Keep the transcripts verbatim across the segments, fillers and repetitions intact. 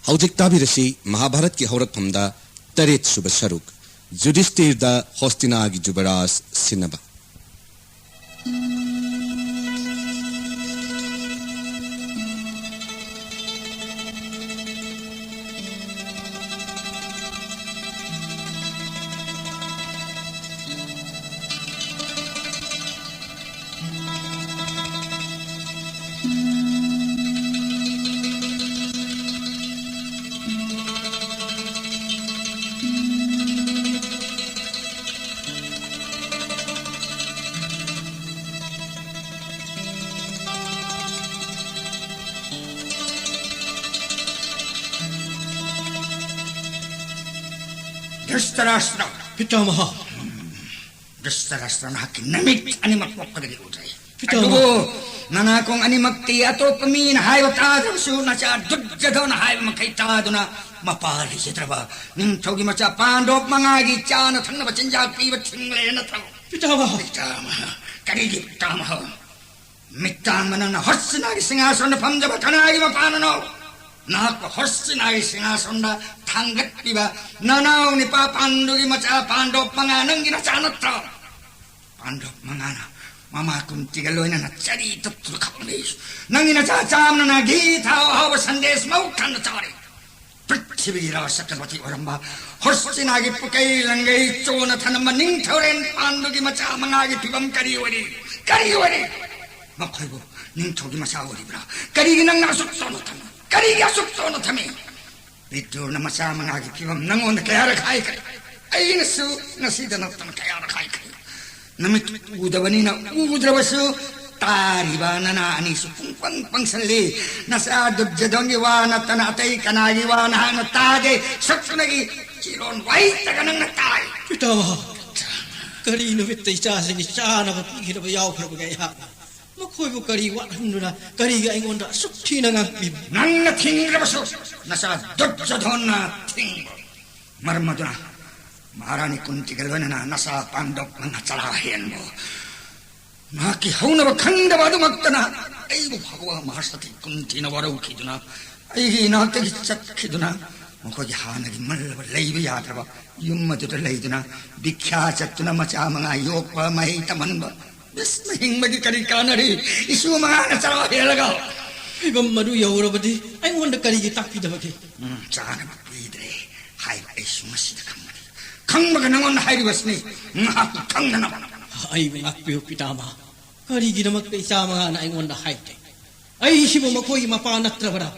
ꯍꯧꯖꯤꯛ ꯇꯥꯕꯤꯔꯁꯤ ꯃꯍꯥꯚꯥꯔꯠꯀꯤ ꯍꯧꯔꯛꯐꯝꯗ ꯇꯔꯦꯠ ꯁꯨꯕ ꯁꯔꯨꯛ, ꯌꯨꯙꯤꯁꯇꯤꯔꯗ ꯍꯣꯁꯇꯤꯅꯥꯒꯤ ꯖꯨꯕꯔꯥꯖ ꯁꯤꯟꯅꯕ꯫ ꯙ꯭ꯔꯤꯇꯔꯥꯁ꯭ꯇ꯭ꯔ꯫ ꯄꯤꯇꯥꯃꯍ꯫ ꯙ꯭ꯔꯤꯇꯔꯥꯁ꯭ꯇ꯭ꯔ, ꯅꯍꯥꯛꯀꯤ ꯅꯃꯤꯠ ꯑꯅꯤꯃꯛ ꯄꯣꯛꯄꯗꯒꯤ ꯎꯗ꯭ꯔꯦ꯫ ꯄꯤꯇꯥꯃꯍ꯫ ꯑꯗꯨꯕꯨ ꯅꯅꯥꯀꯣꯡ ꯑꯅꯤꯃꯛꯇꯤ ꯑꯇꯣꯞꯄ ꯃꯤꯅ ꯍꯥꯏꯕ ꯇꯥꯗ꯭ꯔꯕꯁꯨ, ꯅꯆꯥ ꯗꯨꯔꯖꯣꯙꯅ ꯍꯥꯏꯕ ꯃꯈꯩ ꯇꯥꯗꯨꯅ ꯃꯄꯥ ꯂꯩꯖꯗ꯭ꯔꯕ ꯅꯤꯡꯊꯧꯒꯤ ꯃꯆꯥ ꯄꯥꯟꯗꯣꯞ ꯃꯉꯥꯒꯤ ꯆꯥꯅ ꯊꯛꯅꯕ ꯆꯤꯟꯖꯥꯛ ꯄꯤꯕ ꯊꯤꯡꯂꯦ ꯅꯠꯇ꯭ꯔꯣ? ꯄꯤꯇꯥꯃꯍ꯫ ꯄꯤꯇꯥꯃꯍ꯫ ꯀꯔꯤꯒꯤ ꯄꯤꯇꯥꯃꯍ? ꯃꯤꯠꯇꯥꯡꯕ ꯅꯪꯅ ꯍꯣꯁꯇꯤꯅꯥꯒꯤ ꯁꯤꯡꯍꯥꯁꯣꯟꯗ ꯐꯝꯖꯕ ꯀꯅꯥꯒꯤ ꯃꯄꯥꯅꯅꯣ? ꯅꯍꯥꯛꯄꯨ ꯍꯣꯁꯇꯤꯅꯥꯒꯤ ꯁꯤꯡꯍꯥꯁꯣꯟꯗ ꯊꯥꯡꯒꯠꯄꯤꯕ ꯅꯅꯥꯎ ꯅꯤꯄꯥ ꯄꯥꯟꯗꯨꯒꯤ ꯃꯆꯥ ꯄꯥꯟꯗꯣꯞ ꯃꯉꯥ ꯅꯪꯒꯤ ꯅꯆꯥ ꯅꯠꯇ꯭ꯔꯣ? ꯄꯥꯟꯗꯣꯞ ꯃꯉꯥꯅ ꯃꯃꯥ ꯀꯨꯟꯇꯤꯒ ꯂꯣꯏꯅꯅ ꯆꯔꯤ ꯇꯠꯇꯨꯅ ꯈꯞꯂꯦ꯫ ꯅꯪꯒꯤ ꯅꯆꯥ ꯆꯥꯝꯅꯅ ꯘꯤ ꯊꯥꯎ ꯑꯍꯥꯎꯕ ꯁꯟꯗꯦꯁ ꯃꯧ ꯊꯟꯅ ꯆꯥꯔꯦ꯫ ꯄ꯭ꯔꯤꯊꯤꯕꯤꯒꯤ ꯔꯥꯖ ꯆꯀ꯭ꯔꯕꯔꯇꯤ ꯑꯣꯏꯔꯝꯕ ꯍꯣꯁꯇꯤꯅꯥꯒꯤ ꯄꯨꯀꯩ ꯂꯪꯒꯩ ꯆꯣꯅ ꯊꯅꯝꯕ ꯅꯤꯡꯊꯧꯔꯦꯟ ꯄꯥꯟꯗꯨꯒꯤ ꯃꯆꯥ ꯃꯉꯥꯒꯤ ꯐꯤꯕꯝ ꯀꯔꯤ ꯑꯣꯏꯔꯤ? ꯀꯔꯤ ꯑꯣꯏꯔꯤ? ꯃꯈꯣꯏꯕꯨ ꯅꯤꯡꯊꯧꯒꯤ ꯃꯆꯥ ꯑꯣꯏꯔꯤꯕ꯭ꯔꯥ? ꯀꯔꯤꯒꯤ ꯅꯪꯅ ꯑꯁꯨꯛ ꯆꯣꯅ ꯊꯝꯃꯤ? ꯀꯔꯤꯒꯤ ꯑꯁꯨꯛ ꯆꯣꯅ ꯊꯝꯃꯤ? ꯕꯤꯗꯨꯔꯅ ꯃꯆꯥ ꯃꯉꯥꯒꯤ ꯐꯤꯕꯝ ꯅꯪꯉꯣꯟꯗ ꯀꯌꯥꯔꯛ ꯍꯥꯏꯈ꯭ꯔꯦ? ꯑꯩꯅꯁꯨ ꯉꯁꯤꯗ ꯅꯠꯇꯅ ꯀꯌꯥꯔꯛ ꯍꯥꯏꯈ꯭ꯔꯦ? ꯅꯃꯤꯠ ꯎꯗꯕꯅꯤꯅ ꯎꯗ꯭ꯔꯕꯁꯨ ꯇꯥꯔꯤꯕ ꯅꯅꯥ ꯑꯅꯤꯁꯨ ꯄꯨꯡꯄꯪ ꯄꯪꯁꯜꯂꯤ꯫ ꯅꯆꯥ ꯗꯨꯔꯖꯣꯙꯟꯒꯤ ꯋꯥ ꯅꯠꯇꯅ ꯑꯇꯩ ꯀꯅꯥꯒꯤ ꯋꯥ ꯅꯍꯥꯛꯅ ꯇꯥꯗꯦ꯫ ꯁꯛꯇꯨꯅꯒꯤ ꯆꯤꯔꯣꯟ ꯋꯥꯍꯩꯇꯒ ꯅꯪꯅ ꯇꯥꯏ꯫ ꯄꯤꯇꯥꯃꯍ, ꯀꯔꯤ ꯅꯨꯃꯤꯠꯇ ꯏꯆꯥꯁꯤꯡꯒꯤ ꯆꯥꯅꯕ ꯄꯤꯈꯤꯗꯕ ꯌꯥꯎꯈ꯭ꯔꯕꯒꯦ ꯑꯩꯍꯥꯛꯅ? ꯃꯈꯣꯏꯕꯨ ꯀꯔꯤ ꯋꯥꯠꯍꯟꯗꯨꯅ ꯀꯔꯤꯒꯤ ꯑꯩꯉꯣꯟꯗ ꯑꯁꯨꯛ ꯊꯤꯅ ꯉꯥꯡꯕꯤꯕ? ꯅꯪꯅ ꯊꯤꯡꯗ꯭ꯔꯕꯁꯨ ꯅꯆꯥ ꯗꯨꯔꯖꯣꯙꯟꯅ ꯊꯤꯡꯕ꯫ ꯃꯔꯝ ꯑꯗꯨꯅ ꯃꯍꯥꯔꯥꯅꯤ ꯀꯨꯟꯇꯤꯒ ꯂꯣꯏꯅꯅ ꯅꯆꯥ ꯄꯥꯟꯗꯣꯞ ꯃꯉꯥ ꯆꯔꯥ ꯍꯦꯟꯕꯨ ꯃꯍꯥꯛꯀꯤ ꯍꯧꯅꯕ ꯈꯪꯗꯕ ꯑꯗꯨꯃꯛꯇꯅ ꯑꯩꯕꯨ ꯐꯥꯎꯕ ꯃꯍꯥꯁꯇꯤ ꯀꯨꯟꯊꯤꯅ ꯋꯥꯔꯧꯈꯤꯗꯨꯅ, ꯑꯩꯒꯤ ꯏꯅꯥꯛꯇꯒꯤ ꯆꯠꯈꯤꯗꯨꯅ, ꯃꯈꯣꯏꯒꯤ ꯍꯥꯟꯅꯒꯤ ꯃꯜꯂꯕ ꯂꯩꯕ ꯌꯥꯗ꯭ꯔꯕ ꯌꯨꯝ ꯑꯗꯨꯗ ꯂꯩꯗꯨꯅ, ꯚꯤꯈ꯭ꯌꯥ ꯆꯠꯇꯨꯅ ꯃꯆꯥ ꯃꯉꯥ ꯌꯣꯛꯄ, ꯃꯍꯩ ꯇꯝꯍꯟꯕ, ꯕꯤꯁꯅ ꯍꯤꯡꯕꯒꯤ ꯀꯔꯤ ꯀꯥꯟꯅꯔꯤ? ꯏꯁꯨ ꯃꯉꯥꯅ ꯆꯔꯥ ꯍꯦꯜꯂꯒ꯫ ꯐꯤꯕꯝ ꯑꯗꯨ ꯌꯧꯔꯕꯗꯤ ꯑꯩꯉꯣꯟꯗ ꯀꯔꯤꯒꯤ ꯇꯥꯛꯄꯤꯗꯕꯒꯦ? ꯎꯝ, ꯆꯥꯅꯕ ꯄꯤꯗ꯭ꯔꯦ ꯍꯥꯏꯕ ꯑꯩꯁꯨ ꯉꯁꯤꯗ ꯈꯪꯕꯅꯤ꯫ ꯈꯪꯕꯒ ꯅꯉꯣꯟꯗ ꯍꯥꯏꯔꯤꯕꯁꯤꯅꯤ, ꯉꯥꯏꯍꯥꯛꯀꯤ ꯈꯪꯅꯅꯕ꯫ ꯑꯩꯕꯨ ꯉꯥꯛꯄꯤꯌꯨ, ꯄꯤꯇꯥꯃꯍ꯫ ꯀꯔꯤꯒꯤꯗꯃꯛꯇ ꯏꯆꯥ ꯃꯉꯥꯅ ꯑꯩꯉꯣꯟꯗ ꯍꯥꯏꯗꯦ? ꯑꯩꯁꯤꯕꯨ ꯃꯈꯣꯏꯒꯤ ꯃꯄꯥ ꯅꯠꯇ꯭ꯔꯕꯔꯥ?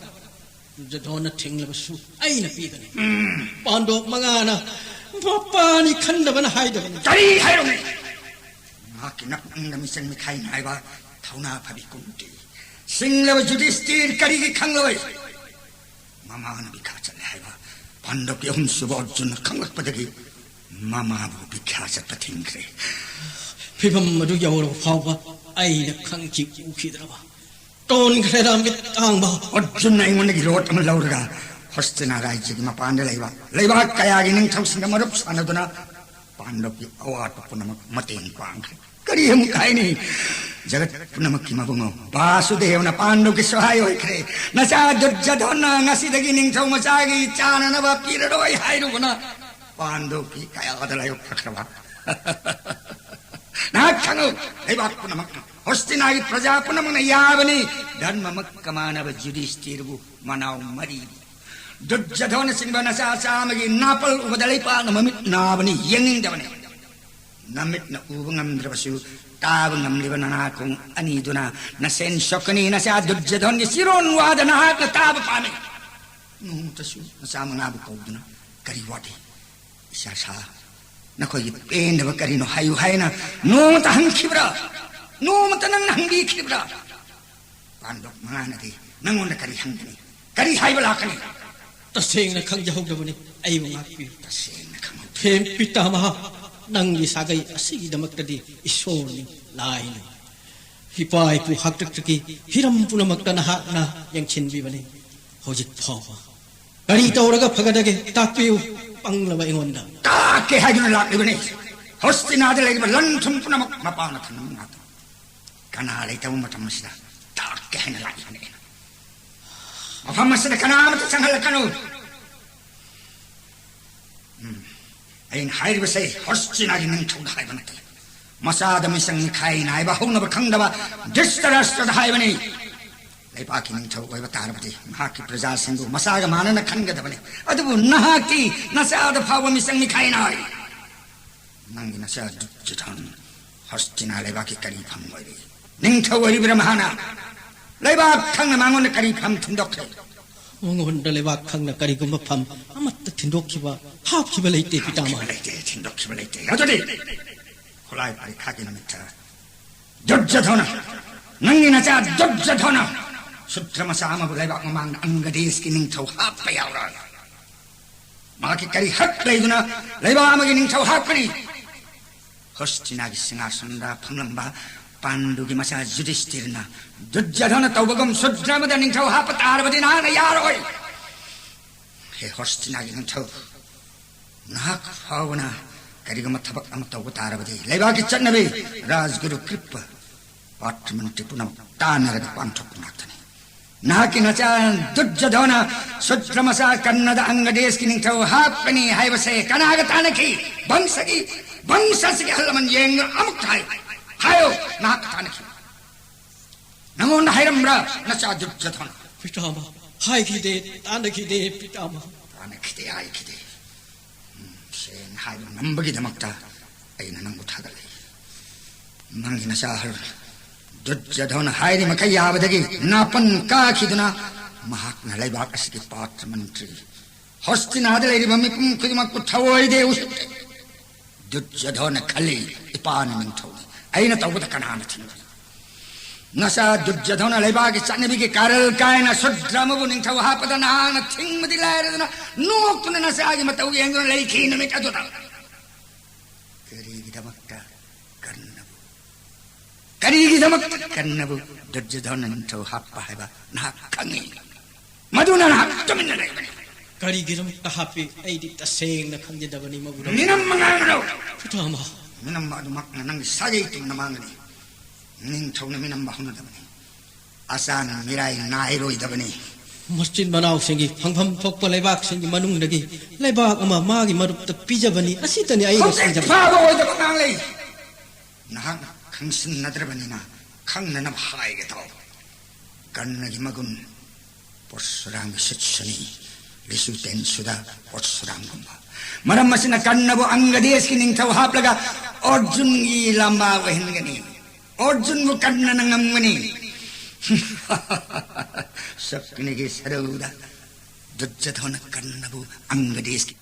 ꯖꯗꯣꯟꯅ ꯊꯤꯡꯂꯕꯁꯨ ꯑꯩꯅ ꯄꯤꯒꯅꯤ꯫ ꯎꯝ꯫ ꯄꯥꯟꯗꯣꯞ ꯃꯉꯥꯅ ꯃꯄꯥꯅꯤ ꯈꯟꯗꯕꯅ ꯍꯥꯏꯗꯕꯅꯤ꯫ ꯀꯔꯤ ꯍꯥꯏꯔꯝꯃꯤ? ꯃꯍꯥꯛꯀꯤ ꯅꯄꯨꯛꯅꯤꯡꯗ ꯃꯤꯆꯪ ꯃꯤꯈꯥꯏ ꯅꯥꯏꯕ ꯊꯧꯅꯥ ꯐꯕꯤ ꯀꯨꯟꯇꯤ꯫ ꯁꯤꯡꯂꯕ ꯌꯨꯙꯤꯁꯇꯤꯔ ꯀꯔꯤꯒꯤ ꯈꯪꯂꯣꯏ? ꯃꯃꯥꯅ ꯕꯤꯈꯥ ꯆꯠꯂꯦ ꯍꯥꯏꯕ ꯄꯥꯟꯗꯕꯀꯤ ꯑꯍꯨꯝꯁꯨꯕ ꯑꯔꯖꯨꯟꯅ ꯈꯪꯂꯛꯄꯗꯒꯤ ꯃꯃꯥꯕꯨ ꯕꯤꯈꯥ ꯆꯠꯄ ꯊꯤꯡꯈ꯭ꯔꯦ꯫ ꯐꯤꯕꯝ ꯑꯗꯨ ꯌꯧꯔꯕ ꯐꯥꯎꯕ ꯑꯩꯅ ꯈꯪꯈꯤ ꯎꯈꯤꯗ꯭ꯔꯕ꯫ ꯇꯣꯟꯈ꯭ꯔꯦꯗ ꯃꯤꯠ ꯇꯥꯡꯕ꯫ ꯑꯔꯖꯨꯟꯅ ꯑꯩꯉꯣꯟꯗꯒꯤ ꯔꯣꯠ ꯑꯃ ꯂꯧꯔꯒ ꯍꯣꯁꯇꯤꯅꯥ ꯔꯥꯖ꯭ꯌꯒꯤ ꯃꯄꯥꯟꯗ ꯂꯩꯕ ꯂꯩꯕꯥꯛ ꯀꯌꯥꯒꯤ ꯅꯤꯡꯊꯧꯁꯤꯡꯒ ꯃꯔꯨꯞ ꯁꯥꯟꯅꯗꯨꯅ ꯄꯥꯟꯗꯕꯀꯤ ꯑꯋꯥꯠꯄ ꯄꯨꯝꯅꯃꯛ ꯃꯇꯦꯡ ꯄꯥꯡꯈ꯭ꯔꯦ꯫ ꯀꯔꯤ ꯑꯃꯨꯛ ꯍꯥꯏꯅꯤ? ꯖꯒꯠ ꯄꯨꯝꯅꯃꯛꯀꯤ ꯃꯕꯨꯡꯉꯣ ꯚꯥꯁꯨꯗꯦꯕꯅ ꯄꯥꯟꯗꯕꯀꯤ ꯁꯍꯥꯏ ꯑꯣꯏꯈ꯭ꯔꯦ꯫ ꯅꯆꯥ ꯗꯨꯔꯖꯙꯣꯟꯅ ꯉꯁꯤꯗꯒꯤ ꯅꯤꯡꯊꯧ ꯃꯆꯥꯒꯤ ꯆꯥꯅꯅꯕ ꯄꯤꯔꯔꯣꯏ ꯍꯥꯏꯔꯨꯕꯅ ꯄꯥꯟꯗꯕꯀꯤ ꯀꯌꯥꯗ ꯂꯥꯏꯕꯛ ꯐꯈ꯭ꯔꯕ꯫ ꯅꯍꯥꯛ ꯈꯪꯉꯨ, ꯂꯩꯕꯥꯛ ꯄꯨꯝꯅꯃꯛꯅ, ꯍꯣꯁꯇꯤꯅꯥꯒꯤ ꯄ꯭ꯔꯖꯥ ꯄꯨꯝꯅꯃꯛꯅ ꯌꯥꯕꯅꯤ, ꯙꯔꯃꯃꯛꯀ ꯃꯥꯟꯅꯕ ꯌꯨꯙꯤꯁꯇꯤꯔꯕꯨ ꯃꯅꯥꯎ ꯃꯔꯤ꯫ ꯗꯨꯔꯖꯙꯣꯟꯅꯆꯤꯡꯕ ꯅꯆꯥ ꯆꯥꯝꯃꯒꯤ ꯅꯥꯄꯜ ꯎꯕꯗ ꯂꯩꯄꯥꯛꯅ ꯃꯃꯤꯠ ꯅꯥꯕꯅꯤ, ꯌꯦꯡꯅꯤꯡꯗꯕꯅꯤ꯫ ꯅꯃꯤꯠꯅ ꯎꯕ ꯉꯝꯗ꯭ꯔꯕꯁꯨ ꯇꯥꯕ ꯉꯝꯂꯤꯕ ꯅꯅꯥꯀꯣꯡ ꯑꯅꯤꯗꯨꯅ ꯅꯁꯦꯟ ꯁꯣꯛꯀꯅꯤ꯫ ꯅꯆꯥ ꯗꯨꯔꯖꯙꯣꯟꯒꯤ ꯆꯤꯔꯣꯟ ꯋꯥꯗ ꯅꯍꯥꯛꯅ ꯇꯥꯕ ꯄꯥꯝꯃꯤ꯫ ꯅꯣꯡꯃꯇꯁꯨ ꯅꯆꯥ ꯃꯉꯥꯕꯨ ꯀꯧꯗꯨꯅ ꯀꯔꯤ ꯋꯥꯠꯂꯤ? ꯏꯆꯥ ꯁꯥ, ꯅꯈꯣꯏꯒꯤ ꯄꯦꯟꯗꯕ ꯀꯔꯤꯅꯣ ꯍꯥꯏꯌꯨ ꯍꯥꯏꯅ ꯅꯣꯡꯃꯇ ꯍꯪꯈꯤꯕ꯭ꯔꯥ? ꯅꯣꯡꯃꯇ ꯅꯪꯅ ꯍꯪꯕꯤꯈꯤꯕ꯭ꯔꯥ? ꯄꯥꯟꯗꯣꯞ ꯃꯉꯥꯅꯗꯤ ꯅꯪꯉꯣꯟꯗ ꯀꯔꯤ ꯍꯪꯒꯅꯤ? ꯀꯔꯤ ꯍꯥꯏꯕ ꯂꯥꯛꯀꯅꯤ? ꯇꯁꯦꯡꯅ ꯈꯪꯖꯍꯧꯗꯕꯅꯤ꯫ ꯑꯩꯕꯨ ꯉꯥꯛꯄꯤꯌꯨ꯫ ꯇꯁꯦꯡꯅ ꯈꯪꯍꯧꯗꯦ꯫ ꯍꯦ ꯄꯤꯇꯥꯃꯍ, ꯅꯪꯒꯤ ꯁꯥꯒꯩ ꯑꯁꯤꯒꯤꯗꯃꯛꯇꯗꯤ ꯏꯁꯣꯔꯅꯤ, ꯂꯥꯏꯅꯤ꯫ ꯏꯄꯥ ꯏꯄꯨ ꯍꯥꯛꯇꯛꯇꯒꯤ ꯍꯤꯔꯝ ꯄꯨꯝꯅꯃꯛꯇ ꯅꯍꯥꯛꯅ ꯌꯦꯡꯁꯤꯟꯕꯤꯕꯅꯤ꯫ ꯍꯧꯖꯤꯛ ꯐꯥꯎꯕ ꯀꯔꯤ ꯇꯧꯔꯒ ꯐꯒꯗꯒꯦ? ꯇꯥꯛꯄꯤꯌꯨ, ꯄꯪꯂꯕ ꯑꯩꯉꯣꯟꯗ꯫ ꯇꯥꯛꯀꯦ ꯍꯥꯏꯗꯨꯅ ꯂꯥꯛꯂꯤꯕꯅꯤ꯫ ꯍꯣꯁꯇꯤꯅꯥꯗ ꯂꯩꯔꯤꯕ ꯂꯟ ꯊꯨꯝ ꯄꯨꯝꯅꯃꯛ ꯃꯄꯥꯅ ꯊꯝꯂꯝꯕ ꯉꯥꯛꯇꯅꯤ꯫ ꯀꯅꯥ ꯂꯩꯇꯕ ꯃꯇꯝ ꯑꯁꯤꯗ ꯇꯥꯛ ꯍꯥꯏꯅ ꯂꯥꯛꯂꯤꯕꯅꯤ꯫ ꯃꯐꯝ ꯑꯁꯤꯗ ꯀꯅꯥꯃꯠꯇ ꯆꯪꯍꯜꯂꯛꯀꯅꯨ꯫ ꯎꯝ, ꯑꯩꯅ ꯍꯥꯏꯔꯤꯕꯁꯦ ꯍꯣꯁꯇꯤꯅꯥꯒꯤ ꯅꯤꯡꯊꯧꯗ ꯍꯥꯏꯕ ꯅꯠꯇꯦ꯫ ꯃꯆꯥꯗ ꯃꯤꯆꯪ ꯃꯤꯈꯥꯏ ꯅꯥꯏꯕ ꯍꯧꯅꯕ ꯈꯪꯗꯕ ꯙ꯭ꯔꯤꯇꯔꯥꯁꯇ꯭ꯔꯗ ꯍꯥꯏꯕꯅꯤ꯫ ꯂꯩꯕꯥꯛꯀꯤ ꯅꯤꯡꯊꯧ ꯑꯣꯏꯕ ꯇꯥꯔꯕꯗꯤ ꯃꯍꯥꯛꯀꯤ ꯄ꯭ꯔꯖꯥꯁꯤꯡꯕꯨ ꯃꯆꯥꯒ ꯃꯥꯟꯅꯅ ꯈꯟꯒꯗꯕꯅꯤ꯫ ꯑꯗꯨꯕꯨ ꯅꯍꯥꯛꯇꯤ ꯅꯆꯥꯗ ꯐꯥꯎꯕ ꯃꯤꯆꯪ ꯃꯤꯈꯥꯏ ꯅꯥꯏ꯫ ꯅꯪꯒꯤ ꯅꯆꯥ ꯗꯨꯔꯖꯣꯙꯟ ꯍꯣꯁꯇꯤꯅꯥ ꯂꯩꯕꯥꯛꯀꯤ ꯀꯔꯤ ꯐꯝ ꯑꯣꯏꯔꯤ? ꯅꯤꯡꯊꯧ ꯑꯣꯏꯔꯤꯕ꯭ꯔꯥ ꯃꯍꯥꯛꯅ? ꯂꯩꯕꯥꯛ ꯈꯪꯅ ꯃꯉꯣꯟꯗ ꯀꯔꯤ ꯐꯝ ꯊꯤꯟꯗꯣꯛꯈ꯭ꯔꯦ? ꯃꯉꯣꯟꯗ ꯂꯩꯕꯥꯛ ꯈꯪꯅ ꯀꯔꯤꯒꯨꯝꯕ ꯐꯝ ꯑꯃꯠꯇ ꯊꯤꯟꯗꯣꯛꯈꯤꯕ, ꯍꯥꯞꯈꯤꯕ ꯂꯩꯇꯦ, ꯄꯤꯇꯥꯃꯍ꯫ ꯍꯥꯞꯈꯤꯕ ꯂꯩꯇꯦ, ꯊꯤꯟꯗꯣꯛꯈꯤꯕ ꯂꯩꯇꯦ꯫ ꯑꯗꯨꯗꯤ ꯈꯨꯠꯂꯥꯏ ꯄꯔꯤꯈꯥꯒꯤ ꯅꯨꯃꯤꯠꯇ ꯗꯨꯔꯖꯣꯙꯅ, ꯅꯪꯒꯤ ꯅꯆꯥ ꯗꯨꯔꯖꯣꯙꯅ ꯁꯨꯗ꯭ꯔ ꯃꯆꯥ ꯑꯃꯕꯨ ꯂꯩꯕꯥꯛ ꯃꯃꯥꯡꯗ ꯑꯪꯒ ꯗꯦꯁꯀꯤ ꯅꯤꯡꯊꯧ ꯍꯥꯞꯄ ꯌꯥꯎꯔꯣꯏ꯫ ꯃꯍꯥꯛꯀꯤ ꯀꯔꯤ ꯍꯛ ꯂꯩꯗꯨꯅ ꯂꯩꯕꯥꯛ ꯑꯃꯒꯤ ꯅꯤꯡꯊꯧ ꯍꯥꯞꯀꯅꯤ? ꯍꯣꯁꯇꯤꯅꯥꯒꯤ ꯁꯤꯡꯍꯥꯁꯟꯗ ꯐꯝꯂꯝꯕ ꯄꯥꯟꯗꯨꯒꯤ ꯃꯆꯥ ꯌꯨꯙꯤꯁꯇꯤꯔꯅ ꯗꯨꯔꯖꯣꯙꯅ ꯇꯧꯕꯒꯨꯝ ꯁꯨꯗ꯭ꯔ ꯑꯃꯗ ꯅꯤꯡꯊꯧ ꯍꯥꯞꯄ ꯇꯥꯔꯕꯗꯤ ꯅꯍꯥꯛꯅ ꯌꯥꯔꯣꯏ꯫ ꯍꯦ ꯍꯣꯁꯇꯤꯅꯥꯒꯤ ꯅꯤꯡꯊꯧ, ꯅꯍꯥꯛ ꯐꯥꯎꯕꯅ ꯀꯔꯤꯒꯨꯝꯕ ꯊꯕꯛ ꯑꯃ ꯇꯧꯕ ꯇꯥꯔꯕꯗꯤ ꯂꯩꯕꯥꯛꯀꯤ ꯆꯠꯅꯕꯤ ꯔꯥꯖꯒꯨꯔꯨ ꯀ꯭ꯔꯤꯞꯄ ꯄꯥꯇ꯭ꯔ ꯃꯟꯇ꯭ꯔꯤ ꯄꯨꯝꯅꯃꯛ ꯇꯥꯟꯅꯔꯒ ꯄꯥꯡꯊꯣꯛꯄ ꯉꯥꯛꯇꯅꯤ꯫ ꯅꯍꯥꯛꯀꯤ ꯅꯆꯥ ꯗꯨꯔꯖꯣꯙꯅ ꯁꯨꯗ꯭ꯔ ꯃꯆꯥ ꯀꯟꯅꯗ ꯑꯪꯒ ꯗꯦꯁꯀꯤ ꯅꯤꯡꯊꯧ ꯍꯥꯞꯀꯅꯤ ꯍꯥꯏꯕꯁꯦ ꯀꯅꯥꯒ ꯇꯥꯟꯅꯈꯤ? ꯚꯪꯁꯒꯤ, ꯚꯪꯁꯁꯤꯒꯤ ꯑꯍꯜ ꯂꯃꯟ ꯌꯦꯡꯗꯨꯅ ꯑꯃꯨꯛꯇ ꯍꯥꯏꯌꯨ꯫ ꯍꯥꯏꯌꯨ, ꯅꯍꯥꯛꯀ ꯇꯥꯟꯅꯈꯤ꯫ ꯅꯉꯣꯟꯗ ꯍꯥꯏꯔꯝꯕ꯭ꯔꯥ ꯅꯆꯥ ꯗꯨꯔꯖꯣꯙꯅ? ꯄꯤꯇꯥꯃꯍ, ꯍꯥꯏꯈꯤꯗꯦ, ꯇꯥꯟꯅꯈꯤꯗꯦ, ꯄꯤꯇꯥꯃꯍ꯫ ꯇꯥꯟꯅꯈꯤꯗꯦ, ꯍꯥꯏꯈꯤꯗꯦ꯫ ꯎꯝ, ꯁꯦꯡꯅ ꯍꯥꯏꯕ ꯉꯝꯕꯒꯤꯗꯃꯛꯇ ꯑꯩꯅ ꯅꯪꯕꯨ ꯊꯥꯒꯠꯂꯤ꯫ ꯅꯪꯒꯤ ꯅꯆꯥ ꯑꯍꯜ ꯗꯨꯔꯖꯣꯙꯅ ꯍꯥꯏꯔꯤ ꯃꯈꯩ ꯌꯥꯕꯗꯒꯤ ꯅꯥꯄꯟ ꯀꯥꯈꯤꯗꯨꯅ ꯃꯍꯥꯛꯅ ꯂꯩꯕꯥꯛ ꯑꯁꯤꯒꯤ ꯄꯥꯇ꯭ꯔ ꯃꯟꯇ꯭ꯔꯤ ꯍꯣꯁꯇꯤꯅꯥꯗ ꯂꯩꯔꯤꯕ ꯃꯤꯄꯨꯝ ꯈꯨꯗꯤꯡꯃꯛꯄꯨ ꯊꯑꯣꯏꯗꯦ ꯎꯁꯤꯠꯇꯦ꯫ ꯗꯨꯔꯖꯣꯙꯅ ꯈꯜꯂꯤ, ꯏꯄꯥꯅ ꯅꯤꯡꯊꯧꯅꯤ, ꯑꯩꯅ ꯇꯧꯕꯗ ꯀꯅꯥꯅ ꯊꯤꯡꯒꯅꯤ? ꯅꯆꯥ ꯗꯨꯔꯖꯣꯙꯅ ꯂꯩꯕꯥꯛꯀꯤ ꯆꯠꯅꯕꯤꯒꯤ ꯀꯥꯔꯜ ꯀꯥꯏꯅ ꯁꯨꯗ꯭ꯔ ꯑꯃꯕꯨ ꯅꯤꯡꯊꯧ ꯍꯥꯞꯄꯗ ꯅꯍꯥꯛꯅ ꯊꯤꯡꯕꯗꯤ ꯂꯥꯏꯔꯗꯅ ꯅꯣꯛꯇꯨꯅ ꯅꯆꯥꯒꯤ ꯃꯇꯧ ꯌꯦꯡꯗꯨꯅ ꯂꯩꯈꯤ ꯅꯨꯃꯤꯠ ꯑꯗꯨꯗ꯫ ꯀꯔꯤꯒꯤꯗꯃꯛꯇ ꯀꯔꯅꯕꯨ, ꯀꯔꯤꯒꯤꯗꯃꯛꯇ ꯀꯔꯅꯕꯨ ꯗꯨꯔꯖꯣꯙꯅ ꯅꯤꯡꯊꯧ ꯍꯥꯞꯄ ꯍꯥꯏꯕ ꯅꯍꯥꯛ ꯈꯪꯉꯤ? ꯃꯗꯨꯅ ꯅꯍꯥꯛ ꯇꯨꯃꯤꯟꯅ ꯂꯩꯕꯅꯤ꯫ ꯀꯔꯤꯒꯤꯗꯃꯛꯇ ꯍꯥꯞꯄꯤ? ꯑꯩꯗꯤ ꯇꯁꯦꯡꯅ ꯈꯪꯖꯗꯕꯅꯤ ꯃꯕꯨꯗ꯫ ꯃꯤꯅꯝ ꯃꯉꯥꯡ ꯑꯗꯣ! ꯄꯤꯇꯥꯃꯍ꯫ ꯃꯤꯅꯝꯕ ꯑꯗꯨꯃꯛꯅ ꯅꯪꯒꯤ ꯁꯥꯒꯩ ꯇꯨꯝꯅ ꯃꯥꯡꯒꯅꯤ꯫ ꯅꯤꯡꯊꯧꯅ ꯃꯤꯅꯝꯕ ꯍꯧꯅꯗꯕꯅꯤ꯫ ꯑꯆꯥꯟ ꯃꯤꯔꯥꯏ ꯅꯥꯏꯔꯣꯏꯗꯕꯅꯤ꯫ ꯃꯆꯤꯟ ꯃꯅꯥꯎꯁꯤꯡꯒꯤ ꯐꯪꯐꯝ ꯊꯣꯛꯄ ꯂꯩꯕꯥꯛꯁꯤꯡꯒꯤ ꯃꯅꯨꯡꯗꯒꯤ ꯂꯩꯕꯥꯛ ꯑꯃ ꯃꯥꯒꯤ ꯃꯔꯨꯞꯇ ꯄꯤꯖꯕꯅꯤ꯫ ꯑꯁꯤꯇꯅꯤ ꯑꯩꯅ ꯍꯧꯖꯤꯛ ꯈꯪꯖꯕ꯫ ꯐꯥꯕ ꯑꯣꯏꯗꯕ ꯑꯉꯥꯡ ꯂꯩ꯫ ꯅꯍꯥꯛꯅ ꯈꯪꯁꯤꯟꯅꯗ꯭ꯔꯕꯅꯤꯅ ꯈꯪꯅꯅꯕ ꯍꯥꯏꯒꯦ ꯇꯧ꯫ ꯀꯔꯅꯒꯤ ꯃꯒꯨꯟ ꯄꯔꯁꯨꯔꯥꯝꯒꯤ ꯁꯤꯠꯁꯨꯅꯤ, ꯂꯤꯁꯨ ꯇꯦꯟꯁꯨꯗ ꯄꯔꯁꯨꯔꯥꯝꯒꯨꯝꯕ꯫ ꯃꯔꯝ ꯑꯁꯤꯅ ꯀꯔꯅꯕꯨ ꯑꯪꯒꯗꯦꯁꯀꯤ ꯅꯤꯡꯊꯧ ꯍꯥꯞꯂꯒ ꯑꯔꯖꯨꯟꯒꯤ ꯂꯝꯕꯥ ꯑꯣꯏꯍꯟꯒꯅꯤ꯫ ꯑꯔꯖꯨꯟꯕꯨ ꯀꯔꯅꯅ ꯉꯝꯒꯅꯤ꯫ ꯁꯛꯅꯤꯒꯤ ꯁꯔꯧꯗ ꯗꯨꯔꯖꯣꯙꯅ ꯀꯔꯅꯕꯨ ꯑꯪꯒꯗꯦꯁꯀꯤ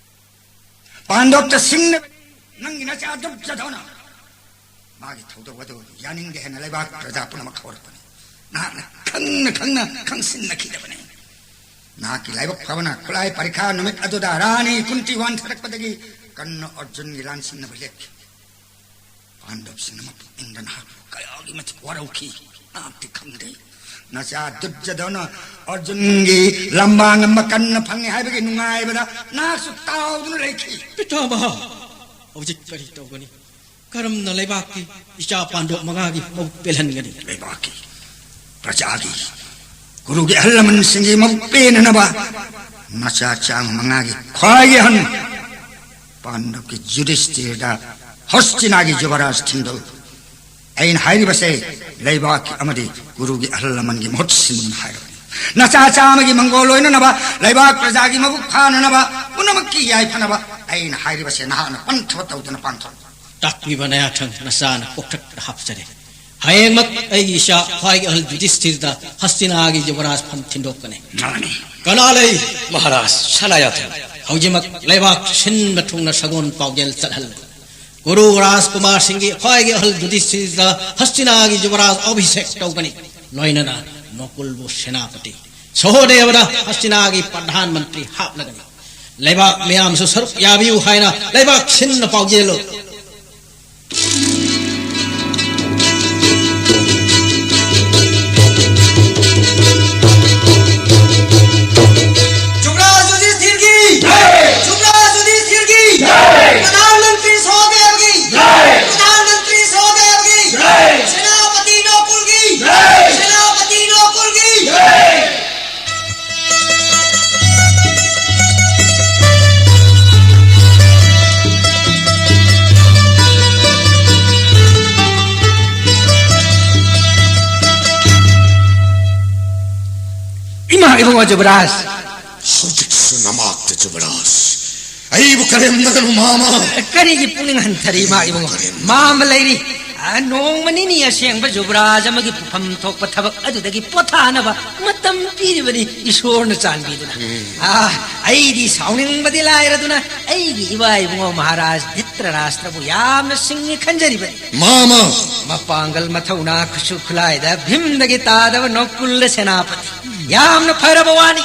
ꯄꯥꯟꯗꯣꯞꯇ ꯁꯤꯡꯅꯕꯅꯤ꯫ ꯅꯪꯒꯤ ꯅꯆꯥ ꯗꯨꯔꯖꯣꯙꯅ ꯃꯥꯒꯤ ꯊꯧꯗꯣꯛ ꯑꯗꯨ ꯌꯥꯅꯤꯡꯗꯦ ꯍꯥꯏꯅ ꯂꯩꯕꯥꯛ ꯄ꯭ꯔꯖꯥ ꯄꯨꯝꯅꯃꯛ ꯍꯧꯔꯛꯄꯅꯤ꯫ ꯅꯍꯥꯛꯅ ꯈꯪꯅ ꯈꯪꯅ ꯈꯪꯁꯤꯟꯅꯈꯤꯗꯕꯅꯤ꯫ ꯅꯍꯥꯛꯀꯤ ꯂꯥꯏꯕꯛ ꯐꯕꯅ ꯈꯨꯠꯂꯥꯏ ꯄꯔꯤꯈꯥ ꯅꯨꯃꯤꯠ ꯑꯗꯨꯗ ꯔꯥꯅꯤ ꯀꯨꯟꯇꯤ ꯋꯥꯟꯊꯔꯛꯄꯗꯒꯤ ꯀꯔꯅ ꯑꯔꯖꯨꯟꯒꯤ ꯂꯥꯟꯁꯤꯟꯅꯕ ꯂꯦꯞꯈꯤ꯫ ꯄꯥꯟꯗꯕꯁꯤꯡꯅ ꯃꯄꯨꯛꯅꯤꯡꯗ ꯅꯍꯥꯛꯄꯨ ꯀꯌꯥꯒꯤ ꯃꯇꯤꯛ ꯋꯥꯔꯧꯈꯤ, ꯅꯍꯥꯛꯇꯤ ꯈꯪꯗꯦ꯫ ꯅꯆꯥ ꯗꯨꯔꯖꯣꯙꯅ ꯑꯔꯖꯨꯟꯒꯤ ꯂꯝꯕꯥ ꯉꯝꯕ ꯀꯔꯅ ꯐꯪꯉꯤ ꯍꯥꯏꯕꯒꯤ ꯅꯨꯡꯉꯥꯏꯕꯗ ꯅꯍꯥꯛꯁꯨ ꯇꯥꯎꯗꯨꯅ ꯂꯩꯈꯤ꯫ ꯄꯤꯇꯥꯃꯍ, ꯍꯧꯖꯤꯛ ꯀꯔꯤ ꯇꯧꯒꯅꯤ? ꯀꯔꯝꯅ ꯂꯩꯕꯥꯛꯀꯤ ꯏꯆꯥ ꯄꯥꯟꯗꯣꯞ ꯃꯉꯥꯒꯤ ꯃꯕꯨꯛ ꯄꯦꯜꯍꯟꯒꯅꯤ? ꯂꯩꯕꯥꯛꯀꯤ ꯄ꯭ꯔꯖꯥꯒꯤ ꯒꯨꯔꯨꯒꯤ ꯑꯍꯜ ꯂꯃꯟꯁꯤꯡꯒꯤ ꯃꯕꯨꯛ ꯄꯦꯟꯅꯅꯕ ꯅꯆꯥ ꯆꯥꯝꯃ ꯃꯉꯥꯒꯤ ꯈ꯭ꯋꯥꯏꯒꯤ ꯑꯍꯟ ꯄꯥꯟꯗꯕꯀꯤ ꯌꯨꯙꯤꯁꯇꯤꯔꯗ ꯍꯁꯇꯤꯅꯥꯒꯤ ꯌꯨꯕꯔꯥꯖ ꯊꯤꯟꯗꯣꯛꯎ꯫ ꯑꯩꯅ ꯍꯥꯏꯔꯤꯕꯁꯦ ꯂꯩꯕꯥꯛꯀꯤ ꯑꯃꯗꯤ ꯒꯨꯔꯨꯒꯤ ꯑꯍꯜ ꯂꯃꯟꯒꯤ ꯃꯍꯨꯠ ꯁꯤꯟꯗꯨꯅ ꯍꯥꯏꯔꯕꯅꯤ꯫ ꯅꯆꯥ ꯆꯥꯝꯃꯒꯤ ꯃꯪꯒꯣꯜ ꯑꯣꯏꯅꯅꯕ, ꯂꯩꯕꯥꯛ ꯄ꯭ꯔꯖꯥꯒꯤ ꯃꯕꯨꯛ ꯐꯥꯅꯅꯕ, ꯄꯨꯝꯅꯃꯛꯀꯤ ꯌꯥꯏꯐꯅꯕ ꯑꯩꯅ ꯍꯥꯏꯔꯤꯕꯁꯦ ꯅꯍꯥꯛꯅ ꯄꯟꯊꯕ ꯇꯧꯗꯨꯅ ꯄꯥꯡꯊꯣꯛꯎ꯫ ꯇꯥꯛꯄꯤꯕ ꯅꯌꯥꯊꯪ ꯅꯆꯥꯅ ꯀꯣꯛꯊꯛꯇ ꯍꯥꯞꯆꯔꯦ꯫ ꯍꯌꯦꯡꯃꯛ ꯑꯩꯒꯤ ꯏꯆꯥ ꯈ꯭ꯋꯥꯏꯒꯤ ꯑꯍꯜ ꯌꯨꯙꯤꯁꯊꯤꯔꯗ ꯍꯁꯇꯤꯅꯥꯒꯤ ꯌꯨꯕꯔꯥꯖ ꯐꯝ ꯊꯤꯟꯗꯣꯛꯀꯅꯤ꯫ ꯃꯥꯅꯤ꯫ ꯀꯅꯥ ꯂꯩ? ꯃꯍꯥꯔꯥꯖ ꯁꯅꯥꯌꯥꯊꯪ꯫ ꯍꯧꯖꯤꯛꯃꯛ ꯂꯩꯕꯥꯛ ꯁꯤꯟꯕ ꯊꯨꯡꯅ ꯁꯒꯣꯜ ꯄꯥꯎꯖꯦꯜ ꯆꯠꯍꯜꯂꯨ꯫ ꯒꯨꯔꯨ ꯔꯥꯖꯀꯨꯃꯥꯔꯁꯤꯡꯒꯤ ꯈ꯭ꯋꯥꯏꯒꯤ ꯑꯍꯜ ꯌꯨꯙꯤꯁꯊꯤꯔꯗ ꯍꯁꯇꯤꯅꯥꯒꯤ ꯌꯨꯕꯔꯥꯖ ꯑꯚꯤꯁꯦꯛ ꯇꯧꯒꯅꯤ꯫ ꯂꯣꯏꯅꯅ ꯅꯣꯀꯨꯜꯕꯨ ꯁꯦꯅꯥꯄꯇꯤ, ꯁꯍꯣꯗꯦꯕꯗ ꯍꯁꯇꯤꯅꯥꯒꯤ ꯄ꯭ꯔꯙꯥꯟ ꯃꯟꯇ꯭ꯔꯤ ꯍꯥꯞꯂꯒꯅꯤ꯫ ꯂꯩꯕꯥꯛ ꯃꯤꯌꯥꯝꯁꯨ ꯁꯔꯨꯛ ꯌꯥꯕꯤꯌꯨ ꯍꯥꯏꯅ ꯂꯩꯕꯥꯛ ꯁꯤꯟꯅ ꯄꯥꯎꯖꯦꯜꯂꯨ꯫ ꯌꯨꯕꯔꯥꯖ ꯌꯨꯙꯤꯁꯊꯤꯔꯒꯤ! ꯖꯩ! ꯌꯨꯕꯔꯥꯖ ꯌꯨꯙꯤꯁꯊꯤꯔꯒꯤ! ꯖꯩ! ꯄ꯭ꯔꯙꯥꯟ ꯃꯟꯇ꯭ꯔꯤ ꯁꯍꯣꯗꯦꯕꯒꯤ! ꯖꯩ! ꯄ꯭ꯔꯙꯥꯟ ꯃꯟꯇ꯭ꯔꯤ ꯁꯍꯣꯗꯦꯕꯒꯤ! ꯖꯩ! ꯁꯦꯅꯥꯄꯇꯤ ꯅꯣꯀꯨꯜꯒꯤ! ꯖꯩ! ꯁꯦꯅꯥꯄꯇꯤ ꯅꯣꯀꯨꯜ! ꯏꯃꯥ ꯏꯕꯨꯡꯉꯣ ꯖꯨꯕꯔꯥꯖ꯫ ꯍꯧꯖꯤꯛꯁꯨ ꯅꯃꯥꯛꯇ ꯖꯨꯕꯔꯥꯖ꯫ ꯑꯩꯕꯨ ꯀꯔꯦꯝꯅꯒꯅꯨ ꯃꯥꯃ꯫ ꯀꯔꯤꯒꯤ ꯄꯨꯛꯅꯤꯡ ꯍꯟꯊꯔꯤ ꯏꯃꯥ ꯏꯕꯨꯡꯉꯣ? ꯀꯔꯦꯝꯅꯒꯅꯨ꯫ ꯃꯥꯃ ꯂꯩꯔꯤ꯫ ꯑ, ꯅꯣꯡꯃ ꯅꯤꯅꯤ ꯑꯁꯦꯡꯕ ꯖꯨꯕꯔꯥꯖ ꯑꯃꯒꯤ ꯄꯨꯐꯝ ꯊꯣꯛꯄ ꯊꯕꯛ ꯑꯗꯨꯗꯒꯤ ꯄꯣꯊꯥꯅꯕ ꯃꯇꯝ ꯄꯤꯔꯤꯕꯅꯤ ꯏꯁꯣꯔꯅ ꯆꯥꯟꯕꯤꯗꯨꯅ꯫ ꯎꯝ꯫ ꯑ, ꯑꯩꯗꯤ ꯁꯥꯎꯅꯤꯡꯕꯗꯤ ꯂꯥꯏꯔꯗꯨꯅ ꯑꯩꯒꯤ ꯏꯃꯥ ꯏꯕꯨꯡꯉꯣ ꯃꯍꯥꯔꯥꯖ ꯙꯤꯇ꯭ꯔꯔꯥꯁꯇ꯭ꯔꯕꯨ ꯌꯥꯝꯅ ꯁꯤꯡꯉꯤ ꯈꯟꯖꯔꯤꯕꯅꯤ꯫ ꯃꯥꯃ! ꯃꯄꯥꯡꯒꯜ ꯃꯊꯧꯅꯥ ꯈꯨꯠꯁꯨ ꯈꯨꯠꯂꯥꯏꯗ ꯚꯤꯝꯗꯒꯤ ꯇꯥꯗꯕ ꯅꯣꯀꯨꯜꯗ ꯁꯦꯅꯥꯄꯇꯤ꯫ ꯌꯥꯝꯅ ꯐꯔꯕ ꯋꯥꯅꯤ꯫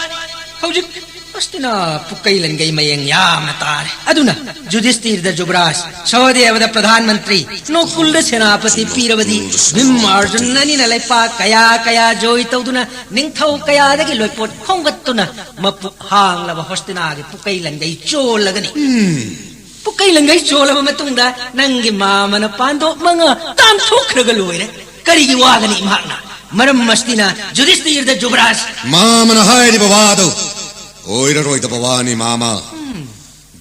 ꯍꯧꯖꯤꯛ ꯍꯁꯇꯤꯅꯥ ꯄꯨꯀꯩ ꯂꯟꯒꯩ ꯃꯌꯦꯡ ꯌꯥꯝꯅ ꯇꯥꯔꯦ꯫ ꯑꯗꯨꯅ ꯖꯨꯙꯤꯁꯇꯤꯔꯗ ꯖꯨꯕꯔꯥꯖ, ꯁꯍꯗꯦꯕꯗ ꯄ꯭ꯔꯙꯥꯟ ꯃꯟꯇ꯭ꯔꯤ, ꯅꯣꯀꯨꯜꯗ ꯁꯦꯅꯥꯄꯇꯤ ꯄꯤꯔꯕꯗꯤ ꯚꯤꯝ ꯑꯔꯖꯨꯟ ꯑꯅꯤꯅ ꯂꯩꯄꯥꯛ ꯀꯌꯥ ꯀꯌꯥ ꯖꯣꯏ ꯇꯧꯗꯨꯅ ꯅꯤꯡꯊꯧ ꯀꯌꯥꯗꯒꯤ ꯂꯣꯏꯄꯣꯠ ꯈꯣꯝꯒꯠꯇꯨꯅ ꯃꯄꯨꯛ ꯍꯥꯡꯂꯕ ꯍꯣꯁꯇꯤꯅꯥꯒꯤ ꯄꯨꯀꯩ ꯂꯟꯒꯩ ꯆꯣꯜꯂꯒꯅꯤ꯫ ꯎꯝ꯫ ꯄꯨꯀꯩ ꯂꯟꯒꯩ ꯆꯣꯜꯂꯕ ꯃꯇꯨꯡꯗ ꯅꯪꯒꯤ ꯃꯥꯃꯅ ꯄꯥꯟꯗꯣꯞ ꯃꯉꯥ ꯇꯥꯟꯊꯣꯛꯈ꯭ꯔꯒ ꯂꯣꯏꯔꯦ꯫ ꯀꯔꯤꯒꯤ ꯋꯥꯒꯅꯤ ꯃꯍꯥꯛꯅ? ꯃꯔꯝ ꯑꯁꯤꯅ ꯖꯨꯙꯤꯁꯇꯤꯔꯗ ꯖꯨꯕꯔꯥꯖ꯫ ꯃꯥꯃꯅ ꯍꯥꯏꯔꯤꯕ ꯋꯥꯗꯨ ꯑꯣꯏꯔꯔꯣꯏꯗꯕ ꯋꯥꯅꯤ, ꯃꯥꯃ꯫ ꯎꯝ꯫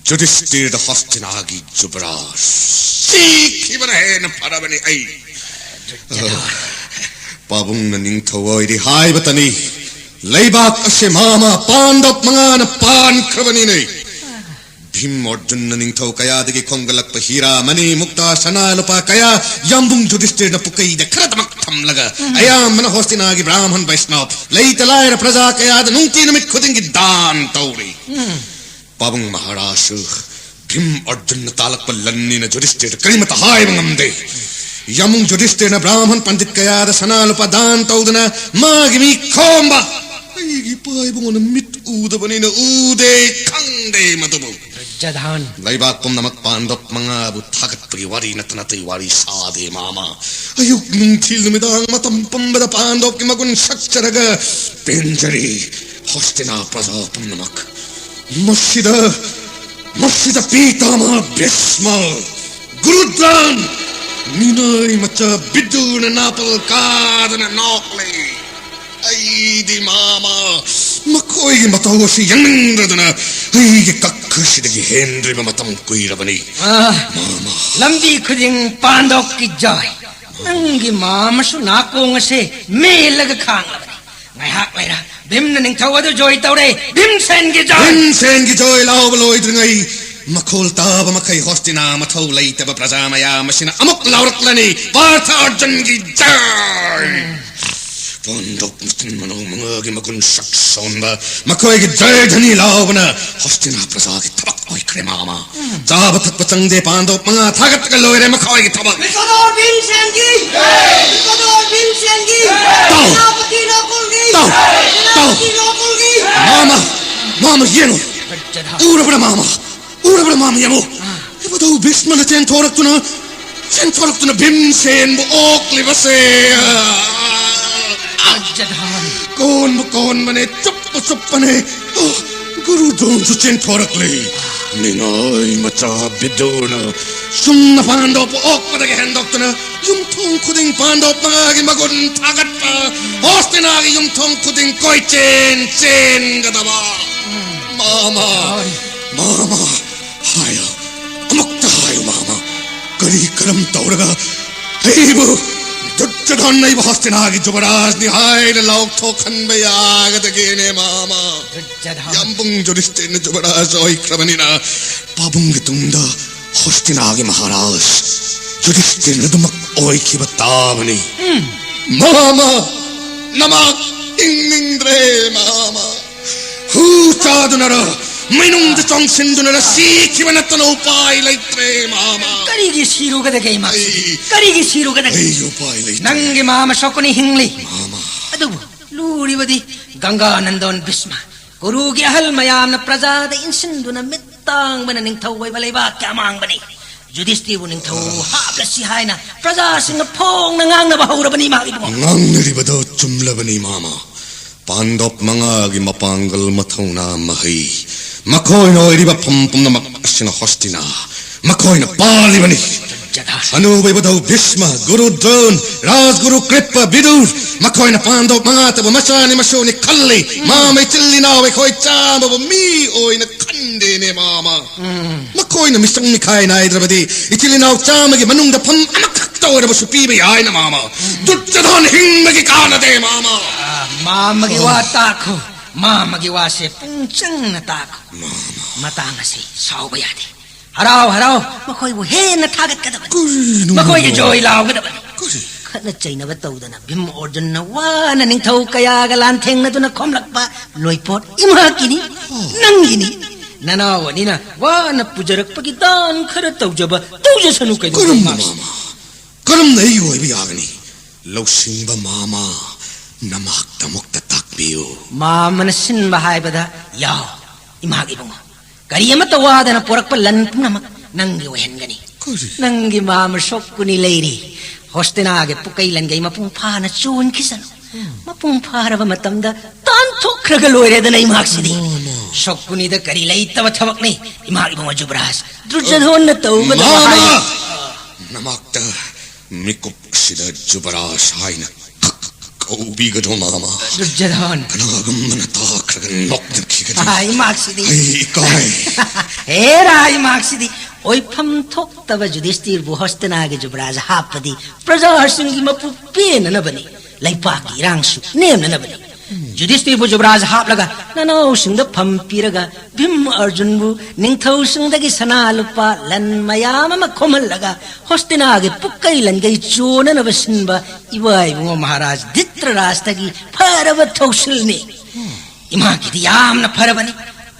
ꯖꯨꯙꯤꯁꯇꯤꯔꯗ ꯍꯣꯁꯇꯤꯅꯥꯒꯤ ꯖꯨꯕꯔꯥꯖ ꯁꯤꯈꯤꯕꯅ ꯍꯦꯟꯅ ꯐꯔꯕꯅꯤ ꯑꯩ꯫ ꯄꯥꯕꯨꯡꯅ ꯅꯤꯡꯊꯧ ꯑꯣꯏꯔꯤ ꯍꯥꯏꯕꯇꯅꯤ꯫ ꯂꯩꯕꯥꯛ ꯑꯁꯦ ꯃꯥꯃ ꯄꯥꯟꯗꯕ ꯃꯉꯥꯅ ꯄꯥꯟꯈ꯭ꯔꯕꯅꯤꯅꯦ꯫ ꯚꯤꯝ ꯑꯔꯖꯨꯟꯅ ꯅꯤꯡꯊꯧ ꯀꯌꯥꯗꯒꯤ ꯈꯣꯝꯒꯠꯂꯛꯄ ꯍꯤꯔꯥ, ꯃꯅꯤ, ꯃꯨꯛꯇꯥ, ꯁꯅꯥ, ꯂꯨꯄꯥ ꯀꯌꯥ ꯌꯥꯝꯕꯨꯡ ꯖꯨꯙꯤꯁꯇꯤꯔꯅ ꯄꯨꯀꯩꯗ ꯈꯔꯗꯃꯛ ꯊꯝꯂꯒ, ꯎꯝ꯫ ꯑꯌꯥꯝꯕꯅ ꯍꯣꯁꯇꯤꯅꯥꯒꯤ ꯕ꯭ꯔꯥꯍꯃꯟ ꯕꯩꯁꯅꯕ, ꯂꯩꯇ ꯂꯥꯏꯔ ꯄ꯭ꯔꯖꯥ ꯀꯌꯥꯗ ꯅꯨꯡꯇꯤ ꯅꯨꯃꯤꯠ ꯈꯨꯗꯤꯡꯒꯤ ꯗꯥꯟ ꯇꯧꯔꯤ꯫ ꯎꯝ꯫ ꯄꯥꯕꯨꯡ ꯃꯍꯥꯔꯥꯖꯁꯨ ꯚꯤꯝ ꯑꯔꯖꯨꯟꯅ ꯇꯥꯜꯂꯛꯄ ꯂꯟꯅꯤꯅ ꯖꯨꯙꯤꯁꯇꯤꯔꯗ ꯀꯔꯤꯃꯠꯇ ꯍꯥꯏꯕ ꯉꯝꯗꯦ꯫ ꯌꯥꯝꯕꯨꯡ ꯖꯨꯙꯤꯁꯇꯤꯔꯅ ꯕ꯭ꯔꯥꯍꯃꯟ ꯄꯟꯗꯤꯠ ꯀꯌꯥꯗ ꯁꯅꯥ ꯂꯨꯄꯥ ꯗꯥꯟ ꯇꯧꯗꯨꯅ ꯃꯥꯒꯤ ꯃꯤ ꯈꯣꯝꯕ꯫ ꯑꯩꯒꯤ ꯏꯄꯥ ꯏꯕꯨꯡꯉꯣꯅ ꯃꯤꯠ ꯎꯗꯕꯅꯤꯅ ꯎꯗꯦ, ꯈꯪꯗꯦ ꯃꯗꯨꯕꯨ꯫ ꯖꯗꯥꯟ꯫ ꯂꯩꯕꯥꯛ ꯄꯨꯝꯅꯃꯛ ꯄꯥꯟꯗꯣꯞ ꯃꯉꯥꯕꯨ ꯊꯥꯒꯠꯄꯒꯤ ꯋꯥꯔꯤ ꯅꯠꯇꯅ ꯑꯇꯩ ꯋꯥꯔꯤ ꯁꯥꯗꯦ, ꯃꯥꯃ꯫ ꯑꯌꯨꯛ ꯅꯨꯡꯊꯤꯜ ꯅꯨꯃꯤꯗꯥꯡ ꯃꯇꯝ ꯄꯨꯝꯕꯗ ꯄꯥꯟꯗꯣꯞꯀꯤ ꯃꯒꯨꯟ ꯁꯛꯆꯔꯒ ꯄꯦꯟꯖꯔꯤ ꯍꯣꯁꯇꯤꯅꯥ ꯄ꯭ꯔꯖꯥ ꯄꯨꯝꯅꯃꯛ꯫ ꯃꯁꯤꯗ, ꯃꯁꯤꯗ ꯄꯤꯇꯥꯃꯍ ꯚꯤꯁꯃ, ꯒꯨꯔꯨ ꯗ꯭ꯔꯣꯟ, ꯃꯤꯅꯥꯏ ꯃꯆꯥ ꯕꯤꯗꯨꯔꯅ ꯅꯥꯄꯜ ꯀꯥꯗꯅ ꯅꯣꯛꯂꯤ꯫ ꯑꯩꯗꯤ ꯃꯥꯃ, ꯃꯈꯣꯏꯒꯤ ꯃꯇꯧ ꯑꯁꯤ ꯌꯦꯡꯅꯤꯡꯗꯗꯅ ꯑꯩꯒꯤ ꯀꯛꯈꯁꯤꯗꯒꯤ ꯍꯦꯟꯗ꯭ꯔꯤꯕ ꯃꯇꯝ ꯀꯨꯏꯔꯕꯅꯤ꯫ ꯑꯥ, ꯃꯥꯃ꯫ ꯂꯝꯕꯤ ꯈꯨꯗꯤꯡ ꯄꯥꯟꯗꯣꯞꯀꯤ ꯖꯣꯏ꯫ ꯅꯪꯒꯤ ꯃꯥꯃꯁꯨ ꯅꯥꯀꯣꯡ ꯑꯁꯦ ꯃꯦꯜꯂꯒ ꯈꯥꯡꯂꯕꯅꯤ꯫ ꯉꯥꯏꯍꯥꯛ ꯂꯩꯔ ꯚꯤꯝꯅ ꯅꯤꯡꯊꯧ ꯑꯗꯨ ꯖꯣꯏ ꯇꯧꯔꯦ꯫ ꯚꯤꯝꯁꯦꯟꯒꯤ ꯖꯣꯏ! ꯚꯤꯝꯁꯦꯟꯒꯤ ꯖꯣꯏ ꯂꯥꯎꯕ ꯂꯣꯏꯗ꯭ꯔꯤꯉꯩ, ꯃꯈꯣꯜ ꯇꯥꯕ ꯃꯈꯩ ꯍꯣꯁꯇꯤꯅꯥ ꯃꯊꯧ ꯂꯩꯇꯕ ꯄ꯭ꯔꯖꯥ ꯃꯌꯥꯝ ꯑꯁꯤꯅ ꯑꯃꯨꯛ ꯂꯥꯎꯔꯛꯂꯅꯤ, "ꯄꯥꯔꯊ ꯑꯔꯖꯨꯟꯒꯤ ꯖꯣꯏ!" ꯄꯥꯟꯗꯕ ꯃꯆꯤꯟ ꯃꯅꯥꯎ ꯃꯉꯥꯒꯤ ꯃꯒꯨꯟ ꯁꯛ ꯁꯣꯟꯕ ꯃꯈꯣꯏꯒꯤ ꯖꯣꯏ ꯙ꯭ꯋꯅꯤ ꯂꯥꯎꯕꯅ ꯍꯣꯁꯇꯤꯅꯥ ꯄ꯭ꯔꯖꯥꯒꯤ ꯊꯕꯛ ꯑꯣꯏꯈ꯭ꯔꯦ, ꯃꯥꯃ꯫ ꯆꯥꯕ ꯊꯛꯄ ꯆꯪꯗꯦ, ꯄꯥꯟꯗꯕ ꯃꯉꯥ ꯊꯥꯒꯠꯂꯒ ꯂꯣꯏꯔꯦ ꯃꯈꯣꯏꯒꯤ ꯊꯕꯛ꯫ ꯕꯤꯀꯗꯣꯔ ꯚꯤꯝꯁꯦꯟꯒꯤ! ꯕꯤꯀꯗꯣꯔ ꯚꯤꯝꯁꯦꯟꯒꯤ! ꯇꯥꯎ! ꯁꯦꯅꯥꯄꯇꯤ ꯅꯣꯀꯨꯜꯒꯤ! ꯇꯥꯎ! ꯇꯥꯎ! ꯁꯦꯅꯥꯄꯇꯤ ꯅꯣꯀꯨꯜꯒꯤ! ꯃꯥꯃ! ꯃꯥꯃ, ꯌꯦꯡꯉꯨ! ꯎꯔꯕ꯭ꯔꯥ, ꯃꯥꯃ? ꯎꯔꯕ꯭ꯔꯥ, ꯃꯥꯃ, ꯌꯦꯡꯉꯨ! ꯏꯕꯨꯙꯧ ꯚꯤꯁꯃꯅ ꯆꯦꯟꯊꯣꯔꯛꯇꯨꯅ, ꯆꯦꯟꯊꯣꯔꯛꯇꯨꯅ ꯚꯤꯝꯁꯦꯟꯕꯨ ꯑꯣꯛꯂꯤꯕꯁꯦ! ꯀꯣꯟꯕꯨ ꯀꯣꯟꯕꯅꯦ, ꯆꯨꯞꯄꯨ ꯆꯨꯞꯄꯅꯦ꯫ ꯒꯨꯔꯨ ꯗ꯭ꯔꯣꯟꯁꯨ ꯆꯦꯟꯊꯣꯔꯛꯂꯤ꯫ ꯃꯤꯉꯥꯏ ꯃꯆꯥ ꯕꯤꯗꯨꯔꯅ ꯆꯨꯝꯅ ꯄꯥꯟꯗꯣꯞꯄꯨ ꯑꯣꯛꯄꯗꯒꯤ ꯍꯦꯟꯗꯣꯛꯇꯨꯅ ꯌꯨꯝꯊꯣꯡ ꯈꯨꯗꯤꯡ ꯄꯥꯟꯗꯣꯞ ꯃꯉꯥꯒꯤ ꯃꯒꯨꯟ ꯊꯥꯒꯠꯄ, ꯍꯣꯁꯇꯤꯅꯥꯒꯤ ꯌꯨꯝꯊꯣꯡ ꯈꯨꯗꯤꯡ ꯀꯣꯏꯆꯦꯟ ꯆꯦꯟꯒꯗꯕ꯫ ꯃꯥꯃ, ꯃꯥꯃ, ꯍꯥꯏꯌꯨ, ꯑꯃꯨꯛꯇ ꯍꯥꯏꯌꯨ, ꯃꯥꯃ꯫ ꯀꯔꯤ ꯀꯔꯝ ꯇꯧꯔꯒ ꯑꯩꯕꯨ, ꯗꯨꯔꯖꯣꯙꯟ ꯑꯩꯕꯨ ꯍꯣꯁꯇꯤꯅꯥꯒꯤ ꯖꯨꯕꯔꯥꯖꯅꯤ ꯍꯥꯏꯅ ꯂꯥꯎꯊꯣꯛꯍꯟꯕ ꯌꯥꯒꯗꯒꯦꯅꯦ, ꯃꯥꯃ? ꯗꯨꯔꯖꯣꯙꯟ! ꯌꯥꯝꯕꯨꯡ ꯖꯨꯔꯤꯁꯇꯤꯔꯅ ꯖꯨꯕꯔꯥꯖ ꯑꯣꯏꯈ꯭ꯔꯕꯅꯤꯅ, ꯄꯥꯕꯨꯡꯒꯤ ꯇꯨꯡꯗ ꯍꯣꯁꯇꯤꯅꯥꯒꯤ ꯃꯍꯥꯔꯥꯖ ꯖꯨꯔꯤꯁꯇꯤꯔꯅ ꯑꯗꯨꯃꯛ ꯑꯣꯏꯈꯤꯕ ꯇꯥꯕꯅꯤ꯫ ꯃꯥꯃ, ꯅꯃꯥꯛ ꯍꯤꯡꯅꯤꯡꯗ꯭ꯔꯦ, ꯃꯥꯃ꯫ ꯍꯨ ꯆꯥꯗꯨꯅꯔ, ꯃꯩꯅꯨꯡꯗ ꯆꯣꯡꯁꯤꯟꯗꯨꯅꯔ ꯁꯤꯈꯤꯕ ꯅꯠꯇꯅ ꯎꯄꯥꯏ ꯂꯩꯇ꯭ꯔꯦ, ꯃꯥꯃ꯫ ꯀꯔꯤꯒꯤ ꯁꯤꯔꯨꯒꯗꯒꯦ ꯏꯃꯥ? ꯑꯩ, ꯀꯔꯤꯒꯤ ꯁꯤꯔꯨꯒꯗꯒꯦ? ꯑꯩ ꯎꯄꯥꯏ ꯂꯩꯇ꯭ꯔꯦ꯫ ꯅꯪꯒꯤ ꯃꯥꯃ ꯁꯣꯛꯀꯅꯤ ꯍꯤꯡꯂꯤ꯫ ꯃꯥꯃ꯫ ꯑꯗꯨꯕꯨ ꯂꯨꯔꯤꯕꯗꯤ ꯒꯪꯒꯥ ꯅꯟꯗꯣꯟ ꯚꯤꯁꯃ, ꯒꯨꯔꯨꯒꯤ ꯑꯍꯜ ꯃꯌꯥꯝꯅ ꯄ꯭ꯔꯖꯥꯗ ꯏꯟꯁꯤꯟꯗꯨꯅ ꯃꯤꯠ ꯇꯥꯡꯕꯅ ꯅꯤꯡꯊꯧ ꯑꯣꯏꯕ ꯂꯩꯕꯥꯛ ꯀꯌꯥ ꯃꯥꯡꯕꯅꯤ꯫ ꯌꯨꯙꯤꯁꯇꯤꯔꯕꯨ ꯅꯤꯡꯊꯧ ꯍꯥꯞꯂꯁꯤ ꯍꯥꯏꯅ ꯄ꯭ꯔꯖꯥꯁꯤꯡꯅ ꯐꯣꯡꯅ ꯉꯥꯡꯅꯕ ꯍꯧꯔꯕꯅꯤ, ꯏꯃꯥ ꯏꯕꯨꯡꯉꯣ꯫ ꯉꯥꯡꯅꯔꯤꯕꯗꯣ ꯆꯨꯝꯂꯕꯅꯤ, ꯃꯥꯃ꯫ ꯄꯥꯟꯗꯣꯞ ꯃꯉꯥꯒꯤ ꯃꯄꯥꯡꯒꯜ, ꯃꯊꯧꯅꯥ, ꯃꯍꯩ, ꯃꯈꯣꯏꯅ ꯑꯣꯏꯔꯤꯕ ꯐꯝ ꯄꯨꯝꯅꯃꯛ ꯑꯁꯤꯅ ꯍꯣꯁꯇꯤꯅꯥ ꯃꯈꯣꯏꯅ ꯄꯥꯜꯂꯤꯕꯅꯤ꯫ ꯖꯒꯥ꯫ ꯑꯅꯧꯕ ꯏꯕꯨꯙꯧ ꯚꯤꯁꯃ, ꯒꯨꯔꯨ ꯗ꯭ꯔꯣꯟ, ꯔꯥꯖꯒꯨꯔꯨ ꯀ꯭ꯔꯤꯄ, ꯕꯤꯗꯨꯔ, ꯃꯈꯣꯏꯅ ꯄꯥꯟꯗꯣꯞ ꯃꯉꯥꯇꯕꯨ ꯃꯆꯥꯅꯤ ꯃꯁꯨꯅꯤ ꯈꯜꯂꯤ꯫ ꯃꯥꯃ, ꯏꯆꯤꯜ ꯏꯅꯥꯎ ꯑꯩꯈꯣꯏ ꯆꯥꯝꯃꯕꯨ ꯃꯤ ꯑꯣꯏꯅ ꯈꯟꯗꯦꯅꯦ, ꯃꯥꯃ꯫ ꯃꯈꯣꯏꯅ ꯃꯤꯆꯪ ꯃꯤꯈꯥꯏ ꯅꯥꯏꯗ꯭ꯔꯕꯗꯤ ꯏꯆꯤꯜ ꯏꯅꯥꯎ ꯆꯥꯝꯃꯒꯤ ꯃꯅꯨꯡꯗ ꯐꯝ ꯑꯃꯈꯛꯇ ꯑꯣꯏꯔꯕꯁꯨ ꯄꯤꯕ ꯌꯥꯏꯅ, ꯃꯥꯃ꯫ ꯗꯨꯔꯖꯣꯙꯟ ꯍꯤꯡꯕꯒꯤ ꯀꯥꯟꯅꯗꯦ, ꯃꯥꯃ꯫ ꯃꯥꯃꯒꯤ ꯋꯥ ꯇꯥꯈꯣ꯫ ꯃꯥꯃꯒꯤ ꯋꯥꯁꯦ ꯄꯨꯡ ꯆꯪꯅ ꯇꯥꯈꯣ꯫ ꯃꯇꯥꯡ ꯑꯁꯤ ꯁꯥꯎꯕ ꯌꯥꯗꯦ꯫ ꯍꯔꯥꯎ ꯍꯔꯥꯎ ꯃꯈꯣꯏꯕꯨ ꯍꯦꯟꯅ ꯊꯥꯒꯠꯀꯗꯕꯅꯤ꯫ ꯀꯔꯤꯅꯣ? ꯃꯈꯣꯏꯒꯤ ꯖꯣꯏ ꯂꯥꯎꯒꯗꯕꯅꯤ꯫ ꯀꯔꯤ? ꯈꯠꯅ ꯆꯩꯅꯕ ꯇꯧꯗꯅ ꯚꯤꯝ ꯑꯣꯔꯖꯨꯟꯅ ꯋꯥꯅ ꯅꯤꯡꯊꯧ ꯀꯌꯥꯒ ꯂꯥꯟꯊꯦꯡꯅꯗꯨꯅ ꯈꯣꯝꯂꯛꯄ ꯂꯣꯏꯄꯣꯠ ꯏꯃꯥꯀꯤꯅꯤ, ꯅꯪꯒꯤꯅꯤ꯫ ꯅꯅꯥꯎ ꯑꯅꯤꯅ ꯋꯥꯅ ꯄꯨꯖꯔꯛꯄꯒꯤ ꯗꯥꯟ ꯈꯔ ꯇꯧꯖꯕ ꯇꯧꯖꯁꯅꯨ ꯀꯩꯗꯧꯕ ꯀꯔꯝꯅ ꯏꯃꯥꯁꯤ? ꯃꯥꯃ? ꯀꯔꯝꯅ ꯑꯩꯒꯤ ꯑꯣꯏꯕ ꯌꯥꯒꯅꯤ? ꯂꯧꯁꯤꯡꯕ ꯃꯥꯃ, ꯅꯃꯥꯛꯇꯃꯛꯇ ꯇꯥꯛꯄꯤꯌꯨ꯫ ꯃꯥꯃꯅ ꯁꯤꯟꯕ ꯍꯥꯏꯕꯗ ꯌꯥꯎ, ꯏꯃꯥꯒꯤ ꯏꯕꯨꯡꯉꯣ꯫ ꯀꯔꯤ ꯑꯃꯠꯇ ꯋꯥꯗꯅ ꯄꯣꯔꯛꯄ ꯂꯟ ꯄꯨꯝꯅꯃꯛ ꯅꯪꯒꯤ ꯑꯣꯏꯍꯟꯒꯅꯤ꯫ ꯀꯔꯤ? ꯅꯪꯒꯤ ꯃꯥꯃ ꯁꯣꯛꯀꯨꯅꯤ ꯂꯩꯔꯤ꯫ ꯍꯣꯁꯇꯤꯅꯥꯒꯤ ꯄꯨꯀꯩ ꯂꯟꯒꯩ ꯃꯄꯨꯡ ꯐꯥꯅ ꯆꯣꯟꯈꯤꯁꯅꯨ꯫ ꯃꯄꯨꯡ ꯐꯥꯔꯕ ꯃꯇꯝꯗ ꯇꯥꯟꯊꯣꯛꯈ꯭ꯔꯒ ꯂꯣꯏꯔꯦꯗꯅ ꯏꯃꯥꯛꯁꯤꯗꯤ꯫ ꯃꯥꯃ꯫ ꯁꯣꯛꯀꯨꯅꯤꯗ ꯀꯔꯤ ꯂꯩꯇꯕ ꯊꯕꯛꯅꯤ? ꯏꯃꯥ ꯏꯕꯨꯡꯉꯣ ꯖꯨꯕꯔꯥꯖ, ꯗꯨꯔꯖꯣꯙꯣꯟꯅ ꯇꯧꯒꯗꯕ ꯃꯥꯃ! ꯍꯥꯏ- ꯅꯃꯥꯛꯇ ꯃꯤꯀꯨꯞ ꯑꯁꯤꯗ ꯖꯨꯕꯔꯥꯖ ꯍꯥꯏꯅ ꯀꯧꯕꯤꯒꯗ꯭ꯔꯣ, ꯃꯥꯃ? ꯗꯨꯔꯖꯣꯙꯣꯟ꯫ ꯀꯅꯥꯒꯨꯝꯕꯅ ꯇꯥꯈ꯭ꯔꯒ ꯅꯣꯛꯅꯈꯤꯒꯅꯤ꯫ ꯑꯥ, ꯏꯃꯥꯛꯁꯤꯗꯤ꯫ ꯑꯩ ꯏꯀꯥꯏ꯫ ꯍꯦꯔꯥ, ꯏꯃꯥꯛꯁꯤꯗꯤ꯫ ꯑꯣꯏꯐꯝ ꯊꯣꯛꯇꯕ ꯖꯨꯗꯤꯁꯇꯤꯔꯕꯨ ꯍꯣꯁꯇꯤꯅꯥꯒꯤ ꯖꯨꯕꯔꯥꯖ ꯍꯥꯞꯄꯗꯤ ꯄ꯭ꯔꯖꯥꯁꯤꯡꯒꯤ ꯃꯄꯨ ꯄꯦꯟꯅꯅꯕꯅꯤ, ꯂꯩꯄꯥꯛꯀꯤ ꯏꯔꯥꯡꯁꯨ ꯅꯦꯝꯅꯅꯕꯅꯤ꯫ ꯖꯨꯗꯤꯁꯇꯤꯔꯕꯨ ꯖꯨꯕꯔꯥꯖ ꯍꯥꯞꯂꯒ ꯅꯅꯥꯎꯁꯤꯡꯗ ꯐꯝ ꯄꯤꯔꯒ ꯚꯤꯝ ꯑꯔꯖꯨꯟꯕꯨ ꯅꯤꯡꯊꯧꯁꯤꯡꯗꯒꯤ ꯁꯅꯥ ꯂꯨꯄꯥ ꯂꯟ ꯃꯌꯥꯝ ꯑꯃ ꯈꯣꯝꯍꯜꯂꯒ ꯍꯣꯁꯇꯤꯅꯥꯒꯤ ꯄꯨꯛꯀꯩ ꯂꯟꯒꯩ ꯆꯣꯟꯅꯅꯕ ꯁꯤꯟꯕ ꯏꯕꯥ ꯏꯕꯨꯡꯉꯣ ꯃꯍꯥꯔꯥꯖ ꯙꯤꯇ꯭ꯔꯔꯥꯁꯇꯒꯤ ꯐꯔꯕ ꯊꯧꯁꯤꯜꯅꯤ꯫ ꯏꯃꯥꯒꯤꯗꯤ ꯌꯥꯝꯅ ꯐꯔꯕꯅꯤ꯫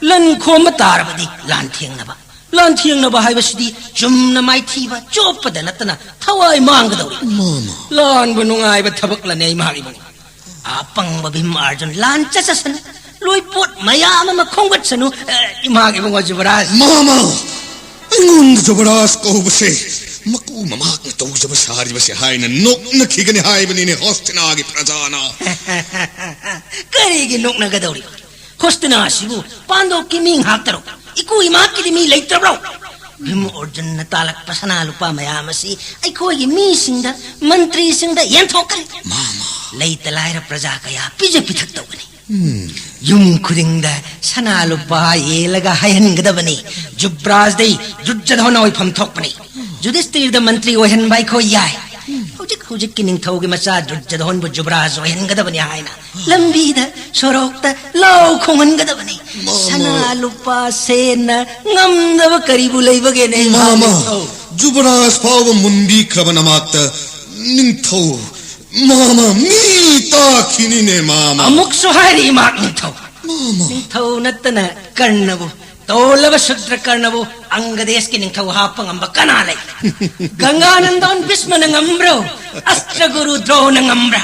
ꯂꯟ ꯈꯣꯝꯕ ꯇꯥꯔꯕꯗꯤ ꯂꯥꯟꯊꯦꯡꯅꯕ꯫ ꯂꯥꯟꯊꯦꯡꯅꯕ ꯍꯥꯏꯕꯁꯤꯗꯤ ꯆꯨꯝꯅ ꯃꯥꯏꯊꯤꯕ ꯆꯣꯞꯄꯗ ꯅꯠꯇꯅ ꯊꯋꯥꯏ ꯃꯥꯡꯒꯗꯧꯔꯤ꯫ ꯃꯥꯃ꯫ ꯂꯥꯟꯕꯨ ꯅꯨꯡꯉꯥꯏꯕ ꯊꯕꯛꯂꯅꯦ ꯏꯃꯥ ꯏꯕꯨꯡꯉꯣ? ꯑꯄꯪꯕ ꯚꯤꯝ ꯑꯔꯖꯨꯟ ꯂꯥꯟ ꯆꯠꯆꯁꯅꯨ, ꯂꯣꯏꯄꯣꯠ ꯃꯌꯥꯝ ꯑꯃ ꯈꯣꯝꯒꯠꯁꯅꯨ꯫ ꯑꯦ, ꯏꯃꯥꯒꯤ ꯏꯕꯨꯡꯉꯣ ꯖꯨꯕꯔꯥꯖ꯫ ꯃꯥꯃ! ꯑꯩꯉꯣꯟꯗ ꯖꯨꯕꯔꯥꯖ ꯀꯧꯕꯁꯦ ꯃꯀꯨ ꯃꯃꯥꯛꯅ ꯇꯧꯖꯕ ꯁꯥꯔꯤꯕꯁꯦ ꯍꯥꯏꯅ ꯅꯣꯛꯅꯈꯤꯒꯅꯤ ꯍꯥꯏꯕꯅꯤꯅꯦ ꯍꯣꯁꯇꯤꯅꯥꯒꯤ ꯄ꯭ꯔꯖꯥꯅ꯫ ꯀꯔꯤꯒꯤ ꯅꯣꯛꯅꯒꯗꯧꯔꯤꯕ? ꯍꯣꯁꯇꯤꯅꯥ ꯑꯁꯤꯕꯨ ꯄꯥꯟꯗꯣꯞꯀꯤ ꯃꯤ ꯉꯥꯛꯇꯔꯣ? ꯏꯀꯨ ꯏꯃꯥꯀꯤꯗꯤ ꯃꯤ ꯂꯩꯇ꯭ꯔꯕ꯭ꯔꯣ? ꯚꯤꯝ ꯑꯔꯖꯨꯟꯅ ꯇꯥꯜꯂꯛꯄ ꯁꯅꯥ ꯂꯨꯄꯥ ꯃꯌꯥꯝ ꯑꯁꯤ ꯑꯩꯈꯣꯏꯒꯤ ꯃꯤꯁꯤꯡꯗ, ꯃꯟꯇ꯭ꯔꯤꯁꯤꯡꯗ ꯌꯦꯟꯊꯣꯛꯀꯅꯤ꯫ ꯃꯥꯃ꯫ ꯂꯩꯇ ꯂꯥꯏꯔ ꯄ꯭ꯔꯖꯥ ꯀꯌꯥ ꯄꯤꯖ ꯄꯤꯊꯛ ꯇꯧꯒꯅꯤ꯫ ꯎꯝ꯫ ꯌꯨꯝ ꯈꯨꯗꯤꯡꯗ ꯁꯅꯥ ꯂꯨꯄꯥ ꯌꯦꯜꯂꯒ ꯍꯩꯍꯟꯒꯗꯕꯅꯤ꯫ ꯖꯨꯕ꯭ꯔꯥꯖꯗꯩ ꯗꯨꯔꯖꯣꯙꯣꯟ ꯑꯣꯏꯐꯝ ꯊꯣꯛꯄꯅꯤ꯫ ꯖꯨꯗꯤꯁꯇꯤꯔꯗ ꯃꯟꯇ꯭ꯔꯤ ꯑꯣꯏꯍꯟꯕ ꯑꯩꯈꯣꯏ ꯌꯥꯏ꯫ ꯍꯧꯖꯤꯛ ꯍꯧꯖꯤꯛꯀꯤ ꯅꯤꯡꯊꯧꯒꯤ ꯃꯆꯥ ꯗꯨꯔꯖꯣꯙꯟꯕꯨ ꯖꯨꯕꯔꯥꯖ ꯑꯣꯏꯍꯟꯒꯗꯕꯅꯤ ꯍꯥꯏꯅ ꯂꯝꯕꯤꯗ, ꯁꯣꯔꯣꯛꯇ ꯂꯥꯎ ꯈꯣꯡꯍꯟꯒꯗꯕꯅꯤ꯫ ꯃꯥꯃ꯫ ꯁꯅꯥ ꯂꯨꯄꯥ ꯁꯦꯟꯅ ꯉꯝꯗꯕ ꯀꯔꯤꯕꯨ ꯂꯩꯕꯒꯦꯅꯦ, ꯏꯃꯥ ꯃꯥꯃ, ꯅꯤꯡꯊꯧ? ꯖꯨꯕꯔꯥꯖ ꯐꯥꯎꯕ ꯃꯨꯟꯕꯤꯈ꯭ꯔꯕ ꯅꯃꯥꯛꯇ ꯅꯤꯡꯊꯧ, ꯃꯥꯃ, ꯃꯤ ꯇꯥꯈꯤꯅꯤꯅꯦ, ꯃꯥꯃ꯫ ꯑꯃꯨꯛꯁꯨ ꯍꯥꯏꯔꯤ, ꯏꯃꯥ ꯅꯤꯡꯊꯧ꯫ ꯃꯥꯃ꯫ ꯅꯤꯡꯊꯧ ꯅꯠꯇꯅ ꯀꯔꯅꯕꯨ, ꯇꯣꯜꯂꯕ ꯁꯨꯗ꯭ꯔ ꯀꯔꯅꯕꯨ ꯑꯪꯒꯗꯦꯁꯀꯤ ꯅꯤꯡꯊꯧ ꯍꯥꯞꯄ ꯉꯝꯕ ꯀꯅꯥ ꯂꯩ? ꯒꯪꯒꯥꯅꯟꯗꯣꯟ ꯚꯤꯁꯃꯅ ꯉꯝꯕ꯭ꯔꯣ? ꯑꯁꯇ꯭ꯔꯒꯨꯔꯨ ꯗ꯭ꯔꯣꯅ ꯉꯝꯕ꯭ꯔꯥ?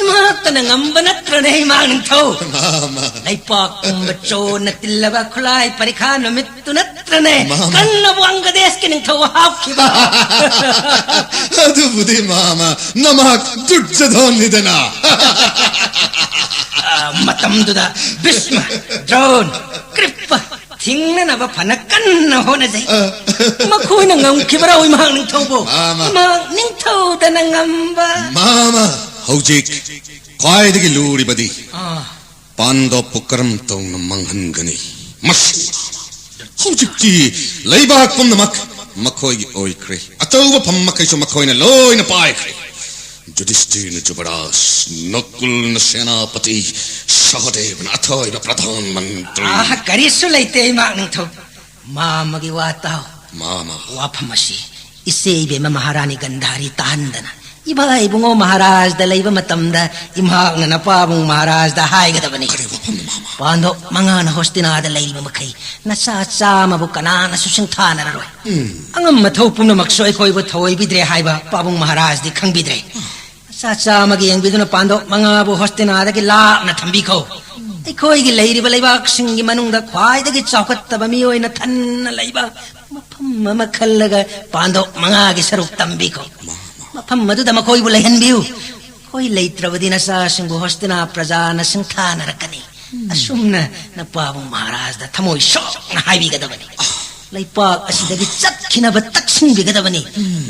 ꯏꯃꯥꯛꯇꯅ ꯉꯝꯕ ꯅꯠꯇ꯭ꯔꯅꯦ, ꯏꯃꯥ ꯅꯤꯡꯊꯧ? ꯃꯥꯃ꯫ ꯂꯩꯄꯥꯛ ꯄꯨꯝꯕ ꯆꯣꯟꯅ ꯇꯤꯜꯂꯕ ꯈꯨꯠꯂꯥꯏ ꯄꯔꯤꯈꯥ ꯅꯨꯃꯤꯠꯇꯨ ꯅꯠꯇ꯭ꯔꯅꯦ, ꯃꯥꯃ꯫ ꯀꯔꯅꯕꯨ ꯑꯪꯒꯗꯦꯁꯀꯤ ꯅꯤꯡꯊꯧ ꯍꯥꯞꯈꯤꯕ? ꯑꯗꯨꯕꯨꯗꯤ, ꯃꯥꯃ, ꯅꯃꯥꯛ ꯗꯨꯔꯖꯣꯙꯟꯅꯤꯗꯅ꯫ ꯑ, ꯃꯇꯝꯗꯨꯗ ꯚꯤꯁꯃ, ꯗ꯭ꯔꯣꯟ, ꯀ꯭ꯔꯤꯞꯄ ꯊꯤꯡꯅꯅꯕ ꯐꯅ ꯀꯟꯅ ꯍꯣꯠꯅꯖꯩ꯫ ꯑ꯫ ꯃꯈꯣꯏꯅ ꯉꯝꯈꯤꯕ꯭ꯔꯥ, ꯏꯃꯥ ꯅꯤꯡꯊꯧꯕꯨ? ꯃꯥꯃ꯫ ꯏꯃꯥ ꯅꯤꯡꯊꯧꯗꯅ ꯉꯝꯕ꯫ ꯃꯥꯃ, ꯍꯧꯖꯤꯛ ꯈ꯭ꯋꯥꯏꯗꯒꯤ ꯂꯨꯔꯤꯕꯗꯤ ꯑꯥ꯫ ꯄꯥꯟꯗꯣꯞꯄꯨ ꯀꯔꯝ ꯇꯧꯅ ꯃꯥꯡꯍꯟꯒꯅꯤ? ꯃꯁꯤ ꯍꯧꯖꯤꯛꯇꯤ ꯂꯩꯕꯥꯛ ꯄꯨꯝꯅꯃꯛ ꯃꯈꯣꯏꯒꯤ ꯑꯣꯏꯈ꯭ꯔꯦ꯫ ꯑꯆꯧꯕ ꯐꯝ ꯃꯈꯩꯁꯨ ꯃꯈꯣꯏꯅ ꯂꯣꯏꯅ ꯄꯥꯏꯈ꯭ꯔꯦ꯫ ꯌꯨꯙꯤꯁꯇꯤꯔꯅ ꯖꯨꯕꯔꯥꯖ, ꯅꯀꯨꯜꯅ ꯁꯦꯅꯥꯄꯇꯤ, ꯁꯍꯗꯦꯕꯅ ꯑꯊꯣꯏꯕ ꯄ꯭ꯔꯙꯥꯟ ꯃꯟꯇ꯭ꯔꯤ꯫ ꯑꯥ, ꯀꯔꯤꯁꯨ ꯂꯩꯇꯦ, ꯏꯃꯥ ꯅꯤꯡꯊꯧ꯫ ꯃꯥꯃꯒꯤ ꯋꯥ ꯇꯥꯎ꯫ ꯃꯥꯃ꯫ ꯋꯥꯐꯝ ꯑꯁꯤ ꯏꯆꯦ ꯏꯕꯦꯝꯃ ꯃꯍꯥꯔꯥꯅꯤ ꯒꯟꯙꯥꯔꯤ ꯇꯥꯍꯟꯗꯅ ꯏꯕꯥ ꯏꯕꯨꯡꯉꯣ ꯃꯍꯥꯔꯥꯖꯗ ꯂꯩꯕ ꯃꯇꯝꯗ ꯏꯃꯥꯛꯅ ꯅꯄꯥꯕꯨꯡ ꯃꯍꯥꯔꯥꯖꯗ ꯍꯥꯏꯒꯗꯕꯅꯤ꯫ ꯀꯔꯤ ꯋꯥꯐꯝꯅꯣ, ꯃꯥꯃ? ꯄꯥꯟꯗꯣꯞ ꯃꯉꯥꯅ ꯍꯣꯁꯇꯤꯅꯥꯗ ꯂꯩꯔꯤꯕ ꯃꯈꯩ ꯅꯆꯥ ꯆꯥꯝꯃꯕꯨ ꯀꯅꯥꯅꯁꯨ ꯁꯤꯡꯊꯥꯅꯔꯔꯣꯏ꯫ ꯎꯝ꯫ ꯑꯉꯝ ꯑꯊꯧ ꯄꯨꯝꯅꯃꯛꯁꯨ ꯑꯩꯈꯣꯏꯕꯨ ꯊꯧꯑꯣꯏꯕꯤꯗ꯭ꯔꯦ ꯍꯥꯏꯕ ꯄꯥꯕꯨꯡ ꯃꯍꯥꯔꯥꯖꯗꯤ ꯈꯪꯕꯤꯗ꯭ꯔꯦ꯫ ꯆꯥ ꯆꯥꯝꯃꯒꯤ ꯌꯦꯡꯕꯤꯗꯨꯅ ꯄꯥꯟꯗꯣꯞ ꯃꯉꯥꯕꯨ ꯍꯣꯁꯇꯤꯅꯥꯗꯒꯤ ꯂꯥꯞꯅ ꯊꯝꯕꯤꯈꯣ꯫ ꯑꯩꯈꯣꯏꯒꯤ ꯂꯩꯔꯤꯕ ꯂꯩꯕꯥꯛꯁꯤꯡꯒꯤ ꯃꯅꯨꯡꯗ ꯈ꯭ꯋꯥꯏꯗꯒꯤ ꯆꯥꯎꯈꯠꯇꯕ ꯃꯤꯑꯣꯏꯅ ꯊꯟꯅ ꯂꯩꯕ ꯃꯐꯝ ꯑꯃ ꯈꯜꯂꯒ ꯄꯥꯟꯗꯣꯞ ꯃꯉꯥꯒꯤ ꯁꯔꯨꯛ ꯇꯝꯕꯤꯈꯣ꯫ ꯃꯐꯝ ꯑꯗꯨꯗ ꯃꯈꯣꯏꯕꯨ ꯂꯩꯍꯟꯕꯤꯌꯨ꯫ ꯑꯩꯈꯣꯏ ꯂꯩꯇ꯭ꯔꯕꯗꯤ ꯅꯆꯥꯁꯤꯡꯕꯨ ꯍꯣꯁꯇꯤꯅꯥ ꯄ꯭ꯔꯖꯥꯅ ꯁꯤꯡꯊꯥꯅꯔꯛꯀꯅꯤ꯫ ꯑꯁꯨꯝꯅ ꯅꯄꯥꯕꯨꯡ ꯃꯍꯥꯔꯥꯖꯗ ꯊꯃꯣꯏ ꯁꯣꯛꯅ ꯍꯥꯏꯕꯤꯒꯗꯕꯅꯤ꯫ ꯂꯩꯄꯥꯛ ꯑꯁꯤꯗꯒꯤ ꯆꯠꯈꯤꯅꯕ ꯇꯛꯁꯤꯟꯕꯤꯒꯗꯕꯅꯤ꯫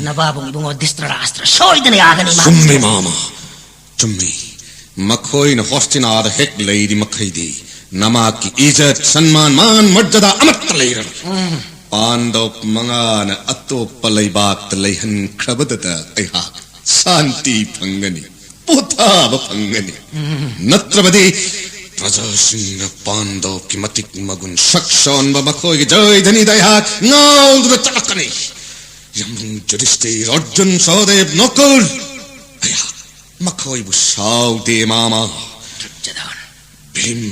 ꯅꯕꯥꯕꯨꯡ ꯏꯕꯨꯡꯉꯣ ꯙ꯭ꯔꯤꯇꯔꯥꯁꯇ꯭ꯔ ꯁꯣꯏꯗꯅ ꯌꯥꯒꯅꯤ, ꯃꯍꯥꯔꯥꯖ꯫ ꯆꯨꯝꯃꯤ, ꯃꯥꯃ, ꯆꯨꯝꯃꯤ꯫ ꯃꯈꯣꯏꯅ ꯍꯣꯁꯇꯤꯅꯥꯗ ꯍꯦꯛ ꯂꯩꯔꯤ ꯃꯈꯩꯗꯤ ꯅꯃꯥꯛꯀꯤ ꯏꯖꯠ, ꯁꯟꯃꯥꯟ, ꯃꯥꯟ, ꯃꯔꯖꯗꯥ ꯑꯃꯠꯇ ꯂꯩꯔꯔꯣꯏ꯫ ꯎꯝ꯫ ꯄꯥꯟꯗꯣꯞ ꯃꯉꯥꯅ ꯑꯇꯣꯞꯄ ꯂꯩꯕꯥꯛꯇ ꯂꯩꯍꯟꯈ꯭ꯔꯕꯗꯨꯗ ꯑꯩꯍꯥꯛ ꯁꯥꯟꯇꯤ ꯐꯪꯒꯅꯤ, ꯄꯣꯊꯥꯕ ꯐꯪꯒꯅꯤ꯫ ꯅꯠꯇ꯭ꯔꯕꯗꯤ ꯄ꯭ꯔꯖꯥꯁꯤꯡꯅ ꯄꯥꯟꯗꯕꯀꯤ ꯃꯇꯤꯛ ꯃꯒꯨꯟ ꯁꯛ ꯁꯣꯟꯕ ꯃꯈꯣꯏꯒꯤ ꯖꯣꯏꯙꯅꯤꯗ ꯑꯩꯍꯥꯛ ꯉꯥꯎꯗꯨꯅ ꯆꯠꯂꯛꯀꯅꯤ꯫ ꯌꯥꯝꯕꯨꯡ ꯌꯨꯙꯤꯁꯇꯤꯔ, ꯑꯔꯖꯨꯟ, ꯁꯍꯗꯦꯕ, ꯅꯀꯨꯜ, ꯑꯩꯍꯥꯛ ꯃꯈꯣꯏꯕꯨ ꯁꯥꯎꯗꯦ, ꯃꯥꯃ꯫ ꯗꯨꯔꯖꯣꯙꯟ꯫ ꯚꯤꯝ,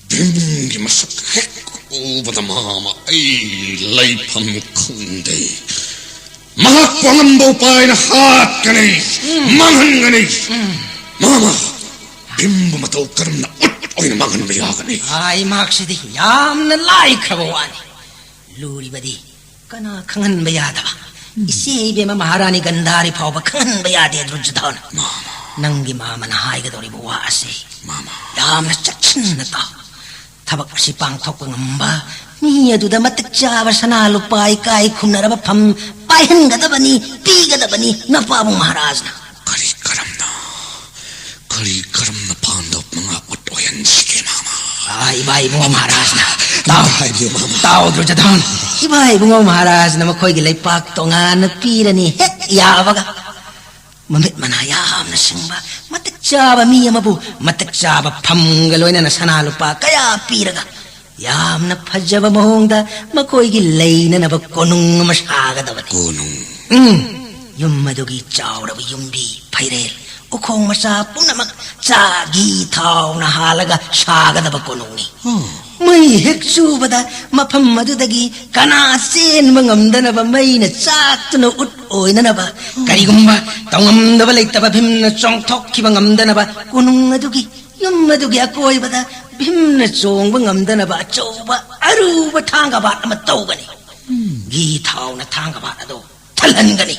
ꯚꯤꯝꯒꯤ ꯃꯁꯛ ꯍꯦꯛ ꯎꯕꯗ, ꯃꯥꯃ, ꯑꯩ ꯂꯩꯐꯝ ꯈꯪꯗꯦ꯫ ꯃꯍꯥꯛꯄꯨ ꯑꯉꯝꯕ ꯎꯄꯥꯏꯅ ꯍꯥꯠꯀꯅꯤ, ꯃꯥꯡꯍꯟꯒꯅꯤ꯫ ꯃꯥꯃ, ꯚꯤꯝꯕꯨ ꯃꯇꯧ ꯀꯔꯝꯅ ꯎꯠ ꯑꯣꯏꯅ ꯃꯥꯡꯍꯟꯕ ꯌꯥꯒꯅꯤ? ꯑꯩ ꯃꯍꯥꯛꯁꯤꯗꯤ ꯌꯥꯝꯅ ꯂꯥꯏꯈ꯭ꯔꯕ ꯋꯥꯅꯤ꯫ ꯂꯨꯔꯤꯕꯗꯤ ꯀꯅꯥ ꯈꯪꯍꯟꯕ ꯌꯥꯗꯕ? ꯏꯆꯦ ꯏꯕꯦꯝꯃ ꯃꯍꯥꯔꯥꯅꯤ ꯒꯟꯙꯥꯔꯤ ꯐꯥꯎꯕ ꯈꯪꯍꯟꯕ ꯌꯥꯗꯦ, ꯗꯨꯔꯖꯣꯙꯟ꯫ ꯃꯥꯃ꯫ ꯅꯪꯒꯤ ꯃꯥꯃꯅ ꯍꯥꯏꯒꯗꯧꯔꯤꯕ ꯋꯥ ꯑꯁꯤ ꯃꯥꯃ꯫ ꯌꯥꯝꯅ ꯆꯦꯛꯁꯤꯟꯅ ꯇꯥꯎ꯫ ꯊꯕꯛ ꯑꯁꯤ ꯄꯥꯡꯊꯣꯛꯄ ꯉꯝꯕ ꯃꯤ ꯑꯗꯨꯗ ꯃꯇꯤꯛ ꯆꯥꯕ ꯁꯅꯥ ꯂꯨꯄꯥ ꯏꯀꯥꯏ ꯈꯨꯝꯅꯔꯕ ꯐꯝ ꯄꯥꯏꯍꯟꯒꯗꯕꯅꯤ, ꯄꯤꯒꯗꯕꯅꯤ, ꯅꯄꯥꯕꯨꯡ ꯃꯍꯥꯔꯥꯖꯅ꯫ ꯀꯔꯤ ꯀꯔꯝꯅ, ꯀꯔꯤ ꯀꯔꯝꯅ ꯄꯥꯟꯗꯕ ꯃꯉꯥ ꯎꯠ ꯑꯣꯏꯍꯟꯁꯤꯒꯦ, ꯃꯥꯃ? ꯑꯥ, ꯏꯃꯥ ꯏꯕꯨꯡꯉꯣ ꯃꯍꯥꯔꯥꯖꯅ꯫ ꯇꯥꯎ, ꯑꯝꯇ ꯍꯥꯏꯕꯤꯌꯨ, ꯃꯥꯃ꯫ ꯇꯥꯎ, ꯗꯨꯔꯖꯣꯙꯟ꯫ ꯏꯃꯥ ꯏꯕꯨꯡꯉꯣ ꯃꯍꯥꯔꯥꯖꯅ ꯃꯈꯣꯏꯒꯤ ꯂꯩꯄꯥꯛ ꯇꯣꯉꯥꯟꯅ ꯄꯤꯔꯅꯤ ꯍꯦꯛ ꯌꯥꯕꯒ꯫ ꯃꯃꯤꯠ ꯃꯅꯥ ꯌꯥꯝꯅ ꯁꯤꯡꯕ, ꯃꯇꯤꯛ ꯆꯥꯕ ꯃꯤ ꯑꯃꯕꯨ ꯃꯇꯤꯛ ꯆꯥꯕ ꯐꯝꯒ ꯂꯣꯏꯅꯅ ꯁꯅꯥ ꯂꯨꯄꯥ ꯀꯌꯥ ꯄꯤꯔꯒ ꯌꯥꯝꯅ ꯐꯖꯕ ꯃꯑꯣꯡꯗ ꯃꯈꯣꯏꯒꯤ ꯂꯩꯅꯅꯕ ꯀꯣꯅꯨꯡ ꯑꯃ ꯁꯥꯒꯗꯕꯅꯤ꯫ ꯀꯣꯅꯨꯡ? ꯎꯝ꯫ ꯌꯨꯝ ꯑꯗꯨꯒꯤ ꯆꯥꯎꯔꯕ ꯌꯨꯝꯕꯤ, ꯐꯩꯔꯦꯜ, ꯎꯈꯣꯡ ꯃꯆꯥ ꯄꯨꯝꯅꯃꯛ ꯆꯥꯒꯤ ꯊꯥꯎꯅ ꯍꯥꯜꯂꯒ ꯁꯥꯒꯗꯕ ꯀꯣꯅꯨꯡꯅꯤ꯫ ꯑꯣ꯫ ꯃꯩ ꯍꯦꯛ ꯆꯨꯕꯗ ꯃꯐꯝ ꯑꯗꯨꯗꯒꯤ ꯀꯅꯥ ꯆꯦꯟꯕ ꯉꯝꯗꯅꯕ ꯃꯩꯅ ꯆꯥꯛꯇꯨꯅ ꯎꯠ ꯑꯣꯏꯅꯅꯕ, ꯀꯔꯤꯒꯨꯝꯕ ꯇꯧꯉꯝꯗꯕ ꯂꯩꯇꯕ ꯚꯤꯝꯅ ꯆꯣꯡꯊꯣꯛꯈꯤꯕ ꯉꯝꯗꯅꯕ ꯀꯣꯅꯨꯡ ꯑꯗꯨꯒꯤ, ꯌꯨꯝ ꯑꯗꯨꯒꯤ ꯑꯀꯣꯏꯕꯗ ꯚꯤꯝꯅ ꯆꯣꯡꯕ ꯉꯝꯗꯅꯕ ꯑꯆꯧꯕ ꯑꯔꯨꯕ ꯊꯥꯡꯒꯕꯥꯠ ꯑꯃ ꯇꯧꯒꯅꯤ꯫ ꯘꯤ ꯊꯥꯎꯅ ꯊꯥꯡꯒꯕꯥꯠ ꯑꯗꯨ ꯊꯜꯍꯟꯒꯅꯤ꯫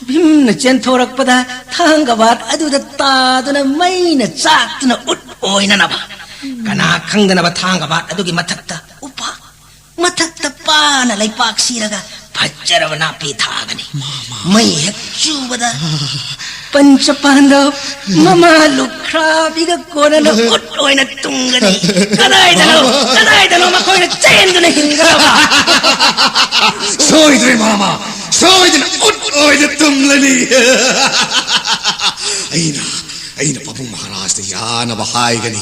ꯚꯤꯝꯅ ꯆꯦꯟꯊꯣꯔꯛꯄꯗ ꯊꯥꯡꯒꯕꯥꯠ ꯑꯗꯨꯗ ꯇꯥꯗꯨꯅ ꯃꯩꯅ ꯆꯥꯛꯇꯨꯅ ꯎꯠ ꯑꯣꯏꯅꯅꯕ꯫ ꯀꯅꯥ ꯈꯪꯗꯅꯕ ꯊꯥꯡꯒꯕꯥꯠ ꯑꯗꯨꯒꯤ ꯃꯊꯛꯇ ꯎꯄꯥꯛ, ꯃꯊꯛꯇ ꯄꯥꯅ ꯂꯩꯄꯥꯛ ꯁꯤꯔꯒ ꯐꯖꯔꯕ ꯅꯥꯄꯤ ꯊꯥꯒꯅꯤ꯫ ꯃꯥꯃ꯫ ꯃꯩ ꯍꯦꯛ ꯆꯨꯕꯗ ꯄꯟꯆ ꯄꯥꯟꯗꯕ ꯃꯃꯥ ꯂꯨꯈ꯭ꯔꯥꯕꯤꯒ ꯀꯣꯟꯅꯅ ꯎꯠ ꯑꯣꯏꯅ ꯇꯨꯝꯒꯅꯤ꯫ ꯀꯗꯥꯏꯗꯅꯣ, ꯀꯗꯥꯏꯗꯅꯣ ꯃꯈꯣꯏꯅ ꯆꯦꯟꯗꯨꯅ ꯍꯤꯡꯒꯗꯕ? ꯁꯣꯏꯗ꯭ꯔꯦ ꯃꯥꯃ, ꯁꯣꯏꯗꯅ ꯎꯠ ꯑꯣꯏꯅ ꯇꯨꯝꯂꯅꯤ꯫ ꯑꯩꯅ, ꯑꯩꯅ ꯄꯥꯕꯨꯡ ꯃꯍꯥꯔꯥꯖꯇ ꯌꯥꯅꯕ ꯍꯥꯏꯒꯅꯤ꯫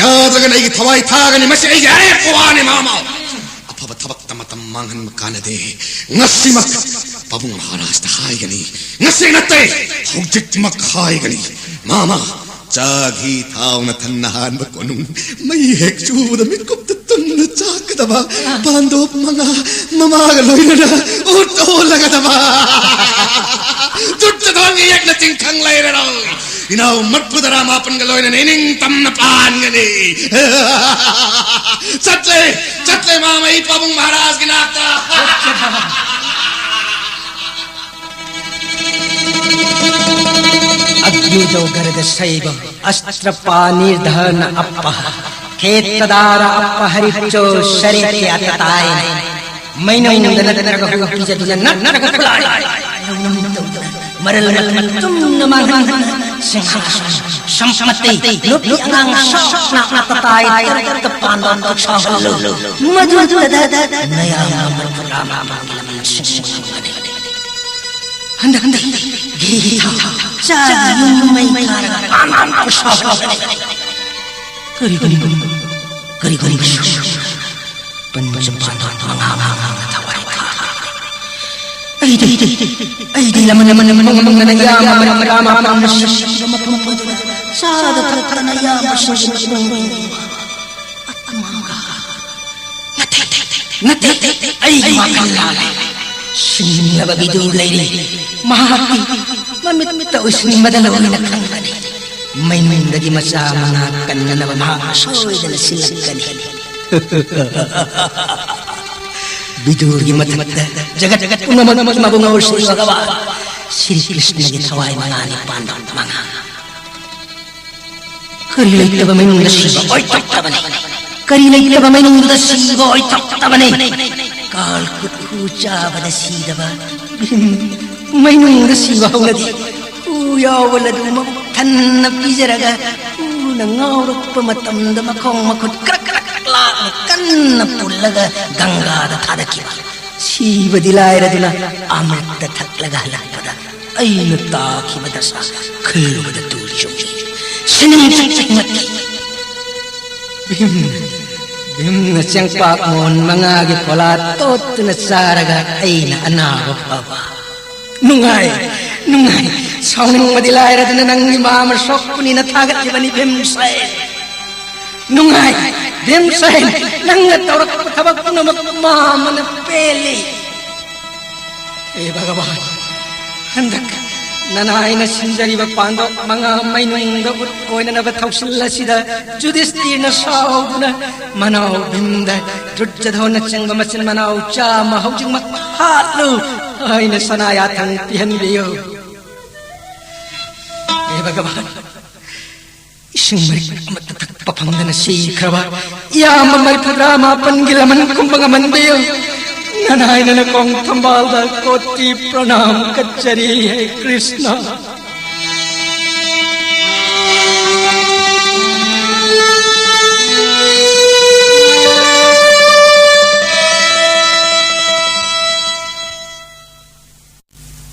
ꯌꯥꯗ꯭ꯔꯒꯅ ꯑꯩꯒꯤ ꯊꯋꯥꯏ ꯊꯥꯒꯅꯤ꯫ ꯃꯁꯤ ꯑꯩꯒꯤ ꯑꯔꯦꯞꯄ ꯋꯥꯅꯤ ꯃꯥꯃ꯫ ꯑꯐꯕ ꯊꯕꯛꯇ ꯃꯇꯝ ꯃꯥꯡꯍꯟꯕ ꯀꯥꯟꯅꯗꯦ꯫ ꯉꯁꯤꯃꯛ ꯄꯥꯕꯨꯡ ꯃꯍꯥꯔꯥꯖꯇ ꯍꯥꯏꯒꯅꯤ꯫ ꯉꯁꯤ ꯅꯠꯇꯦ, ꯍꯧꯖꯤꯛꯃꯛ ꯍꯥꯏꯒꯅꯤ꯫ ꯃꯥꯃ, ꯆꯥꯛ ꯍꯤ ꯊꯥꯎꯅ ꯊꯟꯅ ꯍꯥꯟꯕ ꯀꯣꯅꯨꯡ, ꯃꯩ ꯍꯦꯛ ꯆꯨꯕꯗ ꯃꯤꯠꯀꯨꯞꯇ ꯇꯨꯝꯅ ꯆꯥꯛꯀꯗꯕ ꯄꯥꯟꯗꯣꯞ ꯃꯉꯥ, ꯃꯃꯥꯒ ꯂꯣꯏꯅꯅ ꯎꯠ ꯑꯣꯜꯂꯒꯗꯕ꯫ ꯆꯨꯠꯇ ꯊꯣꯡꯒꯤ ꯌꯦꯛꯅ ꯆꯤꯡꯈꯪ ꯂꯩꯔꯔꯣꯏ꯫ ꯏꯅꯥꯎ ꯃꯔꯐꯨ ꯇꯔꯥ ꯃꯥꯄꯟꯒ ꯂꯣꯏꯅꯅ ꯏꯅꯤꯡ ꯇꯝꯅ ꯄꯥꯟꯒꯅꯤ꯫ ꯆꯠꯂꯦ, ꯆꯠꯂꯦ ꯃꯥꯃ, ꯑꯩ ꯄꯥꯕꯨꯡ ꯃꯍꯥꯔꯥꯖꯒꯤ ꯅꯥꯛꯇ꯫ अग्निजो गर्दशैवम् अस्त्रपाणिर्दहन अप्पः। खेत्तदार अपहरिच्चो शरे ते अततायिनः। ꯃꯩꯅꯨꯡꯗ ꯅꯠꯇ꯭ꯔꯒ ꯍꯨ ꯄꯤꯖꯗꯨꯅ ꯅꯠꯇ꯭ꯔꯒ ꯈꯨꯠꯂꯥꯏ ꯃꯔꯜ ꯃꯊꯨꯝ ꯇꯨꯝꯅ ꯃꯥꯡꯍꯟꯗꯨꯅ ꯁꯤꯡꯍꯥꯁꯟ ꯁꯝꯄꯇꯤ ꯅꯨꯄꯤ ꯑꯉꯥꯡ ꯁꯣꯛꯅ ꯑꯇꯇꯥꯏ ꯇꯔꯨꯛꯇ ꯄꯥꯟꯕ ꯑꯃꯈꯛ ꯁꯥꯎꯍꯜꯂꯨ꯫ ꯃꯗꯨꯗ ꯅꯌꯥꯝꯕ ꯃꯔꯐꯨ ꯇꯔꯥ ꯃꯥꯄꯟꯒꯤ ꯂꯃꯟꯁꯤꯡ ꯍꯟꯗꯛ ꯍꯟꯗꯛ ꯘꯤ ꯊꯥꯎ ꯆꯥꯒꯤ ꯌꯨꯝ ꯃꯩ ꯊꯥꯔꯒ ꯄꯥꯟ ꯄꯥꯟ ꯄꯨꯁꯥꯎ ꯁꯥꯎ꯫ ꯀꯔꯤꯒꯨꯝꯕ ꯀꯔꯤꯒꯨꯝꯕꯁꯨ ꯄꯟꯕꯁꯨ ꯄꯥꯟꯊꯣꯛ ꯃꯉꯥ ꯃꯉꯥ ꯊꯋꯥꯏ ꯊꯥ꯫ ꯑꯩꯗꯤ ꯑꯩꯗꯤ ꯂꯃꯟ ꯂꯃꯟ ꯃꯪ ꯃꯪꯗꯅ ꯌꯥꯝꯕ ꯃꯔꯝ ꯃꯔꯥ ꯃꯄꯥꯝꯅ ꯁꯤꯕ ꯃꯐꯝ ꯑꯗꯨꯗ ꯆꯥꯗ ꯊꯛꯇꯅ ꯌꯥꯝꯕꯁꯤꯡꯒꯤ ꯃꯇꯨꯡ ꯑꯃꯒ ꯅꯠꯇꯦ, ꯅꯠꯇꯦ, ꯑꯩꯒꯤ ꯋꯥꯈꯜ ꯂꯥꯜꯂꯦ꯫ ꯁꯤꯡꯂꯕ ꯕꯤꯗꯨ ꯂꯩꯔꯤ꯫ ꯃꯍꯥꯛꯇꯤ ꯃꯃꯤꯠꯇ ꯎꯁꯤꯟꯕꯗ ꯂꯣꯏꯅ ꯈꯪꯒꯅꯤ꯫ ꯃꯩꯅꯨꯡꯗꯒꯤ ꯃꯆꯥ ꯃꯉꯥ ꯀꯟꯅꯅꯕ ꯃꯍꯥꯛꯅ ꯁꯣꯏꯗꯅ ꯁꯤꯜꯂꯛꯀꯅꯤ꯫ ꯕꯤꯗꯨꯔꯒꯤ ꯃꯊꯛꯇ ꯖꯒꯠ ꯄꯨꯝꯅꯃꯛ ꯃꯕꯨ ꯉꯥꯎꯁꯤꯜꯂꯒꯕ ꯁ꯭ꯔꯤ ꯀ꯭ꯔꯤꯁꯅꯒꯤ ꯊꯋꯥꯏ ꯃꯉꯥꯅꯤ ꯄꯥꯟꯕ ꯃꯉꯥ꯫ ꯀꯔꯤ ꯂꯩꯇꯕ ꯃꯅꯨꯡꯗ ꯁꯤꯕ ꯑꯣꯏꯊꯣꯛꯇꯕꯅꯤ꯫ ꯀꯔꯤ ꯂꯩꯇꯕ ꯃꯅꯨꯡꯗ ꯁꯤꯕ ꯑꯣꯏꯊꯣꯛꯇꯕꯅꯤ꯫ ꯀꯥꯜ ꯀꯨꯠꯈꯨ ꯆꯥꯕꯗ ꯁꯤꯗꯕ ꯃꯅꯨꯡꯗ ꯁꯤꯕ ꯍꯧꯅꯗꯦ꯫ ꯌꯥꯎꯕ ꯂꯗꯨ ꯃꯕꯨꯛ ꯊꯟꯅ ꯄꯤꯖꯔꯒ ꯎꯅ ꯉꯥꯎꯔꯛꯄ ꯃꯇꯝꯗ ꯃꯈꯣꯡ ꯃꯈꯨꯠ ꯀ꯭ꯔꯛ ꯀ꯭ꯔꯛ ꯂꯥꯛꯅ ꯀꯟꯅ ꯄꯨꯜꯂꯒ ꯒꯪꯒꯥꯗ ꯊꯥꯗꯈꯤꯕ꯫ ꯁꯤꯕꯗꯤ ꯂꯥꯏꯔꯗꯨꯅ ꯑꯃ꯭ꯔꯤꯠꯇ ꯊꯛꯂꯒ ꯍꯜꯂꯛꯄꯗ ꯑꯩꯅ ꯇꯥꯈꯤꯕ ꯗꯁꯥ ꯈꯜꯂꯨꯕꯗ ꯇꯨ ꯆꯨꯡꯏ꯫ ꯁꯤꯅꯤꯡ ꯆꯨꯡꯁꯤꯡꯃꯛꯈꯤ꯫ ꯚꯤꯝ, ꯚꯤꯝꯅ ꯆꯦꯡꯄꯥꯛ ꯃꯣꯟ ꯃꯉꯥꯒꯤ ꯐꯣꯂꯥ ꯇꯣꯠꯇꯨꯅ ꯆꯥꯔꯒ ꯑꯩꯅ ꯑꯅꯥꯕ ꯐꯕ꯫ ꯅꯨꯡꯉꯥꯏ, ꯅꯨꯡꯉꯥꯏ꯫ ꯁꯥꯎꯅꯤꯡꯕꯗꯤ ꯂꯥꯏꯔꯗꯅ ꯅꯪꯒꯤ ꯃꯥ ꯑꯃ ꯁꯣꯛꯄꯅꯤꯅ ꯊꯥꯒꯠꯂꯤꯕꯅꯤ ꯚꯤꯝꯁꯦꯟ꯫ ꯅꯨꯡꯉꯥꯏ, ꯚꯤꯝꯁꯦꯟ꯫ ꯅꯪꯅ ꯇꯧꯔꯛꯄ ꯊꯕꯛ ꯄꯨꯝꯅꯃꯛ ꯃꯥ ꯑꯃꯅ ꯄꯦꯜꯂꯤ꯫ ꯍꯦ ꯚꯒꯕꯥꯟ, ꯍꯟꯗꯛ ꯅꯅꯥꯏꯅ ꯁꯤꯟꯖꯔꯤꯕ ꯄꯥꯟꯗꯣꯞ ꯃꯉꯥ ꯃꯩꯅꯨꯡꯗ ꯎꯠ ꯑꯣꯏꯅꯅꯕ ꯊꯧꯁꯤꯜ ꯑꯁꯤꯗ ꯖꯨꯗꯤꯁꯇꯤꯔꯅ ꯁꯥꯎꯗꯨꯅ ꯃꯅꯥꯎ ꯚꯤꯝꯗ ꯗꯨꯔꯖꯙꯣꯟꯅꯆꯤꯡꯕ ꯃꯆꯤꯟ ꯃꯅꯥꯎ ꯆꯥꯝꯃ ꯍꯧꯖꯤꯛꯃꯛ ꯍꯥꯠꯂꯨ ꯍꯥꯏꯅ ꯁꯅꯥ ꯌꯥꯊꯪ ꯄꯤꯍꯟꯕꯤꯌꯨ꯫ ꯍꯦ ꯚꯒꯕꯥꯟ, ꯏꯁꯤꯡ ꯃꯔꯤꯛ ꯑꯃꯠꯇ ꯊꯛꯄ ꯐꯪꯗꯅ ꯁꯤꯈ꯭ꯔꯕ ꯏꯌꯥꯝꯕ ꯃꯔꯤꯐꯨꯇꯔꯥ ꯃꯥꯄꯟꯒꯤ ꯂꯃꯟ ꯀꯨꯝꯕ ꯉꯝꯍꯟꯕꯤꯌꯨ꯫ ꯅꯅꯥꯏꯅ ꯅꯀꯣꯡ ꯊꯝꯕꯥꯜꯗ ꯀꯣꯇꯤ ꯄ꯭ꯔꯅꯥꯝ ꯀꯠꯆꯔꯤ, ꯍꯦ ꯀ꯭ꯔꯤꯁꯅ꯫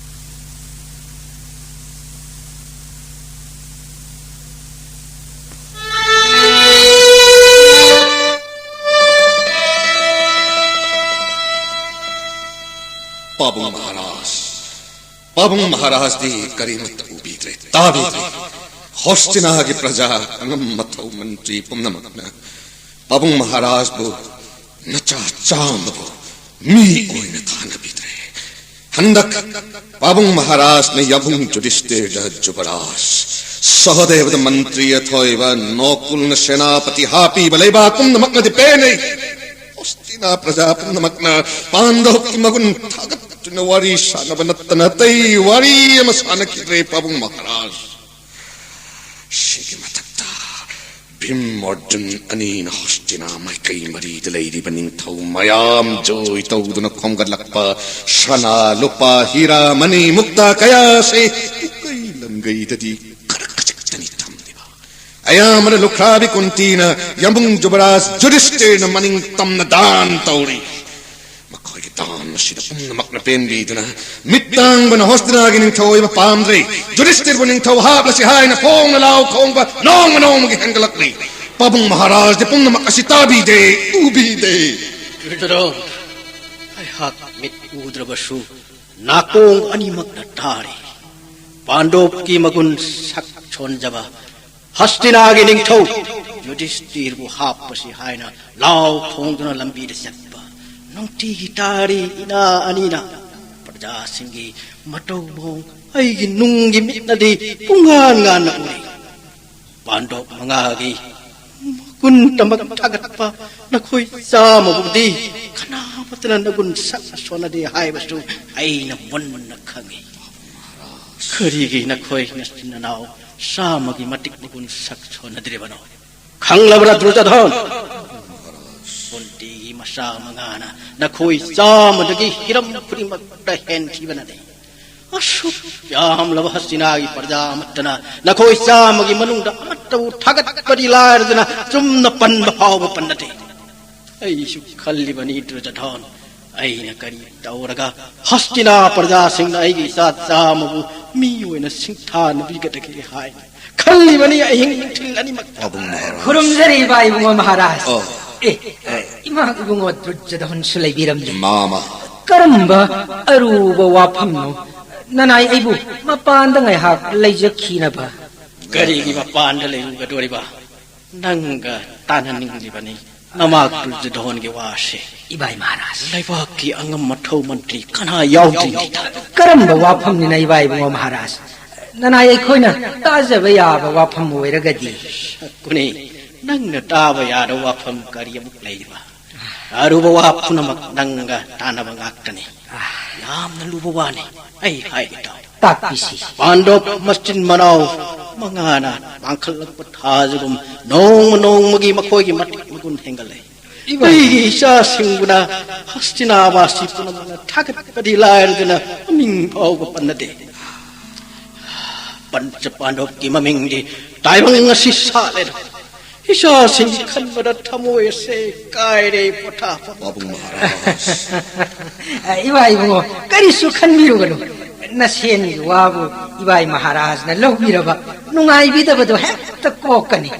ꯄꯥꯕꯨꯡ ꯃꯍꯥꯔꯥꯖ, ꯄꯥꯕꯨꯡ ꯃꯍꯥꯔꯥꯖꯗꯤ ꯀꯔꯤꯃꯠꯇ ꯎꯕꯤꯗ꯭ꯔꯦ, ꯇꯥꯕꯤꯗ꯭ꯔꯦ꯫ ꯍꯣꯁꯇꯤꯅꯥꯒꯤ ꯄ꯭ꯔꯖꯥ, ꯑꯉꯝ ꯑꯊꯧ ꯃꯟꯇ꯭ꯔꯤ ꯄꯨꯝꯅꯃꯛꯅ ꯄꯥꯕꯨꯡ ꯃꯍꯥꯔꯥꯖꯕꯨ ꯅꯆꯥ ꯆꯥꯝꯃꯕꯨ ꯃꯤ ꯑꯣꯏꯅ ꯊꯥꯅꯕꯤꯗ꯭ꯔꯦ꯫ ꯍꯟꯗꯛ ꯄꯥꯕꯨꯡ ꯃꯍꯥꯔꯥꯖꯅ ꯌꯥꯕꯨꯡ ꯖꯨꯗꯤꯁꯇꯤꯔꯗ ꯖꯨꯕꯔꯥꯖ, ꯁꯍꯗꯦꯕꯗ ꯃꯟꯇ꯭ꯔꯤ ꯑꯊꯣꯏꯕ, ꯅꯣꯀꯨꯜꯅ ꯁꯦꯅꯥꯄꯇꯤ ꯍꯥꯞꯄꯤꯕ ꯂꯩꯕꯥꯛ ꯄꯨꯝꯅꯃꯛꯅꯗꯤ ꯄꯦꯟꯅꯩ꯫ ꯍꯣꯁꯇꯤꯅꯥ ꯄ꯭ꯔꯖꯥ ꯄꯨꯝꯅꯃꯛꯅ ꯄꯥꯟꯗꯧꯀꯤ ꯃꯒꯨꯟ ꯊꯥꯒꯠꯇꯨꯅ ꯋꯥꯔꯤ ꯁꯥꯟꯅꯕ ꯅꯠꯇꯅ ꯑꯇꯩ ꯋꯥꯔꯤ ꯑꯃ ꯁꯥꯟꯅꯈꯤꯗ꯭ꯔꯦ ꯄꯥꯕꯨꯡ ꯃꯍꯥꯔꯥꯖ꯫ ꯁꯤꯒꯤ ꯃꯊꯛꯇ ꯚꯤꯝ ꯑꯔꯖꯨꯟ ꯑꯅꯤꯅ ꯍꯣꯁꯇꯤꯅꯥ ꯃꯥꯏꯀꯩ ꯃꯔꯤꯗ ꯂꯩꯔꯤꯕ ꯅꯤꯡꯊꯧ ꯃꯌꯥꯝ ꯖꯣꯏ ꯇꯧꯗꯨꯅ ꯈꯣꯝꯒꯠꯂꯛꯄ ꯁꯅꯥ, ꯂꯨꯄꯥ, ꯍꯤꯔꯥ, ꯃꯅꯤ, ꯃꯨꯛꯇꯥ ꯀꯌꯥꯁꯤ ꯏꯀꯩ ꯒꯩꯗꯗꯤ ꯈꯔ ꯈꯖꯤꯛꯇꯅꯤ ꯊꯝꯂꯤꯕ꯫ ꯑꯌꯥꯝꯕꯅ ꯂꯨꯈ꯭ꯔꯥꯕꯤ ꯀꯨꯟꯇꯤꯅ ꯌꯥꯝꯕꯨꯡ ꯖꯨꯕꯔꯥꯖ ꯖꯨꯗꯤꯁꯇꯤꯔꯅ ꯃꯅꯤꯡ ꯇꯝꯅ ꯗꯥꯟ ꯇꯧꯔꯤ꯫ ꯃꯈꯣꯏꯒꯤ ꯗꯥꯟ ꯑꯁꯤꯗ ꯄꯨꯝꯅꯃꯛꯅ ꯄꯦꯟꯕꯤꯗꯨꯅ ꯃꯤꯠ ꯇꯥꯡꯕꯅ ꯍꯣꯁꯇꯤꯅꯥꯒꯤ ꯅꯤꯡꯊꯧ ꯑꯣꯏꯕ ꯄꯥꯝꯗ꯭ꯔꯤ꯫ ꯖꯨꯗꯤꯁꯇꯤꯔꯕꯨ ꯅꯤꯡꯊꯧ ꯍꯥꯞꯂꯁꯤ ꯍꯥꯏꯅ ꯐꯣꯡꯅ ꯂꯥꯎ ꯈꯣꯡꯕ ꯅꯣꯡꯃ ꯅꯣꯡꯃꯒꯤ ꯍꯦꯟꯒꯠꯂꯛꯂꯤ꯫ ꯄꯥꯕꯨꯡ ꯃꯍꯥꯔꯥꯖꯗꯤ ꯄꯨꯝꯅꯃꯛ ꯑꯁꯤ ꯇꯥꯕꯤꯗꯦ, ꯎꯕꯤꯗꯦ꯫ ꯗꯨꯔꯖꯣꯙꯟ, ꯑꯩꯍꯥꯛ ꯃꯤꯠ ꯎꯗ꯭ꯔꯕꯁꯨ ꯅꯥꯀꯣꯡ ꯑꯅꯤꯃꯛꯅ ꯇꯥꯔꯤ꯫ ꯄꯥꯟꯗꯣꯞꯀꯤ ꯃꯒꯨꯟ ꯁꯛ ꯁꯣꯟꯖꯕ ꯍꯁꯇꯤꯅꯥꯒꯤ ꯅꯤꯡꯊꯧ ꯌꯨꯙꯤꯁꯇꯤꯔꯕꯨ ꯍꯥꯞꯄꯁꯤ ꯍꯥꯏꯅ ꯂꯥꯎ ꯈꯣꯡꯗꯨꯅ ꯂꯝꯕꯤꯗ ꯆꯠꯄ ꯅꯨꯡꯇꯤꯒꯤ ꯇꯥꯔꯤ ꯏꯅꯥ ꯑꯅꯤꯅ꯫ ꯄ꯭ꯔꯖꯥꯁꯤꯡꯒꯤ ꯃꯇꯧ ꯃꯑꯣꯡ ꯑꯩꯒꯤ ꯅꯨꯡꯒꯤ ꯃꯤꯠꯅꯗꯤ ꯄꯨꯡꯉꯥꯟ ꯉꯥꯟꯅ ꯎꯔꯤ꯫ ꯄꯥꯟꯗꯣꯞ ꯃꯉꯥꯒꯤ ꯃꯒꯨꯟ ꯇꯃꯛ ꯊꯥꯒꯠꯄ ꯅꯈꯣꯏ ꯆꯥꯝꯃꯕꯨꯗꯤ ꯀꯅꯥꯃꯠꯇꯅ ꯅꯒꯨꯟ ꯁꯛ ꯁꯣꯟꯅꯗꯦ ꯍꯥꯏꯕꯁꯨ ꯑꯩꯅ ꯃꯨꯟꯅ ꯈꯪꯏ꯫ ꯀꯔꯤꯒꯤ ꯅꯈꯣꯏ ꯅꯆꯤꯟ ꯅꯅꯥꯎ ꯆꯥꯝꯃꯒꯤ ꯃꯇꯤꯛ ꯃꯒꯨꯟ ꯁꯛ ꯁꯣꯟꯅꯗ꯭ꯔꯤꯕꯅꯣ? ꯈꯪꯂꯕ꯭ꯔꯥ ꯗꯨꯔꯖꯣꯙꯟ? ꯀꯨꯟꯇꯤꯒꯤ ꯃꯆꯥ ꯃꯉꯥꯅ ꯅꯈꯣꯏ ꯆꯥꯝꯃꯗꯒꯤ ꯍꯤꯔꯝ ꯈꯨꯗꯤꯡꯃꯛꯇ ꯍꯦꯟꯈꯤꯕꯅꯅꯤ꯫ ꯑꯁꯨꯛ ꯌꯥꯝꯂꯕ ꯍꯁꯇꯤꯅꯥꯒꯤ ꯄ꯭ꯔꯖꯥ ꯑꯃꯠꯇꯅ ꯅꯈꯣꯏ ꯆꯥꯝꯃꯒꯤ ꯃꯅꯨꯡꯗ ꯑꯃꯠꯇꯕꯨ ꯊꯥꯒꯠꯄꯗꯤ ꯂꯥꯏꯔꯗꯅ ꯆꯨꯝꯅ ꯄꯟꯕ ꯐꯥꯎꯕ ꯄꯟꯅꯗꯦ꯫ ꯑꯩꯁꯨ ꯈꯜꯂꯤꯕꯅꯤ ꯗꯨꯔꯖꯣꯙꯟ, ꯑꯩꯅ ꯀꯔꯤ ꯇꯧꯔꯒ ꯍꯁꯇꯤꯅꯥ ꯄ꯭ꯔꯖꯥꯁꯤꯡꯅ ꯑꯩꯒꯤ ꯏꯆꯥ ꯆꯥꯝꯃꯕꯨ ꯃꯤ ꯑꯣꯏꯅ ꯁꯤꯡꯊꯥꯅꯕꯤꯒꯗꯒꯦ ꯍꯥꯏꯅ ꯈꯜꯂꯤꯕꯅꯤ ꯑꯍꯤꯡ ꯅꯨꯡꯊꯤꯜ ꯑꯅꯤꯃꯛ꯫ ꯄꯥꯕꯨꯡ ꯃꯍꯥꯔꯥꯖ꯫ ꯈꯨꯔꯨꯝꯖꯔꯤ ꯏꯕꯥ ꯏꯕꯨꯡꯉꯣ ꯃꯍꯥꯔꯥꯖ꯫ ꯑꯣ꯫ ꯑꯦ, ꯏꯃꯥ ꯏꯕꯨꯡꯉꯣ ꯗꯨꯔꯖꯣꯙꯟꯁꯨ ꯂꯩꯕꯤꯔꯝꯂꯦ꯫ ꯃꯥꯃ꯫ ꯀꯔꯝꯕ ꯑꯔꯨꯕ ꯋꯥꯐꯝꯅꯣ ꯅꯅꯥꯏ ꯑꯩꯕꯨ ꯃꯄꯥꯟꯗ ꯉꯥꯏꯍꯥꯛ ꯂꯩꯖꯈꯤꯅꯕ? ꯀꯔꯤꯒꯤ ꯃꯄꯥꯟꯗ ꯂꯩꯔꯨꯒꯗꯣꯔꯤꯕ? ꯅꯪꯒ ꯇꯥꯟꯅꯅꯤꯡꯂꯤꯕꯅꯤ ꯅꯃꯥ ꯗꯨꯔꯖꯣꯙꯟꯒꯤ ꯋꯥꯁꯦ꯫ ꯏꯕꯥꯏ ꯃꯍꯥꯔꯥꯖ꯫ ꯂꯩꯕꯥꯛꯀꯤ ꯑꯉꯝ ꯑꯊꯧ ꯃꯟꯇ꯭ꯔꯤ ꯀꯅꯥ ꯌꯥꯎꯗ꯭ꯔꯤꯉꯩꯗ꯫ ꯀꯔꯝꯕ ꯋꯥꯐꯝꯅꯤꯅ ꯏꯕꯥꯏ ꯏꯕꯨꯡꯉꯣ ꯃꯍꯥꯔꯥꯖ? ꯅꯅꯥꯏ ꯑꯩꯈꯣꯏꯅ ꯇꯥꯖꯕ ꯌꯥꯕ ꯋꯥꯐꯝ ꯑꯣꯏꯔꯒꯗꯤ꯫ ꯁꯛꯀꯨꯅꯤ, ꯅꯪꯅ ꯇꯥꯕ ꯌꯥꯗꯕ ꯋꯥꯐꯝ ꯀꯔꯤ ꯑꯃꯨꯛ ꯂꯩꯔꯤꯕ? ꯑꯔꯨꯕ ꯋꯥ ꯄꯨꯝꯅꯃꯛ ꯅꯪꯒ ꯇꯥꯟꯅꯕ ꯉꯥꯛꯇꯅꯤ꯫ ꯌꯥꯝꯅ ꯂꯨꯕ ꯋꯥꯅꯤ꯫ ꯑꯩ ꯍꯥꯏꯒꯦ ꯇꯥꯎ꯫ ꯇꯥꯛꯄꯤꯁꯤ꯫ ꯄꯥꯟꯗꯣꯞ ꯃꯆꯤꯟ ꯃꯅꯥꯎ ꯃꯉꯥꯅ ꯄꯥꯡꯈꯠꯂꯛꯄ ꯊꯥꯖꯒꯨꯝ ꯅꯣꯡꯃ ꯅꯣꯡꯃꯒꯤ ꯃꯈꯣꯏꯒꯤ ꯃꯇꯤꯛ ꯃꯒꯨꯟ ꯍꯦꯟꯒꯠꯂꯦ꯫ ꯏꯕꯥꯏ꯫ ꯑꯩꯒꯤ ꯏꯆꯥꯁꯤꯡꯕꯨꯅ ꯍꯁꯇꯤꯅꯥꯕꯥꯁꯤ ꯄꯨꯝꯅꯃꯛꯅ ꯊꯥꯒꯠꯄꯗꯤ ꯂꯥꯏꯔꯗꯅ ꯃꯃꯤꯡ ꯐꯥꯎꯕ ꯄꯟꯅꯗꯦ꯫ ꯄꯟꯆ ꯄꯥꯟꯗꯣꯞꯀꯤ ꯃꯃꯤꯡꯗꯤ ꯇꯥꯏꯕꯪ ꯑꯁꯤ ꯁꯥꯠꯂꯦꯗ꯫ ꯏꯆꯥꯁꯤꯡꯒꯤ ꯈꯟꯕꯗ ꯊꯃꯣꯏ ꯑꯁꯦ ꯀꯥꯏꯔꯦ, ꯄꯣꯊꯥꯐꯝ ꯄꯥꯕꯨꯡ ꯃꯍꯥꯔꯥꯖ꯫ ꯑ, ꯏꯃꯥ ꯏꯕꯨꯡꯉꯣ, ꯀꯔꯤꯁꯨ ꯈꯟꯕꯤꯔꯨꯒꯅꯨ꯫ ꯅꯁꯦꯟꯒꯤ ꯋꯥꯕꯨ ꯏꯕꯥꯏ ꯃꯍꯥꯔꯥꯖꯅ ꯂꯧꯕꯤꯔꯕ ꯅꯨꯡꯉꯥꯏꯕꯤꯗꯕꯗꯣ ꯍꯦꯛꯇ ꯀꯣꯛꯀꯅꯤ꯫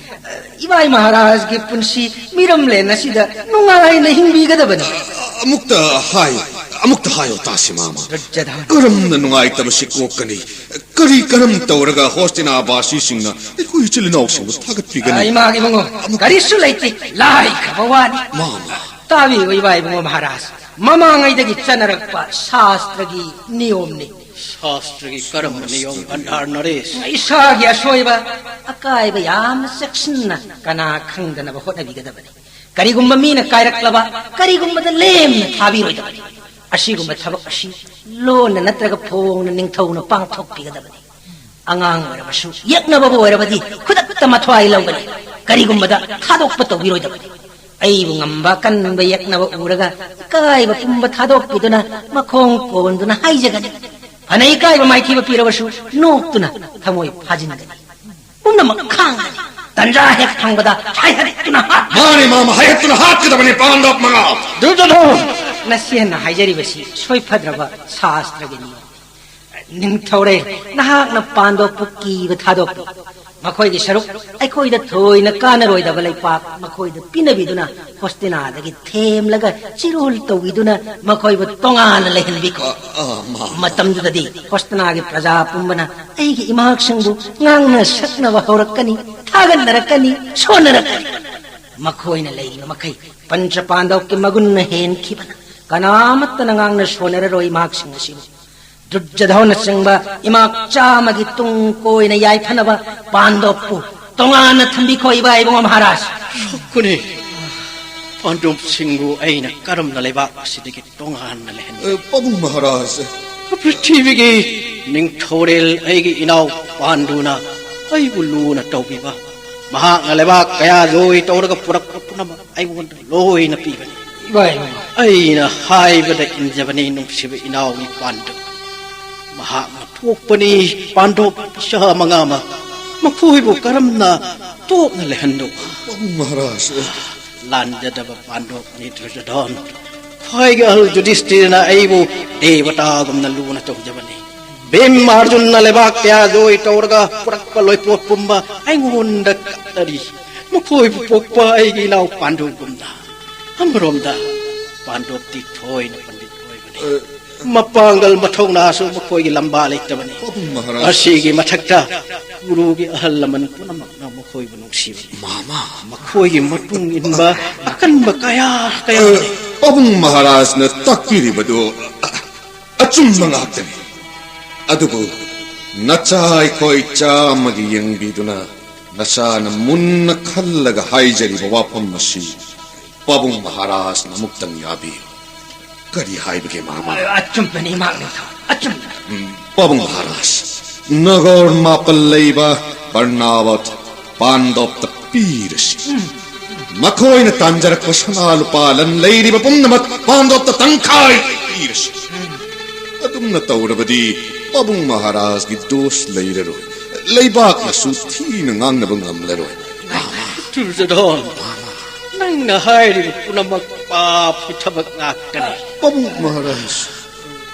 ꯏꯕꯥꯏ ꯃꯍꯥꯔꯥꯖꯒꯤ ꯄꯨꯟꯁꯤ ꯃꯤꯔꯝꯂꯦꯟ ꯑꯁꯤꯗ ꯅꯨꯡꯉꯥꯏꯅ ꯍꯤꯡꯕꯤꯒꯗꯕꯅꯤ꯫ ꯑꯃꯨꯛꯇ ꯍꯥꯏꯌꯨ, ꯑꯃꯨꯛꯇ ꯍꯥꯏꯌꯨ ꯇꯥꯁꯤ ꯃꯥꯃ꯫ ꯗꯨꯔꯖꯣꯙꯟ꯫ ꯀꯔꯝꯅ ꯅꯨꯡꯉꯥꯏꯇꯕꯁꯤ ꯀꯣꯛꯀꯅꯤ? ꯀꯔꯤ ꯀꯔꯝ ꯇꯧꯔꯒ ꯍꯣꯁꯇꯤꯅꯥꯕꯥꯁꯤꯁꯤꯡꯅ ꯑꯩꯈꯣꯏ ꯏꯆꯤꯜ ꯏꯅꯥꯎꯁꯤꯡꯕꯨ ꯊꯥꯒꯠꯄꯤꯒꯅꯤ? ꯑ, ꯏꯃꯥꯒꯤ ꯏꯕꯨꯡꯉꯣ, ꯑꯃꯨꯛ ꯀꯔꯤꯁꯨ ꯂꯩꯇꯦ, ꯂꯥꯏꯈ꯭ꯔꯕ ꯋꯥꯅꯤ꯫ ꯃꯥꯃ꯫ ꯇꯥꯕꯤꯌꯨ ꯏꯕꯥ ꯏꯕꯨꯡꯉꯣ ꯃꯍꯥꯔꯥꯖ, ꯃꯃꯥꯡꯉꯩꯗꯒꯤ ꯆꯠꯅꯔꯛꯄ ꯁꯥꯁꯇ꯭ꯔꯒꯤ ꯅꯤꯌꯣꯝꯅꯤ꯫ ꯁꯥꯁꯇ꯭ꯔꯒꯤ ꯀꯔꯝꯕ ꯅꯤꯌꯣꯝ, ꯒꯟꯙꯥꯔ ꯅꯔꯦꯁ? ꯏꯁꯥꯒꯤ ꯑꯁꯣꯏꯕ, ꯑꯀꯥꯏꯕ ꯌꯥꯝꯅ ꯆꯦꯛꯁꯤꯟꯅ ꯀꯅꯥ ꯈꯪꯗꯅꯕ ꯍꯣꯠꯅꯕꯤꯒꯗꯕꯅꯤ꯫ ꯀꯔꯤꯒꯨꯝꯕ ꯃꯤꯅ ꯀꯥꯏꯔꯛꯂꯕ, ꯀꯔꯤꯒꯨꯝꯕꯗ ꯂꯦꯝꯅ ꯊꯥꯕꯤꯔꯣꯏꯗꯕꯅꯤ꯫ ꯑꯁꯤꯒꯨꯝꯕ ꯊꯕꯛ ꯑꯁꯤ ꯂꯣꯟꯅ ꯅꯠꯇ꯭ꯔꯒ ꯐꯣꯡꯅ ꯅꯤꯡꯊꯧꯅ ꯄꯥꯡꯊꯣꯛꯄꯤꯒꯗꯕꯅꯤ꯫ ꯑꯉꯥꯡ ꯑꯣꯏꯔꯕꯁꯨ, ꯌꯦꯛꯅꯕꯕꯨ ꯑꯣꯏꯔꯕꯗꯤ ꯈꯨꯗꯛꯇ ꯃꯊ꯭ꯋꯥꯏ ꯂꯧꯒꯅꯤ꯫ ꯀꯔꯤꯒꯨꯝꯕꯗ ꯊꯥꯗꯣꯛꯄ ꯇꯧꯕꯤꯔꯣꯏꯗꯕꯅꯤ꯫ ꯑꯩꯕꯨ ꯉꯝꯕ ꯀꯟꯕ ꯌꯦꯛꯅꯕ ꯎꯔꯒ ꯏꯀꯥꯏꯕ ꯄꯨꯝꯕ ꯊꯥꯗꯣꯛꯄꯤꯗꯨꯅ ꯃꯈꯣꯡ ꯀꯣꯟꯗꯨꯅ ꯍꯥꯏꯖꯒꯅꯤ꯫ ꯐꯅ ꯏꯀꯥꯏꯕ ꯃꯥꯏꯊꯤꯕ ꯄꯤꯔꯕꯁꯨ ꯅꯣꯛꯇꯨꯅ ꯊꯃꯣꯏ ꯐꯥꯖꯤꯟꯒꯅꯤ꯫ ꯄꯨꯝꯅꯃꯛ ꯈꯥꯡꯒꯅꯤ꯫ ꯇꯟꯖꯥ ꯍꯦꯛ ꯐꯪꯕꯗ ꯍꯥꯏꯍꯠꯇꯨꯅ ꯍꯥꯠ- ꯃꯥꯅꯤ ꯃꯥꯃ, ꯍꯥꯏꯍꯠꯇꯨꯅ ꯍꯥꯠꯀꯗꯕꯅꯤ ꯄꯥꯟꯗꯣꯞ ꯃꯉꯥ꯫ ꯗꯨꯔꯖꯣꯙꯟ! ꯅꯁꯦꯟꯅ ꯍꯥꯏꯖꯔꯤꯕꯁꯤ ꯁꯣꯏꯐꯗ꯭ꯔꯕ ꯁꯥꯁꯇ꯭ꯔꯒꯤ ꯅꯤꯌꯣꯝꯅꯤ꯫ ꯅꯤꯡꯊꯧꯔꯦꯜ, ꯅꯍꯥꯛꯅ ꯄꯥꯟꯗꯣꯞꯄꯨ ꯀꯤꯕ ꯊꯥꯗꯣꯛꯄꯤ꯫ ꯃꯈꯣꯏꯒꯤ ꯁꯔꯨꯛ ꯑꯩꯈꯣꯏꯗ ꯊꯣꯏꯅ ꯀꯥꯟꯅꯔꯣꯏꯗꯕ ꯂꯩꯄꯥꯛ ꯃꯈꯣꯏꯗ ꯄꯤꯅꯕꯤꯗꯨꯅ ꯍꯣꯁꯇꯤꯅꯥꯗꯒꯤ ꯊꯦꯝꯂꯒ ꯆꯤꯔꯣꯜ ꯇꯧꯕꯤꯗꯨꯅ ꯃꯈꯣꯏꯕꯨ ꯇꯣꯉꯥꯟꯅ ꯂꯩꯍꯟꯕꯤꯈꯣ꯫ ꯑ, ꯑ, ꯃꯥ- ꯃꯇꯝꯗꯨꯗꯗꯤ ꯍꯣꯁꯇꯤꯅꯥꯒꯤ ꯄ꯭ꯔꯖꯥ ꯄꯨꯝꯕꯅ ꯑꯩꯒꯤ ꯏꯃꯥꯛꯁꯤꯡꯕꯨ ꯉꯥꯡꯅ ꯁꯛꯅꯕ ꯍꯧꯔꯛꯀꯅꯤ, ꯊꯥꯒꯠꯅꯔꯛꯀꯅꯤ, ꯁꯣꯟꯅꯔꯛꯀꯅꯤ꯫ ꯃꯈꯣꯏꯅ ꯂꯩꯔꯤꯕ ꯃꯈꯩ ꯄꯟꯆ ꯄꯥꯟꯗꯧꯀꯤ ꯃꯒꯨꯟꯅ ꯍꯦꯟꯈꯤꯕꯅ ꯀꯅꯥꯃꯠꯇꯅ ꯉꯥꯡꯅ ꯁꯣꯟꯅꯔꯔꯣꯏ ꯏꯃꯥꯛꯁꯤꯡ ꯑꯁꯤꯕꯨ꯫ ꯗꯨꯔꯖꯣꯙꯟꯅꯆꯤꯡꯕ ꯏꯃꯥꯛ ꯆꯥꯝꯃꯒꯤ ꯇꯨꯡ ꯀꯣꯏꯅ ꯌꯥꯏꯐꯅꯕ ꯄꯥꯟꯗꯣꯞꯄꯨ ꯇꯣꯉꯥꯟꯅ ꯊꯝꯕꯤꯈꯣ ꯏꯕꯥ ꯏꯕꯨꯡꯉꯣ ꯃꯍꯥꯔꯥꯖ꯫ ꯁꯣꯛꯀꯅꯤ꯫ ꯄꯥꯟꯗꯣꯞꯁꯤꯡꯕꯨ ꯑꯩꯅ ꯀꯔꯝꯅ ꯂꯩꯕꯥꯛ ꯑꯁꯤꯗꯒꯤ ꯇꯣꯉꯥꯟꯅ ꯂꯩꯍꯟꯒꯦ? ꯑ, ꯄꯥꯕꯨꯡ ꯃꯍꯥꯔꯥꯖ꯫ ꯄ꯭ꯔꯤꯊꯤꯕꯤꯒꯤ ꯅꯤꯡꯊꯧꯔꯦꯜ ꯑꯩꯒꯤ ꯏꯅꯥꯎ ꯄꯥꯟꯗꯨꯅ ꯑꯩꯕꯨ ꯂꯨꯅ ꯇꯧꯕꯤꯕ, ꯃꯍꯥꯛꯅ ꯂꯩꯕꯥꯛ ꯀꯌꯥ ꯖꯣꯏ ꯇꯧꯔꯒ ꯄꯨꯔꯛꯄ ꯄꯨꯝꯅꯃꯛ ꯑꯩꯉꯣꯟꯗ ꯂꯣꯏꯅ ꯄꯤꯕꯅꯤ꯫ ꯏꯃꯥ, ꯏꯃꯥ꯫ ꯑꯩꯅ ꯍꯥꯏꯕꯗ ꯏꯟꯖꯕꯅꯤ, ꯅꯨꯡꯁꯤꯕ ꯏꯅꯥꯎꯒꯤ ꯄꯥꯟꯗꯨ꯫ ꯃꯍꯥꯛꯅ ꯄꯣꯛꯄꯅꯤ꯫ ꯄꯥꯟꯗꯣꯞ ꯏꯆꯥ ꯃꯉꯥꯃꯛ ꯃꯈꯣꯏꯕꯨ ꯀꯔꯝꯅ ꯇꯣꯞꯅ ꯂꯩꯍꯟꯗꯧꯕ? ꯄꯥꯕꯨꯡ ꯃꯍꯥꯔꯥꯖ꯫ ꯂꯥꯟꯖꯗꯕ ꯄꯥꯟꯗꯣꯞꯅꯤ ꯗꯨꯔꯖꯣꯙꯟ꯫ ꯈ꯭ꯋꯥꯏꯒꯤ ꯑꯍꯜ ꯌꯨꯙꯤꯁꯇꯤꯔꯅ ꯑꯩꯕꯨ ꯗꯦꯕꯇꯥꯒꯨꯝꯅ ꯂꯨꯅ ꯇꯧꯖꯕꯅꯤ꯫ ꯚꯤꯝ ꯑꯔꯖꯨꯟꯅ ꯂꯩꯕꯥꯛ ꯀꯌꯥ ꯖꯣꯏ ꯇꯧꯔꯒ ꯄꯨꯔꯛꯄ ꯂꯣꯏꯄꯣꯠ ꯄꯨꯝꯕ ꯑꯩꯉꯣꯟꯗ ꯀꯠꯂꯔꯤ꯫ ꯃꯈꯣꯏꯕꯨ ꯄꯣꯛꯄ ꯑꯩꯒꯤ ꯏꯅꯥꯎ ꯄꯥꯟꯗꯨꯒꯨꯝꯅ꯫ ꯑꯃꯔꯣꯝꯗ ꯄꯥꯟꯗꯣꯞꯇꯤ ꯊꯣꯏꯅ ꯄꯟꯗꯤꯠ ꯑꯣꯏꯕꯅꯤ꯫ ꯃꯄꯥꯡꯒꯜ ꯃꯊꯧꯅꯥꯁꯨ ꯃꯈꯣꯏꯒꯤ ꯂꯝꯕꯥ ꯂꯩꯇꯕꯅꯤ꯫ ꯄꯥꯕꯨꯡ ꯃꯍꯥꯔꯥꯖ꯫ ꯑꯁꯤꯒꯤ ꯃꯊꯛꯇ ꯀꯨꯔꯨꯒꯤ ꯑꯍꯜ ꯂꯃꯟ ꯄꯨꯝꯅꯃꯛꯅ ꯃꯈꯣꯏꯕꯨ ꯅꯨꯡꯁꯤꯕꯅꯤ꯫ ꯃꯥꯃ꯫ ꯃꯈꯣꯏꯒꯤ ꯃꯇꯨꯡ ꯏꯟꯕ ꯑꯀꯟꯕ ꯀꯌꯥ ꯀꯌꯥ ꯑ, ꯂꯩ꯫ ꯄꯥꯕꯨꯡ ꯃꯍꯥꯔꯥꯖꯅ ꯇꯥꯛꯄꯤꯔꯤꯕꯗꯨ ꯑꯆꯨꯝꯕ ꯉꯥꯛꯇꯅꯤ꯫ ꯑꯗꯨꯕꯨ ꯅꯆꯥ ꯑꯩꯈꯣꯏ ꯆꯥꯝꯃꯒꯤ ꯌꯦꯡꯕꯤꯗꯨꯅ ꯅꯆꯥꯅ ꯃꯨꯟꯅ ꯈꯜꯂꯒ ꯍꯥꯏꯖꯔꯤꯕ ꯋꯥꯐꯝ ꯑꯁꯤ ꯄꯥꯕꯨꯡ ꯃꯍꯥꯔꯥꯖꯅ ꯑꯃꯨꯛꯇꯪ ꯌꯥꯕꯤꯌꯨ꯫ ꯀꯔꯤ ꯍꯥꯏꯕꯒꯦ, ꯃꯥꯃ? ꯑꯆꯨꯝꯕꯅꯤ, ꯏꯃꯥ ꯅꯤꯡꯊꯧ, ꯑꯆꯨꯝꯕꯅꯤ꯫ ꯎꯝ, ꯄꯥꯕꯨꯡ ꯃꯍꯥꯔꯥꯖ, ꯅꯒꯔ ꯃꯥꯄꯜ ꯂꯩꯕ ꯕꯔꯅꯥꯋꯠ ꯄꯥꯟꯗꯣꯞꯇ ꯄꯤꯔꯁꯤ꯫ ꯃꯈꯣꯏꯅ ꯇꯥꯟꯖꯔꯛꯄ ꯁꯅꯥ ꯂꯨꯄꯥ ꯂꯟ ꯂꯩꯔꯤꯕ ꯄꯨꯝꯅꯃꯛ ꯄꯥꯟꯗꯣꯞꯇ ꯇꯪꯈꯥꯏ ꯄꯤꯔꯁꯤ꯫ ꯑꯗꯨꯝꯅ ꯇꯧꯔꯕꯗꯤ ꯄꯥꯕꯨꯡ ꯃꯍꯥꯔꯥꯖꯒꯤ ꯗꯣꯁ ꯂꯩꯔꯔꯣꯏ, ꯂꯩꯕꯥꯛꯅꯁꯨ ꯊꯤꯅ ꯉꯥꯡꯅꯕ ꯉꯝꯂꯔꯣꯏ꯫ ꯗꯨꯔꯖꯣꯙꯟ, ꯅꯪꯅ ꯍꯥꯏꯔꯤꯕ ꯄꯨꯝꯅꯃꯛ ꯄꯥꯞꯀꯤ ꯊꯕꯛ ꯉꯥꯛꯇꯅꯤ꯫ ꯄꯥꯕꯨꯡ ꯃꯍꯥꯔꯥꯖ꯫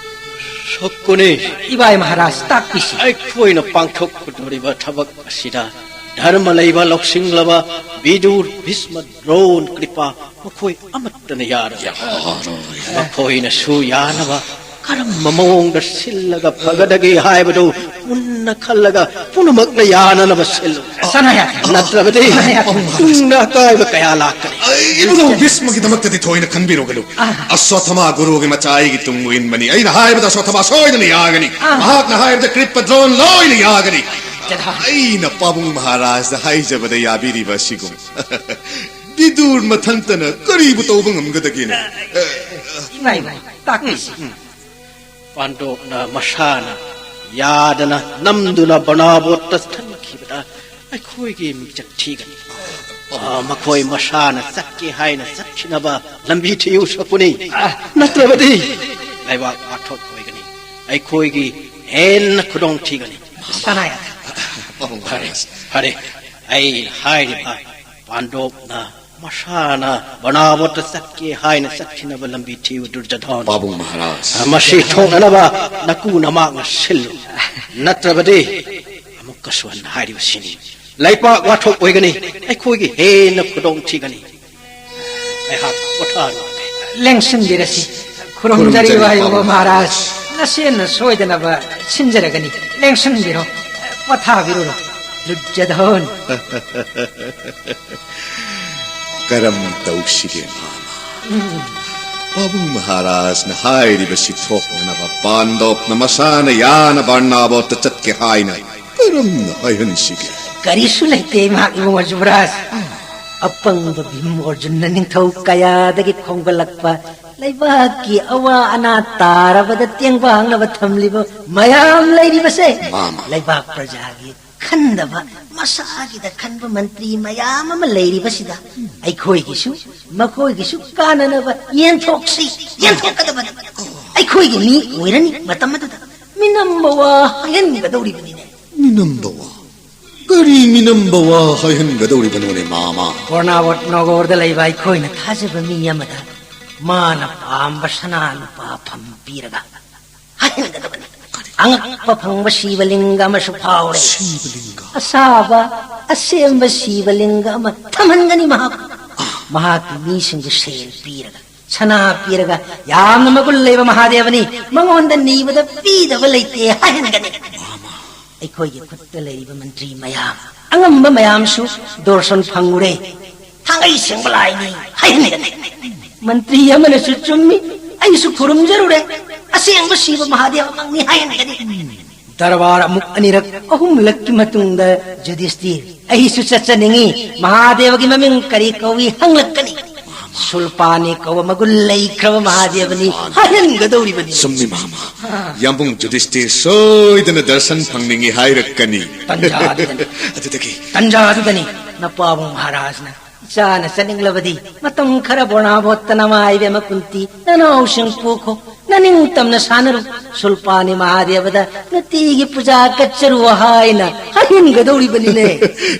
ꯁꯀꯨꯅꯤ꯫ ꯏꯕꯥꯏ ꯃꯍꯥꯔꯥꯖ, ꯇꯥꯛꯄꯤꯁꯤ꯫ ꯑꯩꯈꯣꯏꯅ ꯄꯥꯡꯊꯣꯛꯀꯗꯧꯔꯤꯕ ꯊꯕꯛ ꯑꯁꯤꯗ ꯙꯔꯃ ꯂꯩꯕ, ꯂꯧꯁꯤꯡꯂꯕ ꯕꯤꯗꯨꯔ, ꯚꯤꯁꯃ, ꯗ꯭ꯔꯣꯟ, ꯀ꯭ꯔꯤꯄꯥ ꯃꯈꯣꯏ ꯑꯃꯠꯇꯅ ꯌꯥꯔꯣꯏ꯫ ꯌꯥꯔꯣꯏ꯫ ꯃꯈꯣꯏꯅꯁꯨ ꯌꯥꯅꯕ ꯀꯔꯝꯕ ꯃꯑꯣꯡꯗ ꯁꯤꯜꯂꯒ ꯐꯒꯗꯒꯦ ꯍꯥꯏꯕꯗꯨ ꯃꯨꯟꯅ ꯈꯜꯂꯒ ꯄꯨꯝꯅꯃꯛꯅ ꯌꯥꯅꯅꯕ ꯁꯤꯜꯂꯨ꯫ ꯁꯅꯥꯌꯥ꯫ ꯅꯠꯇ꯭ꯔꯕꯗꯤ ꯁꯅꯥꯌꯥ꯫ ꯇꯨꯡꯗ ꯑꯀꯥꯏꯕ ꯀꯌꯥ ꯂꯥꯛꯀꯅꯤ꯫ ꯑꯩ, ꯏꯕꯨꯙꯧ ꯚꯤꯁꯃꯒꯤꯗꯃꯛꯇꯗꯤ ꯊꯣꯏꯅ ꯈꯟꯕꯤꯔꯨꯒꯅꯨ꯫ ꯑꯥ꯫ ꯑꯁ꯭ꯋꯠꯊꯥꯃꯥ ꯒꯨꯔꯨꯒꯤ ꯃꯆꯥ ꯑꯩꯒꯤ ꯇꯨꯡ ꯏꯟꯕꯅꯤ꯫ ꯑꯩꯅ ꯍꯥꯏꯕꯗ ꯑꯁ꯭ꯋꯠꯊꯥꯃꯥ ꯁꯣꯏꯗꯅ ꯌꯥꯒꯅꯤ꯫ ꯑꯥ꯫ ꯃꯍꯥꯛꯅ ꯍꯥꯏꯕꯗ ꯀ꯭ꯔꯤꯞꯄ ꯗ꯭ꯔꯣꯟ ꯂꯣꯏꯅ ꯌꯥꯒꯅꯤ꯫ ꯗꯗꯥ꯫ ꯑꯩꯅ ꯄꯥꯕꯨꯡ ꯃꯍꯥꯔꯥꯖꯗ ꯍꯥꯏꯖꯕꯗ ꯌꯥꯕꯤꯔꯤꯕ ꯑꯁꯤꯒꯨꯝ ꯕꯤꯗꯨꯔ ꯃꯊꯟꯇꯅ ꯀꯔꯤꯕꯨ ꯇꯧꯕ ꯉꯝꯒꯗꯒꯦꯅꯦ? ꯏꯃꯥ, ꯏꯃꯥ, ꯇꯥꯛꯄꯤꯁꯤ꯫ ꯄꯥꯟꯗꯣꯞꯅ ꯃꯁꯥꯅ ꯌꯥꯗꯅ ꯅꯝꯗꯨꯅ ꯕꯔꯅꯥꯕꯣꯠꯇ ꯊꯟꯈꯤꯕꯗ ꯑꯩꯈꯣꯏꯒꯤ ꯃꯤꯡꯆꯠ ꯊꯤꯒꯅꯤ꯫ ꯑ, ꯃꯈꯣꯏ ꯃꯁꯥꯅ ꯆꯠꯀꯦ ꯍꯥꯏꯅ ꯆꯠꯈꯤꯅꯕ ꯂꯝꯕꯤ ꯊꯤꯌꯨ, ꯁꯀꯨꯅꯤ꯫ ꯅꯠꯇ꯭ꯔꯕꯗꯤ ꯂꯩꯕꯥꯛ ꯋꯥꯊꯣꯛ ꯑꯣꯏꯒꯅꯤ꯫ ꯑꯩꯈꯣꯏꯒꯤ ꯍꯦꯟꯅ ꯈꯨꯗꯣꯡ ꯊꯤꯒꯅꯤ꯫ ꯁꯅꯥ ꯌꯥꯊꯪ꯫ ꯄꯥꯕꯨꯡ ꯃꯍꯥꯔꯥꯖ꯫ ꯐꯔꯦ, ꯑꯩꯅ ꯍꯥꯏꯔꯤꯕ ꯄꯥꯟꯗꯣꯞꯅ ꯃꯁꯥꯅ ꯕꯅꯥꯕꯣꯠꯇ ꯆꯠꯀꯦ ꯍꯥꯏꯅ ꯆꯠꯈꯤꯅꯕ ꯂꯝꯕꯤ ꯊꯤꯌꯨ, ꯗꯨꯔꯖꯣꯙꯟ꯫ ꯄꯥꯕꯨꯡ ꯃꯍꯥꯔꯥꯖ꯫ ꯃꯁꯤ ꯊꯣꯛꯅꯅꯕ ꯅꯀꯨ ꯅꯃꯥꯛꯅ ꯁꯤꯜꯂꯨ, ꯅꯠꯇ꯭ꯔꯕꯗꯤ ꯑꯃꯨꯛꯀꯁꯨ ꯍꯟꯅ ꯍꯥꯏꯔꯤꯕꯁꯤꯅꯤ, ꯂꯩꯄꯥꯛ ꯋꯥꯊꯣꯛ ꯑꯣꯏꯒꯅꯤ, ꯑꯩꯈꯣꯏꯒꯤ ꯍꯦꯟꯅ ꯈꯨꯗꯣꯡ ꯊꯤꯒꯅꯤ꯫ ꯑꯩꯍꯥꯛ ꯄꯣꯊꯥꯔꯨꯔꯒꯦ꯫ ꯂꯦꯡꯁꯤꯟꯕꯤꯔꯁꯤ꯫ ꯈꯨꯔꯨꯝꯖꯔꯤ ꯈꯨꯔꯨꯝꯖꯔꯤ ꯋꯥꯍꯩꯕꯨꯕ ꯄꯥꯕꯨꯡ ꯃꯍꯥꯔꯥꯖ꯫ ꯅꯁꯦꯟꯅ ꯁꯣꯏꯗꯅꯕ ꯁꯤꯟꯖꯔꯒꯅꯤ꯫ ꯂꯦꯡꯁꯤꯟꯕꯤꯔꯣ꯫ ꯄꯣꯊꯥꯕꯤꯔꯨꯔꯣ꯫ ꯗꯨꯔꯖꯣꯙꯟ꯫ ꯀꯔꯝ ꯇꯧꯁꯤꯒꯦ, ꯃꯥꯃ? ꯎꯝ꯫ ꯄꯥꯕꯨꯡ ꯃꯍꯥꯔꯥꯖꯅ ꯍꯥꯏꯔꯤꯕꯁꯤ ꯊꯣꯛꯅꯅꯕ ꯄꯥꯟꯗꯣꯞꯅ ꯃꯁꯥꯅ ꯌꯥꯅ ꯕꯔꯅꯥꯕꯣꯠꯇ ꯆꯠꯀꯦ ꯍꯥꯏꯅ ꯀꯔꯝꯅ ꯍꯥꯏꯍꯟꯁꯤꯒꯦ? ꯀꯔꯤꯁꯨ ꯂꯩꯇꯦ, ꯏꯃꯥ ꯏꯕꯨꯡꯉꯣ ꯖꯨꯕꯔꯥꯖ꯫ ꯑꯄꯪꯕ ꯚꯤꯝ ꯑꯔꯖꯨꯟꯅ ꯅꯤꯡꯊꯧ ꯀꯌꯥꯗꯒꯤ ꯈꯣꯝꯒꯠꯂꯛꯄ ꯂꯩꯕꯥꯛꯀꯤ ꯑꯋꯥ ꯑꯅꯥ ꯇꯥꯔꯕꯗ ꯇꯦꯡꯕꯥꯡꯅꯕ ꯊꯝꯂꯤꯕ ꯃꯌꯥꯝ ꯂꯩꯔꯤꯕꯁꯦ, ꯃꯥꯃ꯫ ꯂꯩꯕꯥꯛ ꯄ꯭ꯔꯖꯥꯒꯤ ꯈꯟꯗꯕ, ꯃꯁꯥꯒꯤꯗ ꯈꯟꯕ ꯃꯟꯇ꯭ꯔꯤ ꯃꯌꯥꯝ ꯑꯃ ꯂꯩꯔꯤꯕꯁꯤꯗ ꯑꯩꯈꯣꯏꯒꯤꯁꯨ ꯃꯈꯣꯏꯒꯤꯁꯨ ꯀꯥꯟꯅꯅꯕ ꯌꯦꯟꯊꯣꯛꯁꯤ, ꯌꯦꯟꯊꯣꯛꯀꯗꯕꯅꯤ꯫ ꯑꯩꯈꯣꯏꯒꯤ ꯃꯤ ꯑꯣꯏꯔꯅꯤ ꯃꯇꯝ ꯑꯗꯨꯗ꯫ ꯃꯤꯅꯝꯕ ꯋꯥ ꯍꯥꯏꯍꯟꯒꯗꯧꯔꯤꯕꯅꯤꯅꯦ꯫ ꯃꯤꯅꯝꯕ ꯋꯥ? ꯀꯔꯤ ꯃꯤꯅꯝꯕ ꯋꯥ ꯍꯥꯏꯍꯟꯒꯗꯧꯔꯤꯕꯅꯣꯅꯦ, ꯃꯥꯃ? ꯕꯔꯅꯥꯕꯣꯠ ꯅꯒꯔꯗ ꯂꯩꯕ ꯑꯩꯈꯣꯏꯅ ꯊꯥꯖꯕ ꯃꯤ ꯑꯃꯗ ꯃꯥꯅ ꯄꯥꯝꯕ ꯁꯅꯥ ꯂꯨꯄꯥ ꯐꯝ ꯄꯤꯔꯒ ꯍꯥꯏꯍꯟꯒꯗꯕꯅꯤ꯫ ꯑꯉꯛꯄ ꯐꯪꯕ ꯁꯤꯕꯂꯤꯡꯒ ꯑꯃꯁꯨ ꯐꯥꯎꯔꯦ꯫ ꯁꯤꯕꯂꯤꯡꯒ? ꯑꯁꯥꯕ, ꯑꯁꯦꯡꯕ ꯁꯤꯕꯂꯤꯡꯒ ꯑꯃ ꯊꯝꯍꯟꯒꯅꯤ ꯃꯍꯥꯛ꯫ ꯃꯍꯥꯛꯀꯤ ꯃꯤꯁꯤꯡꯕꯨ ꯁꯦꯜ ꯄꯤꯔꯒ, ꯁꯅꯥ ꯄꯤꯔꯒ, ꯌꯥꯝꯅ ꯃꯒꯨꯟ ꯂꯩꯕ ꯃꯍꯥꯗꯦꯕꯅꯤ, ꯃꯉꯣꯟꯗ ꯅꯤꯕꯗ ꯄꯤꯗꯕ ꯂꯩꯇꯦ ꯍꯥꯏꯍꯟꯒꯅꯤ꯫ ꯑꯩꯈꯣꯏꯒꯤ ꯈꯨꯠꯇ ꯂꯩꯔꯤꯕ ꯃꯟꯇ꯭ꯔꯤ ꯃꯌꯥꯝ, ꯑꯉꯝꯕ ꯃꯌꯥꯝꯁꯨ ꯗꯣꯔꯁꯟ ꯐꯪꯉꯨꯔꯦ꯫ ꯊꯥꯡꯒꯩ ꯁꯦꯡꯕ ꯂꯥꯏꯅꯤ ꯍꯥꯏꯍꯟꯒꯅꯤ꯫ ꯃꯟꯇ꯭ꯔꯤ ꯑꯃꯅꯁꯨ ꯆꯨꯝꯃꯤ, ꯑꯩꯁꯨ ꯈꯨꯔꯨꯝꯖꯔꯨꯔꯦ, ꯑꯁꯦꯡꯕ ꯁꯤꯕ ꯃꯍꯥꯗꯦꯕꯃꯛꯅꯤ ꯍꯥꯏꯍꯟꯒꯅꯤ꯫ ꯗꯔꯕꯥꯔ ꯑꯃꯨꯛ ꯑꯅꯤꯔꯛ ꯑꯍꯨꯝꯂꯛꯀꯤ ꯃꯇꯨꯡꯗ ꯖꯨꯗꯤꯁꯇꯤꯔ, ꯑꯩꯁꯨ ꯆꯠꯆꯅꯤꯡꯉꯤ, ꯃꯍꯥꯗꯦꯕꯒꯤ ꯃꯃꯤꯡ ꯀꯔꯤ ꯀꯧꯏ ꯍꯪꯂꯛꯀꯅꯤ꯫ ꯁꯨꯜꯄꯥꯅꯤ ꯀꯧꯕ ꯃꯒꯨꯟ ꯂꯩꯈ꯭ꯔꯕ ꯃꯍꯥꯗꯦꯕꯅꯤ ꯍꯥꯏꯍꯟꯒꯗꯧꯔꯤꯕꯅꯤ꯫ ꯆꯨꯝꯃꯤ, ꯃꯥꯃ꯫ ꯌꯥꯝꯕꯨꯡ ꯖꯨꯗꯤꯁꯇꯤꯔ ꯁꯣꯏꯗꯅ ꯗꯔꯁꯟ ꯐꯪꯅꯤꯡꯉꯤ ꯍꯥꯏꯔꯛꯀꯅꯤ꯫ ꯇꯟꯖꯥ ꯑꯗꯨꯗꯅꯤ꯫ ꯑꯗꯨꯗꯒꯤ? ꯇꯟꯖꯥ ꯑꯗꯨꯗꯅꯤ ꯅꯄꯥꯕꯨꯡ ꯃꯍꯥꯔꯥꯖꯅ, "ꯏꯆꯥꯅ ꯆꯠꯅꯤꯡꯂꯕꯗꯤ ꯃꯇꯝ ꯈꯔ ꯕꯔꯅꯥꯕꯣꯠꯇ ꯅꯃꯥ ꯏꯕꯦꯝꯃ ꯀꯨꯟꯇꯤ ꯅꯅꯥꯎꯁꯤꯡ ꯄꯨꯈꯣ, ꯅꯅꯤꯡꯇꯝꯅ ꯁꯥꯟꯅꯔꯨ, ꯁꯨꯜꯄꯥꯅꯤ ꯃꯍꯥꯗꯦꯕꯗ ꯅꯨꯡꯇꯤꯒꯤ ꯄꯨꯖꯥ ꯀꯠꯆꯔꯨ ꯍꯥꯏꯅ ꯍꯥꯏꯍꯟꯒꯗꯧꯔꯤꯕꯅꯤꯅꯦ꯫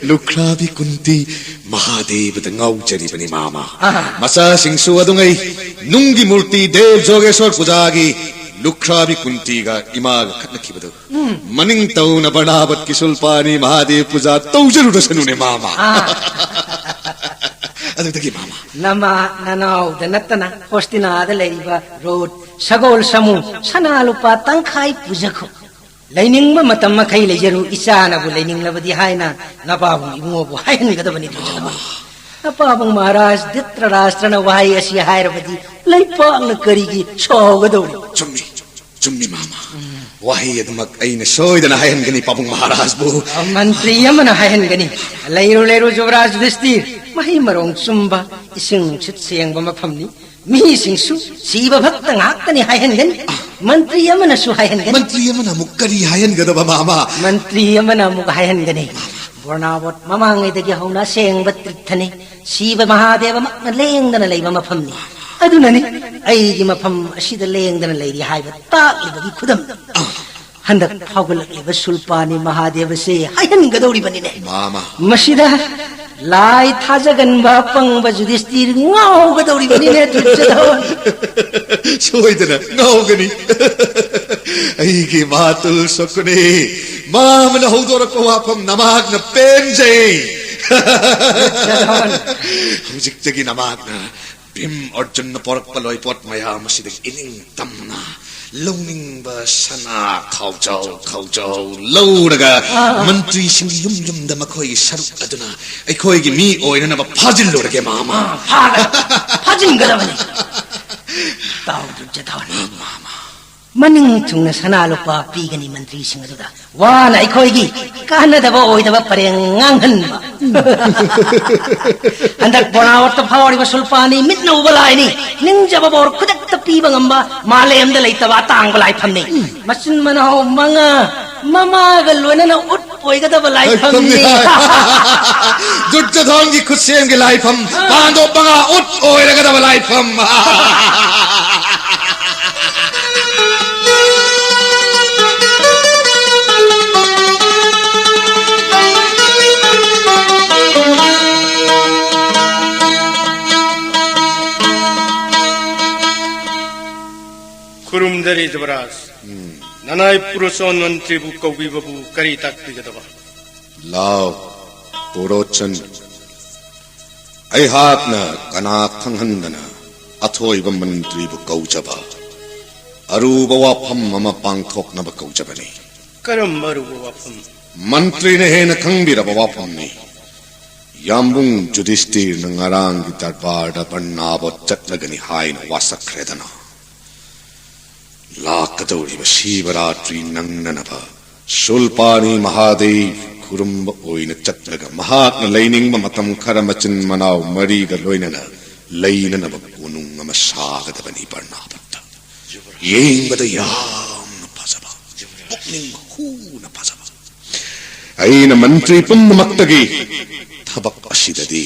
ꯂꯨꯈ꯭ꯔꯥꯕꯤ ꯀꯨꯟꯇꯤ ꯃꯍꯥꯗꯦꯕꯗ ꯉꯥꯎꯖꯔꯤꯕꯅꯤ, ꯃꯥꯃ꯫ ꯑꯥ꯫ ꯃꯆꯥꯁꯤꯡꯁꯨ ꯑꯗꯨꯉꯩ ꯅꯨꯡꯒꯤ ꯃꯨꯔꯇꯤ ꯗꯦꯕ ꯖꯣꯒꯦꯁꯣꯔ ꯄꯨꯖꯥꯒꯤ ꯂꯨꯈ꯭ꯔꯥꯕꯤ ꯀꯨꯟꯇꯤꯒ ꯏꯃꯥꯒ ꯈꯠꯅꯈꯤꯕꯗꯨ ꯎꯝ꯫ ꯃꯅꯤꯡ ꯇꯧꯅ ꯕꯔꯅꯥꯕꯠꯀꯤ ꯁꯨꯜꯄꯥꯅꯤ ꯃꯍꯥꯗꯦꯕ ꯄꯨꯖꯥ ꯇꯧꯖꯔꯨꯔꯁꯅꯨꯅꯦ, ꯃꯥꯃ꯫ ꯑꯥ꯫ ꯑꯗꯨꯗꯒꯤ, ꯃꯥꯃ꯫ ꯅꯃꯥ ꯅꯅꯥꯎꯗ ꯅꯠꯇꯅ ꯍꯣꯁꯇꯤꯅꯥꯗ ꯂꯩꯔꯤꯕ ꯔꯣꯠ ꯁꯒꯣꯜ ꯁꯃꯨ ꯁꯅꯥ ꯂꯨꯄꯥ ꯇꯪꯈꯥꯏ ꯄꯨꯖꯈꯣ꯫ ꯂꯩꯅꯤꯡꯕ ꯃꯇꯝ ꯃꯈꯩ ꯂꯩꯖꯔꯨ, ꯏꯆꯥꯅꯕꯨ ꯂꯩꯅꯤꯡꯂꯕꯗꯤ ꯍꯥꯏꯅ ꯅꯄꯥꯕꯨꯡ ꯏꯕꯨꯡꯉꯣꯕꯨ ꯍꯥꯏꯍꯟꯒꯗꯕꯅꯤ, ꯗꯨꯔꯖꯣꯙꯅ꯫ ꯅꯄꯥꯕꯨꯡ ꯃꯍꯥꯔꯥꯖ ꯙ꯭ꯔꯤꯇꯔꯥꯁꯇ꯭ꯔꯅ ꯋꯥꯍꯩ ꯑꯁꯤ ꯍꯥꯏꯔꯕꯗꯤ ꯂꯩꯄꯥꯛꯅ ꯀꯔꯤꯒꯤ ꯁꯥꯎꯒꯗꯧꯔꯤ? ꯆꯨꯝꯃꯤ, ꯆꯨꯝꯃꯤ, ꯃꯥꯃ꯫ ꯎꯝ꯫ ꯋꯥꯍꯩ ꯑꯗꯨꯃꯛ ꯑꯩꯅ ꯁꯣꯏꯗꯅ ꯍꯥꯏꯍꯟꯒꯅꯤ, ꯄꯥꯕꯨꯡ ꯃꯍꯥꯔꯥꯖꯕꯨ꯫ ꯃꯟꯇ꯭ꯔꯤ ꯑꯃꯅ ꯍꯥꯏꯍꯟꯒꯅꯤ꯫ ꯂꯩꯔꯨ, ꯂꯩꯔꯨ, ꯖꯨꯕꯔꯥꯖ ꯌꯨꯙꯤꯁꯇꯤꯔ, ꯃꯍꯩ ꯃꯔꯣꯡ ꯆꯨꯝꯕ, ꯏꯁꯤꯡ ꯅꯨꯡꯁꯤꯠ ꯁꯦꯡꯕ ꯃꯐꯝꯅꯤ꯫ ꯃꯤꯁꯤꯡꯁꯨ ꯁꯤꯕ ꯚꯛꯇ ꯉꯥꯛꯇꯅꯤ ꯍꯥꯏꯍꯟꯒꯅꯤ꯫ ꯃꯟꯇ꯭ꯔꯤ ꯑꯃꯅꯁꯨ ꯍꯥꯏꯍꯟꯒꯅꯤ꯫ ꯃꯟꯇ꯭ꯔꯤ ꯑꯃꯅ ꯑꯃꯨꯛ ꯀꯔꯤ ꯍꯥꯏꯍꯟꯒꯗꯕ, ꯃꯥꯃ? ꯃꯟꯇ꯭ꯔꯤ ꯑꯃꯅ ꯑꯃꯨꯛ ꯍꯥꯏꯍꯟꯒꯅꯤ, ꯕꯣꯔꯅꯥꯕꯣꯠ ꯃꯃꯥꯡꯉꯩꯗꯒꯤ ꯍꯧꯅ ꯑꯁꯦꯡꯕ ꯇꯤꯔꯊꯅꯤ꯫ ꯁꯤꯕ ꯃꯍꯥꯗꯦꯕꯃꯛꯅ ꯂꯦꯡꯗꯅ ꯂꯩꯕ ꯃꯐꯝꯅꯤ꯫ ꯑꯗꯨꯅꯅꯤ ꯑꯩꯒꯤ ꯃꯐꯝ ꯑꯁꯤꯗ ꯂꯦꯡꯗꯅ ꯂꯩꯔꯤ ꯍꯥꯏꯕ ꯇꯥꯛꯂꯤꯕꯒꯤ ꯈꯨꯗꯝ꯫ ꯍꯟꯗꯛ ꯐꯥꯎꯒꯠꯂꯛꯂꯤꯕ ꯁꯨꯜꯄꯥꯅꯤ ꯃꯍꯥꯗꯦꯕꯁꯦ ꯍꯥꯏꯍꯟꯒꯗꯧꯔꯤꯕꯅꯤꯅꯦ꯫ ꯃꯥꯃ꯫ ꯃꯁꯤꯗ ꯂꯥꯏ ꯊꯥꯖꯒꯟꯕ ꯑꯄꯪꯕ ꯌꯨꯙꯤꯁꯇꯤꯔ ꯉꯥꯎꯒꯗꯧꯔꯤꯕꯅꯤꯅꯦ, ꯗꯨꯔꯖꯣꯙꯟ꯫ ꯁꯣꯏꯗꯅ ꯉꯥꯎꯒꯅꯤ꯫ ꯑꯩꯒꯤ ꯃꯥꯇꯨꯜ ꯁꯛꯄꯅꯤ꯫ ꯃꯥꯃꯅ ꯍꯧꯗꯣꯔꯛꯄ ꯋꯥꯐꯝ ꯅꯃꯥꯛꯅ ꯄꯦꯟꯖꯩ꯫ ꯗꯨꯔꯖꯣꯙꯟ꯫ ꯍꯧꯖꯤꯛꯇꯒꯤ ꯅꯃꯥꯛꯅ ꯚꯤꯝ ꯑꯔꯖꯨꯟꯅ ꯄꯣꯔꯛꯄ ꯂꯣꯏꯄꯣꯠ ꯃꯌꯥꯝ ꯑꯁꯤꯗꯒꯤ ꯏꯅꯤꯡ ꯇꯝꯅ ꯂꯧꯅꯤꯡꯕ ꯁꯅꯥ ꯈꯥꯎꯖꯥꯎ ꯈꯥꯎꯖꯥꯎ ꯂꯧꯔꯒ ꯑꯥ꯫ ꯃꯟꯇ꯭ꯔꯤꯁꯤꯡꯒꯤ ꯌꯨꯝ ꯌꯨꯝꯗ ꯃꯈꯣꯏꯒꯤ ꯁꯔꯨꯛ ꯑꯗꯨꯅ ꯑꯩꯈꯣꯏꯒꯤ ꯃꯤ ꯑꯣꯏꯅꯅꯕ ꯐꯥꯖꯤꯜꯂꯨꯔꯒꯦ, ꯃꯥꯃ꯫ ꯑꯥ, ꯐꯥꯒ-, ꯐꯥꯖꯤꯟꯒꯗꯕꯅꯤ꯫ ꯇꯥꯎ, ꯗꯨꯔꯖꯣꯙꯟ꯫ ꯃꯥꯃ꯫ ꯃꯅꯤꯡ ꯊꯨꯡꯅ ꯁꯅꯥ ꯂꯨꯄꯥ ꯄꯤꯒꯅꯤ ꯃꯟꯇ꯭ꯔꯤꯁꯤꯡ ꯑꯗꯨꯗ꯫ ꯋꯥꯅ ꯑꯩꯈꯣꯏꯒꯤ ꯀꯥꯟꯅꯗꯕ ꯑꯣꯏꯗꯕ ꯄꯔꯦꯡ ꯉꯥꯡꯍꯟꯕ꯫ ꯍꯟꯗꯛ ꯕꯣꯔꯅꯥꯕꯠꯇ ꯐꯥꯎꯔꯤꯕ ꯁꯨꯜꯄꯥꯅꯤ ꯃꯤꯠꯅ ꯎꯕ ꯂꯥꯏꯅꯤ꯫ ꯅꯤꯡꯖꯕ ꯕꯣꯔ ꯈꯨꯗꯛꯇ ꯄꯤꯕ ꯉꯝꯕ ꯃꯥꯂꯦꯝꯗ ꯂꯩꯇꯕ ꯑꯇꯥꯡꯕ ꯂꯥꯏꯐꯝꯅꯤ꯫ ꯃꯆꯤꯟ ꯃꯅꯥꯎ ꯃꯉꯥ ꯃꯃꯥꯒ ꯂꯣꯏꯅꯅ ꯎꯠ ꯑꯣꯏꯒꯗꯕ ꯂꯥꯏꯐꯝꯅꯤ꯫ ꯂꯥꯏꯐꯝꯅꯤ꯫ ꯗꯨꯔꯖꯣꯙꯟꯒꯤ ꯈꯨꯠꯁꯦꯝꯒꯤ ꯂꯥꯏꯐꯝ, ꯄꯥꯟꯗꯣꯞ ꯃꯉꯥ ꯎꯠ ꯑꯣꯏꯔꯒꯗꯕ ꯂꯥꯏꯐꯝ꯫ ꯈꯨꯔꯨꯝꯖꯔꯤ ꯖꯨꯕꯔꯥꯖ꯫ ꯅꯅꯥꯏ ꯄꯨꯔꯣꯆꯟ ꯃꯟꯇ꯭ꯔꯤꯕꯨ ꯀꯧꯕꯤꯕꯕꯨ ꯀꯔꯤ ꯇꯥꯛꯄꯤꯒꯗꯕ? ꯂꯥꯎ, ꯄꯨꯔꯣꯆꯟ꯫ ꯑꯩꯍꯥꯛꯅ ꯀꯅꯥ ꯈꯪꯍꯟꯗꯅ ꯑꯊꯣꯏꯕ ꯃꯟꯇ꯭ꯔꯤꯕꯨ ꯀꯧꯖꯕ, ꯑꯔꯨꯕ ꯋꯥꯐꯝ ꯑꯃ ꯄꯥꯡꯊꯣꯛꯅꯕ ꯀꯧꯖꯕꯅꯤ꯫ ꯀꯔꯝꯕ ꯑꯔꯨꯕ ꯋꯥꯐꯝ? ꯃꯟꯇ꯭ꯔꯤꯅ ꯍꯦꯟꯅ ꯈꯪꯕꯤꯔꯕ ꯋꯥꯐꯝꯅꯤ꯫ ꯌꯥꯝꯕꯨꯡ ꯖꯨꯗꯤꯁꯇꯤꯔꯅ ꯉꯔꯥꯡꯒꯤ ꯗꯔꯕꯥꯔꯗ ꯕꯔꯅꯥꯕꯣꯠ ꯆꯠꯂꯒꯅꯤ ꯍꯥꯏꯅ ꯋꯥꯁꯛꯈ꯭ꯔꯦꯗꯅ꯫ ꯂꯥꯛꯀꯗꯧꯔꯤꯕ ꯁꯤꯕꯔꯥꯇ꯭ꯔꯤ ꯅꯪꯅꯅꯕ ꯁꯨꯜꯄꯥꯅꯤ ꯃꯍꯥꯗꯦꯕ ꯈꯨꯔꯨꯝꯕ ꯑꯣꯏꯅ ꯆꯠꯂꯒ, ꯃꯍꯥꯛꯅ ꯂꯩꯅꯤꯡꯕ ꯃꯇꯝ ꯈꯔ ꯃꯆꯤꯟ ꯃꯅꯥꯎ ꯃꯔꯤꯒ ꯂꯣꯏꯅꯅ ꯂꯩꯅꯅꯕ ꯀꯣꯅꯨꯡ ꯑꯃ ꯁꯥꯒꯗꯕꯅꯤ ꯕꯔꯅꯥꯕꯠꯇ꯫ ꯌꯦꯡꯕꯗ ꯌꯥꯝꯅ ꯐꯖꯕ, ꯄꯨꯛꯅꯤꯡ ꯍꯨꯅ ꯐꯖꯕ꯫ ꯑꯩꯅ ꯃꯟꯇ꯭ꯔꯤ ꯄꯨꯝꯅꯃꯛꯇꯒꯤ ꯊꯕꯛ ꯑꯁꯤꯗꯗꯤ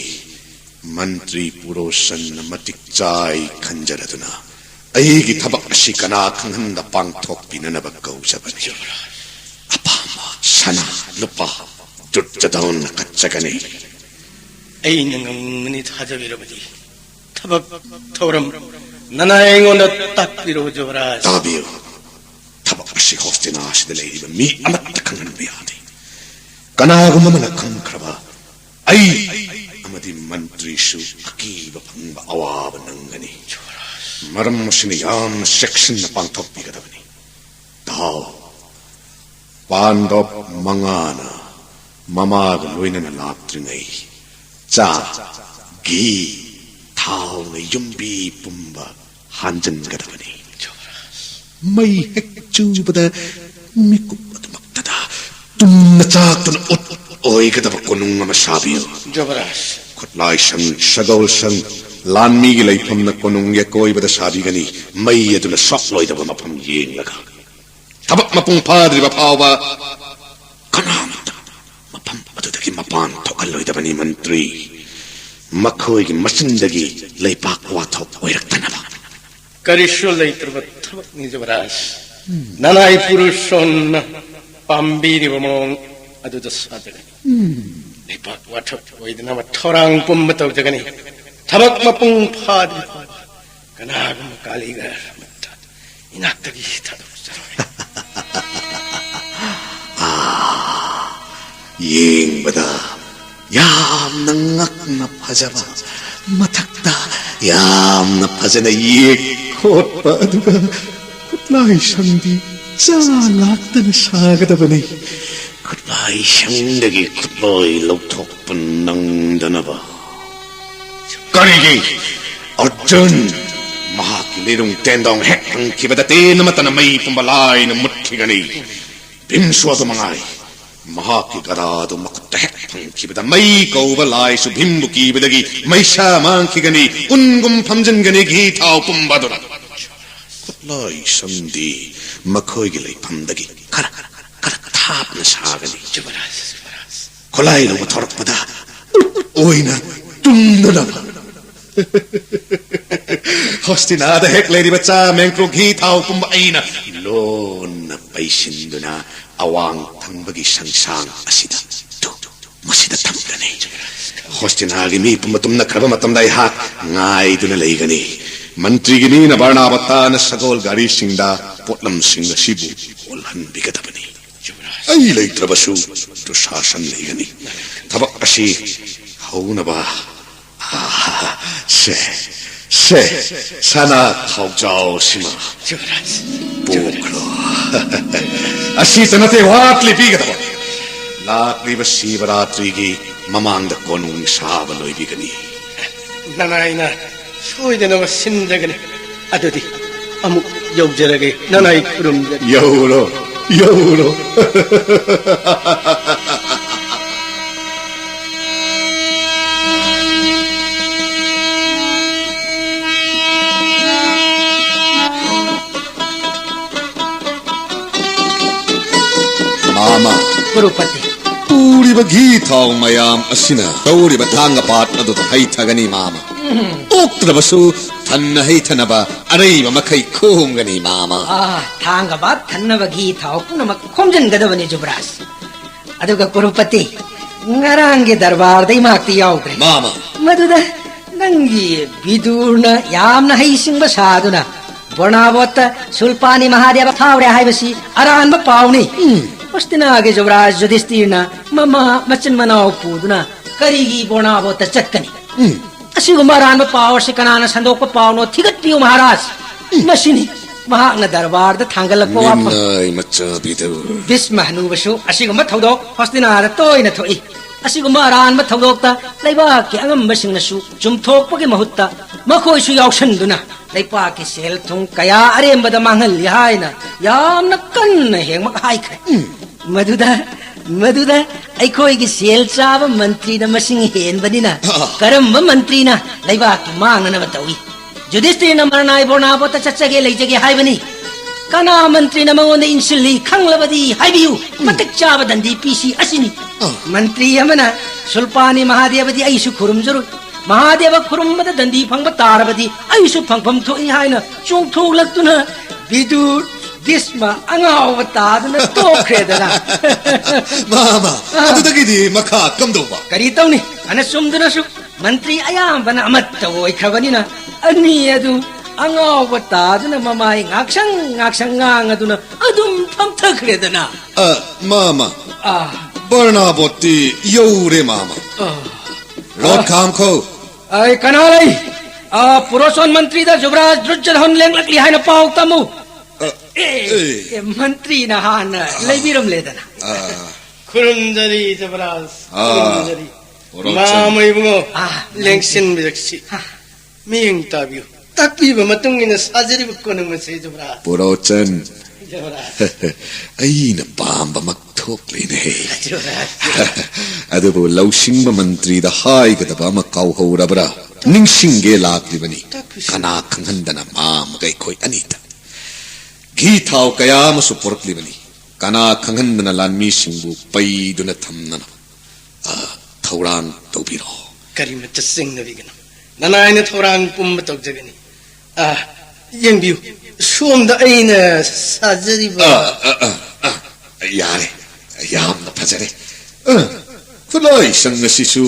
ꯃꯟꯇ꯭ꯔꯤ ꯄꯨꯔꯣꯁꯟꯅ ꯃꯇꯤꯛ ꯆꯥꯏ ꯈꯟꯖꯔꯗꯨꯅ, ꯑꯩꯒꯤ ꯊꯕꯛ ꯑꯁꯤ ꯀꯅꯥ ꯈꯪꯍꯟꯗ ꯄꯥꯡꯊꯣꯛꯄꯤꯅꯅꯕ ꯀꯧꯖꯕꯅꯤ꯫ ꯑꯄꯥꯝꯕ ꯁꯅꯥ ꯂꯨꯄꯥ ꯗꯨꯔꯖꯗꯣꯟꯅ ꯀꯠꯆꯒꯅꯤ꯫ ꯑꯩꯅ ꯉꯝꯒꯅꯤ, ꯊꯥꯖꯕꯤꯔꯕꯗꯤ꯫ ꯊꯕꯛ ꯊꯧꯔꯝ ꯅꯅꯥꯏ ꯑꯩꯉꯣꯟꯗ ꯇꯥꯛꯄꯤꯔꯣ, ꯖꯨꯕꯔꯥꯖ꯫ ꯇꯥꯕꯤꯌꯨ, ꯊꯕꯛ ꯑꯁꯤ ꯍꯣꯁꯇꯤꯅꯥ ꯑꯁꯤꯗ ꯂꯩꯔꯤꯕ ꯃꯤ ꯑꯃꯠꯇ ꯈꯪꯍꯟꯕ ꯌꯥꯗꯦ꯫ ꯀꯅꯥꯒꯨꯝꯕ ꯑꯃꯅ ꯈꯪꯈ꯭ꯔꯕ, ꯑꯩ ꯑꯃꯗꯤ ꯃꯟꯇ꯭ꯔꯤꯁꯨ ꯑꯀꯤꯕ ꯐꯪꯕ ꯑꯋꯥꯕ ꯅꯪꯒꯅꯤ꯫ ꯃꯔꯝ ꯑꯁꯤꯅ ꯌꯥꯝꯅ ꯆꯦꯛꯁꯤꯟꯅ ꯄꯥꯡꯊꯣꯛꯄꯤꯒꯗꯕꯅꯤ꯫ ꯇꯥꯎ, ꯄꯥꯟꯗꯕ ꯃꯉꯥꯅ ꯃꯃꯥꯒ ꯂꯣꯏꯅꯅ ꯂꯥꯛꯇ꯭ꯔꯤꯉꯩ ꯆꯥ, ꯘꯤ, ꯊꯥꯎꯅ ꯌꯨꯝꯕꯤ ꯄꯨꯝꯕ ꯍꯥꯟꯖꯟꯒꯗꯕꯅꯤ꯫ ꯃꯩ ꯍꯦꯛ ꯆꯨꯕꯗ ꯃꯤꯀꯨꯞ ꯑꯗꯨꯃꯛꯇꯗ ꯇꯨꯝꯅ ꯆꯥꯛꯇꯨꯅ ꯎꯠ ꯑꯣꯏꯒꯗꯕ ꯀꯣꯅꯨꯡ ꯑꯃ ꯁꯥꯕꯤꯌꯨ꯫ ꯖꯨꯕꯔꯥꯖ꯫ ꯈꯨꯠꯂꯥꯏꯁꯪ, ꯁꯒꯣꯜꯁꯪ, ꯂꯥꯟꯃꯤꯒꯤ ꯂꯩꯐꯝꯅ ꯀꯣꯅꯨꯡꯒꯤ ꯑꯀꯣꯏꯕꯗ ꯁꯥꯕꯤꯒꯅꯤ꯫ ꯃꯩ ꯑꯗꯨꯅ ꯁꯣꯛꯂꯣꯏꯗꯕ ꯃꯐꯝ ꯌꯦꯡꯂꯒ꯫ ꯊꯕꯛ ꯃꯄꯨꯡ ꯐꯥꯗ꯭ꯔꯤꯕ ꯐꯥꯎꯕ ꯀꯅꯥꯃꯠꯇ ꯃꯐꯝ ꯑꯗꯨꯗꯒꯤ ꯃꯄꯥꯟ ꯊꯣꯛꯍꯜꯂꯣꯏꯗꯕꯅꯤ, ꯃꯟꯇ꯭ꯔꯤ꯫ ꯃꯈꯣꯏꯒꯤ ꯃꯆꯤꯟꯗꯒꯤ ꯂꯩꯄꯥꯛ ꯋꯥꯊꯣꯛ ꯑꯣꯏꯔꯛꯇꯅꯕ꯫ ꯀꯔꯤꯁꯨ ꯂꯩꯇ꯭ꯔꯕ ꯊꯕꯛꯅꯤ, ꯖꯨꯕꯔꯥꯖ꯫ ꯅꯅꯥꯏ ꯄꯨꯔꯨꯁꯣꯟꯅ ꯄꯥꯝꯕꯤꯔꯤꯕ ꯃꯑꯣꯡ ꯑꯗꯨꯗ ꯁꯥꯖꯒꯅꯤ꯫ ꯂꯩꯄꯥꯛ ꯋꯥꯊꯣꯛ ꯑꯣꯏꯗꯅꯕ ꯊꯧꯔꯥꯡ ꯄꯨꯝꯕ ꯇꯧꯖꯒꯅꯤ꯫ ꯊꯕꯛ ꯃꯄꯨꯡ ꯐꯥꯗ꯭ꯔꯤ ꯐꯥꯎꯕ ꯀꯅꯥꯒꯨꯝꯕ ꯀꯥꯂꯤꯒꯔ ꯑꯃꯠꯇ ꯉꯥꯛꯇꯒꯤ ꯊꯥꯗꯣꯛꯆꯔꯣꯏ꯫ ꯌꯦꯡꯕꯗ ꯌꯥꯝꯅ ꯉꯛꯅ ꯐꯖꯕ, ꯃꯊꯛꯇ ꯌꯥꯝꯅ ꯐꯖꯅ ꯌꯦꯛ ꯈꯣꯠꯄ, ꯑꯗꯨꯒ ꯈꯨꯠꯂꯥꯏ ꯁꯪꯗꯤ ꯆꯥ ꯂꯥꯛꯇꯅ ꯁꯥꯒꯗꯕꯅꯤ꯫ ꯈꯨꯠꯂꯥꯏ ꯁꯪꯗꯒꯤ ꯈꯨꯠꯂꯣꯏ ꯂꯧꯊꯣꯛꯄ ꯅꯪꯗꯅꯕ꯫ ꯀꯔꯤꯒꯤ? ꯑꯔꯖꯨꯟ, ꯃꯍꯥꯛꯀꯤ ꯂꯤꯔꯨꯡ ꯇꯦꯟꯗꯣꯡ ꯍꯦꯛ ꯐꯪꯈꯤꯕꯗ ꯇꯦꯟ ꯑꯃꯠꯇꯅ ꯃꯩ ꯄꯨꯝꯕ ꯂꯥꯏꯅ ꯃꯨꯠꯈꯤꯒꯅꯤ꯫ ꯚꯤꯝꯁꯨ ꯑꯗꯨ ꯃꯉꯥꯏ꯫ ꯃꯍꯥꯛꯀꯤ ꯒꯗꯥꯗꯨ ꯃꯈꯨꯠꯇ ꯍꯦꯛ ꯐꯪꯈꯤꯕꯗ ꯃꯩ ꯀꯧꯕ ꯂꯥꯏꯁꯨ ꯚꯤꯝꯕꯨ ꯀꯤꯕꯗꯒꯤ ꯃꯩꯁꯥ ꯃꯥꯡꯈꯤꯒꯅꯤ, ꯎꯟꯒꯨꯝ ꯐꯝꯖꯤꯟꯒꯅꯤ ꯘꯤ ꯊꯥꯎ ꯄꯨꯝꯕ ꯑꯗꯨꯅ꯫ ꯈꯨꯠꯂꯥꯏ ꯁꯪꯗꯤ ꯃꯈꯣꯏꯒꯤ ꯂꯩꯐꯝꯗꯒꯤ ꯈꯔ, ꯈꯔ ꯊꯥꯞꯅ ꯁꯥꯒꯅꯤ꯫ ꯈꯨꯠꯂꯥꯏ ꯂꯧꯕ ꯊꯧꯔꯛꯄꯗ ꯎꯠ ꯑꯣꯏꯅ ꯇꯨꯝꯗꯨꯅ꯫ ꯍꯣꯁꯇꯤꯅꯥꯗ ꯍꯦꯛ ꯂꯩꯔꯤꯕ ꯆꯥ, ꯃꯦꯡꯀ꯭ꯔꯣ, ꯘꯤ ꯊꯥꯎ ꯄꯨꯝꯕ ꯑꯩꯅ ꯂꯣꯟꯅ ꯄꯩꯁꯤꯟꯗꯨꯅ ꯑꯋꯥꯡ ꯊꯪꯕꯒꯤ ꯁꯪꯁꯥꯡ ꯑꯁꯤꯗ, ꯇꯨ, ꯃꯁꯤꯗ ꯊꯝꯒꯅꯤ꯫ ꯍꯣꯁꯇꯤꯅꯥꯒꯤ ꯃꯤ ꯄꯨꯝꯕ ꯇꯨꯝꯅꯈ꯭ꯔꯕ ꯃꯇꯝꯗ ꯑꯩꯍꯥꯛ ꯉꯥꯏꯗꯨꯅ ꯂꯩꯒꯅꯤ꯫ ꯃꯟꯇ꯭ꯔꯤꯒꯤ ꯃꯤꯅ ꯕꯔꯅꯥꯕꯇꯥꯅ ꯁꯒꯣꯜ ꯒꯥꯔꯤꯁꯤꯡꯗ ꯄꯣꯠꯂꯝꯁꯤꯡ ꯑꯁꯤꯕꯨ ꯑꯣꯜꯍꯟꯕꯤꯒꯗꯕꯅꯤ꯫ ꯑꯩ ꯂꯩꯇ꯭ꯔꯕꯁꯨ ꯗꯨꯁꯥꯁꯟ ꯂꯩꯒꯅꯤ꯫ ꯊꯕꯛ ꯑꯁꯤ ꯍꯧꯅꯕ, ꯑꯥ, ꯁꯦ, ꯁꯦ, ꯁꯅꯥ ꯈꯥꯎꯖꯥꯎ ꯑꯁꯤꯃ ꯄꯨꯈ꯭ꯔꯣ꯫ ꯑꯁꯤꯇ ꯅꯠꯇꯦ, ꯋꯥꯠꯂꯤ ꯄꯤꯒꯗꯕ꯫ ꯂꯥꯛꯂꯤꯕ ꯁꯤꯕꯔꯥꯇ꯭ꯔꯤꯒꯤ ꯃꯃꯥꯡꯗ ꯀꯣꯅꯨꯡ ꯁꯥꯕ ꯂꯣꯏꯕꯤꯒꯅꯤ꯫ ꯅꯅꯥꯏꯅ ꯁꯣꯏꯗꯅꯕ ꯁꯤꯟꯖꯒꯅꯤ꯫ ꯑꯗꯨꯗꯤ ꯑꯃꯨꯛ ꯌꯧꯖꯔꯒꯦ, ꯅꯅꯥꯏ ꯈꯨꯔꯨꯝꯖꯔꯤ꯫ ꯌꯧꯔꯣ, ꯌꯧꯔꯣ꯫ ꯃꯥꯃ꯫ ꯀ꯭ꯔꯨꯄꯇꯤ꯫ ꯄꯨꯔꯤꯕ ꯘꯤ ꯊꯥꯎ ꯃꯌꯥꯝ ꯑꯁꯤꯅ ꯇꯧꯔꯤꯕ ꯊꯥꯡꯒ ꯄꯥꯠ ꯑꯗꯨꯗ ꯍꯩꯊꯒꯅꯤ, ꯃꯥꯃ꯫ ꯑꯣꯛꯇ꯭ꯔꯕꯁꯨ ꯊꯟꯅ ꯍꯩꯊꯅꯕ ꯑꯔꯩꯕ ꯃꯈꯩ ꯈꯣꯝꯒꯅꯤ, ꯃꯥꯃ꯫ ꯑꯥ, ꯊꯥꯡꯒ ꯄꯥꯠ ꯊꯟꯅꯕ ꯘꯤ ꯊꯥꯎ ꯄꯨꯝꯅꯃꯛ ꯈꯣꯝꯖꯤꯟꯒꯗꯕꯅꯤ, ꯖꯨꯕꯔꯥꯖ꯫ ꯑꯗꯨꯒ ꯀ꯭ꯔꯨꯄꯇꯤ, ꯉꯔꯥꯡꯒꯤ ꯗꯔꯕꯥꯔꯗ ꯏꯃꯥꯛꯇꯤ ꯌꯥꯎꯗ꯭ꯔꯦ꯫ ꯃꯥꯃ꯫ ꯃꯗꯨꯗ ꯅꯪꯒꯤ ꯕꯤꯗꯨꯔꯅ ꯌꯥꯝꯅ ꯍꯩꯁꯤꯡꯕ ꯁꯥꯗꯨꯅ ꯕꯣꯔꯅꯥꯕꯣꯠꯇ ꯁꯨꯜꯄꯥꯅꯤ ꯃꯍꯥꯗꯦꯕ ꯐꯥꯎꯔꯦ ꯍꯥꯏꯕꯁꯤ ꯑꯔꯥꯟꯕ ꯄꯥꯎꯅꯤ꯫ ꯎꯝ꯫ ꯍꯣꯁꯇꯤꯅꯥꯒꯤ ꯖꯨꯕꯔꯥꯖ ꯌꯨꯙꯤꯁꯇꯤꯔꯅ ꯃꯃꯥ ꯃꯆꯤꯟ ꯃꯅꯥꯎ ꯄꯨꯗꯨꯅ ꯀꯔꯤꯒꯤ ꯕꯣꯔꯅꯥꯕꯣꯠꯇ ꯆꯠꯀꯅꯤ? ꯎꯝ꯫ ꯑꯁꯤꯒꯨꯝꯕ ꯑꯔꯥꯟꯕ ꯄꯥꯎ ꯑꯁꯤ ꯀꯅꯥꯅ ꯁꯟꯗꯣꯛꯄ ꯄꯥꯎꯅꯣ? ꯊꯤꯒꯠꯄꯤꯌꯨ ꯃꯍꯥꯔꯥꯖ꯫ ꯎꯝ꯫ ꯃꯁꯤꯅꯤ ꯃꯍꯥꯛꯅ ꯗꯔꯕꯥꯔꯗ ꯊꯥꯡꯒꯠꯂꯛꯄ ꯋꯥꯐꯝ꯫ ꯃꯤꯅꯥꯏ ꯃꯆꯥ ꯕꯤꯗꯨꯔ꯫ ꯚꯤꯁꯃ ꯍꯅꯨꯕꯁꯨ ꯑꯁꯤꯒꯨꯝꯕ ꯊꯧꯗꯣꯛ ꯍꯣꯁꯇꯤꯅꯥꯗ ꯇꯣꯏꯅ ꯊꯣꯛꯏ꯫ ꯑꯁꯤꯒꯨꯝꯕ ꯑꯔꯥꯟꯕ ꯊꯧꯗꯣꯛꯇ ꯂꯩꯕꯥꯛꯀꯤ ꯑꯉꯝꯕꯁꯤꯡꯅꯁꯨ ꯆꯨꯝꯊꯣꯛꯄꯒꯤ ꯃꯍꯨꯠꯇ ꯃꯈꯣꯏꯁꯨ ꯌꯥꯎꯁꯟꯗꯨꯅ ꯂꯩꯄꯥꯛꯀꯤ ꯁꯦꯜ ꯊꯨꯝ ꯀꯌꯥ ꯑꯔꯦꯝꯕꯗ ꯃꯥꯡꯍꯜꯂꯤ ꯍꯥꯏꯅ ꯌꯥꯝꯅ ꯀꯟꯅ ꯍꯦꯡꯃꯛ ꯍꯥꯏꯈ꯭ꯔꯦ꯫ ꯎꯝ꯫ ꯃꯗꯨꯗ, ꯃꯗꯨꯗ ꯑꯩꯈꯣꯏꯒꯤ ꯁꯦꯜ ꯆꯥꯕ ꯃꯟꯇ꯭ꯔꯤꯅ ꯃꯁꯤꯡ ꯍꯦꯟꯕꯅꯤꯅ ꯑꯥ꯫ ꯀꯔꯝꯕ ꯃꯟꯇ꯭ꯔꯤꯅ ꯂꯩꯕꯥꯛꯀꯤ ꯃꯥꯡꯅꯅꯕ ꯇꯧꯏ? ꯌꯨꯙꯤꯁꯇꯤꯔꯅ ꯃꯔꯅꯥꯏ ꯕꯣꯔꯅꯥꯕꯣꯠꯇ ꯆꯠꯆꯒꯦ ꯂꯩꯖꯒꯦ ꯍꯥꯏꯕꯅꯤ꯫ ꯀꯅꯥ ꯃꯟꯇ꯭ꯔꯤꯅ ꯃꯉꯣꯟꯗ ꯏꯟꯁꯤꯜꯂꯤ ꯈꯪꯂꯕꯗꯤ ꯍꯥꯏꯕꯤꯌꯨ꯫ ꯎꯝ꯫ ꯃꯇꯤꯛ ꯆꯥꯕ ꯗꯟꯗꯤ ꯄꯤꯁꯤ ꯑꯁꯤꯅꯤ꯫ ꯑꯥ꯫ ꯃꯟꯇ꯭ꯔꯤ ꯑꯃꯅ ꯁꯨꯜꯄꯥꯅꯤ ꯃꯍꯥꯗꯦꯕꯗꯤ ꯑꯩꯁꯨ ꯈꯨꯔꯨꯝꯖꯔꯨꯏ꯫ ꯃꯍꯥꯗꯦꯕ ꯈꯨꯔꯨꯝꯕꯗ ꯗꯟꯗꯤ ꯐꯪꯕ ꯇꯥꯔꯕꯗꯤ ꯑꯩꯁꯨ ꯐꯪꯐꯝ ꯊꯣꯛꯏ ꯍꯥꯏꯅ ꯆꯣꯡꯊꯣꯛꯂꯛꯇꯨꯅ ꯕꯤꯗꯨꯔ ꯚꯤꯁꯃ ꯑꯉꯥꯎꯕ ꯇꯥꯗꯨꯅ ꯇꯣꯛꯈ꯭ꯔꯦꯗꯅ꯫ ꯃꯥ, ꯃꯥ, ꯑꯥ꯫ ꯑꯗꯨꯗꯒꯤꯗꯤ ꯃꯈꯥ ꯀꯝꯗꯧꯕ? ꯀꯔꯤ ꯇꯧꯅꯤ? ꯐꯅ ꯆꯨꯝꯗꯨꯅꯁꯨ ꯃꯟꯇ꯭ꯔꯤ ꯑꯌꯥꯝꯕꯅ ꯑꯃꯠꯇ ꯑꯣꯏꯈ꯭ꯔꯕꯅꯤꯅ ꯑꯅꯤ ꯑꯗꯨ ꯑꯉꯥꯎꯕ ꯇꯥꯗꯨꯅ ꯃꯃꯥꯏ ꯉꯥꯛꯁꯪ ꯉꯥꯛꯁꯪ ꯉꯥꯡꯉꯗꯨꯅ ꯑꯗꯨꯝ ꯐꯝꯊꯈ꯭ꯔꯦꯗꯅ꯫ ꯑ, ꯃꯥꯃ, ꯑꯥ꯫ ꯕꯔꯅꯥꯕꯣꯠꯇꯤ ꯌꯧꯔꯦ, ꯃꯥꯃ꯫ ꯑꯥ꯫ ꯔꯣꯠ ꯑꯥ꯫ ꯈꯥꯝꯈꯣ꯫ ꯑꯩ ꯀꯅꯥ ꯂꯩ? ꯑꯥ, ꯄꯨꯔꯣꯆꯟ ꯃꯟꯇ꯭ꯔꯤꯗ ꯖꯨꯕꯔꯥꯖ ꯗꯨꯔꯖꯣꯙꯟ ꯂꯦꯡꯂꯛꯂꯤ ꯍꯥꯏꯅ ꯄꯥꯎ ꯇꯝꯃꯨ꯫ ꯑ, ꯑꯦ, ꯑꯦ꯫ ꯑꯦ, ꯃꯟꯇ꯭ꯔꯤꯅ ꯍꯥꯟꯅ ꯑꯥ꯫ ꯂꯩꯕꯤꯔꯝꯂꯦꯗꯅ꯫ ꯑꯥ꯫ ꯈꯨꯔꯨꯝꯖꯔꯤ ꯖꯨꯕꯔꯥꯖ, ꯑꯥ꯫ ꯈꯨꯔꯨꯝꯖꯔꯤ꯫ ꯄꯨꯔꯣꯆꯟ꯫ ꯃꯥꯃ ꯏꯕꯨꯡꯉꯣ, ꯑꯥ꯫ ꯂꯦꯡꯁꯤꯟꯕꯤꯔꯛꯁꯤ꯫ ꯍꯥ꯫ ꯃꯤꯠꯌꯦꯡ ꯇꯥꯕꯤꯌꯨ꯫ ꯇꯥꯛꯄꯤꯕ ꯃꯇꯨꯡ ꯏꯟꯅ ꯁꯥꯖꯔꯤꯕ ꯀꯣꯅꯨꯡ ꯑꯁꯤ ꯖꯨꯕꯔꯥꯖ꯫ ꯄꯨꯔꯣꯆꯟ꯫ ꯖꯨꯕꯔꯥꯖ꯫ ꯑꯩꯅ ꯄꯥꯝꯕꯃꯛ ꯊꯣꯛꯂꯤꯅꯦ꯫ ꯖꯨꯕꯔꯥꯖ꯫ ꯑꯗꯨꯕꯨ ꯂꯧꯁꯤꯡꯕ ꯃꯟꯇ꯭ꯔꯤꯗ ꯍꯥꯏꯒꯗꯕ ꯑꯃ ꯀꯥꯎꯍꯧꯔꯕ꯭ꯔꯥ? ꯅꯤꯡꯁꯤꯡꯒꯦ ꯂꯥꯛꯂꯤꯕꯅꯤ꯫ ꯇꯥꯛꯄꯤꯁꯤ꯫ ꯀꯅꯥ ꯈꯪꯍꯟꯗꯅ ꯃꯥꯃꯒ ꯑꯩꯈꯣꯏ ꯑꯅꯤꯗ ꯘꯤ ꯊꯥꯎ ꯀꯌꯥ ꯑꯃꯁꯨ ꯄꯨꯔꯛꯂꯤꯕꯅꯤ꯫ ꯀꯅꯥ ꯈꯪꯍꯟꯗꯅ ꯂꯥꯟꯃꯤꯁꯤꯡꯕꯨ ꯄꯩꯗꯨꯅ ꯊꯝꯅꯅꯕ, ꯑ, ꯊꯧꯔꯥꯡ ꯇꯧꯕꯤꯔꯣ꯫ ꯀꯔꯤꯃꯠꯇ ꯆꯤꯡꯅꯕꯤꯒꯅꯨ꯫ ꯅꯅꯥꯏꯅ ꯊꯧꯔꯥꯡ ꯄꯨꯝꯕ ꯇꯧꯖꯒꯅꯤ꯫ ꯑ, ꯌꯦꯡꯕꯤꯌꯨ, ꯁꯣꯝꯗ ꯑꯩꯅ ꯁꯥꯖꯔꯤꯕ ꯑ, ꯑ, ꯑ, ꯑ, ꯌꯥꯔꯦ꯫ ꯌꯥꯝꯅ ꯐꯖꯔꯦ꯫ ꯑ, ꯈꯨꯠꯂꯥꯏꯁꯪ ꯑꯁꯤꯁꯨ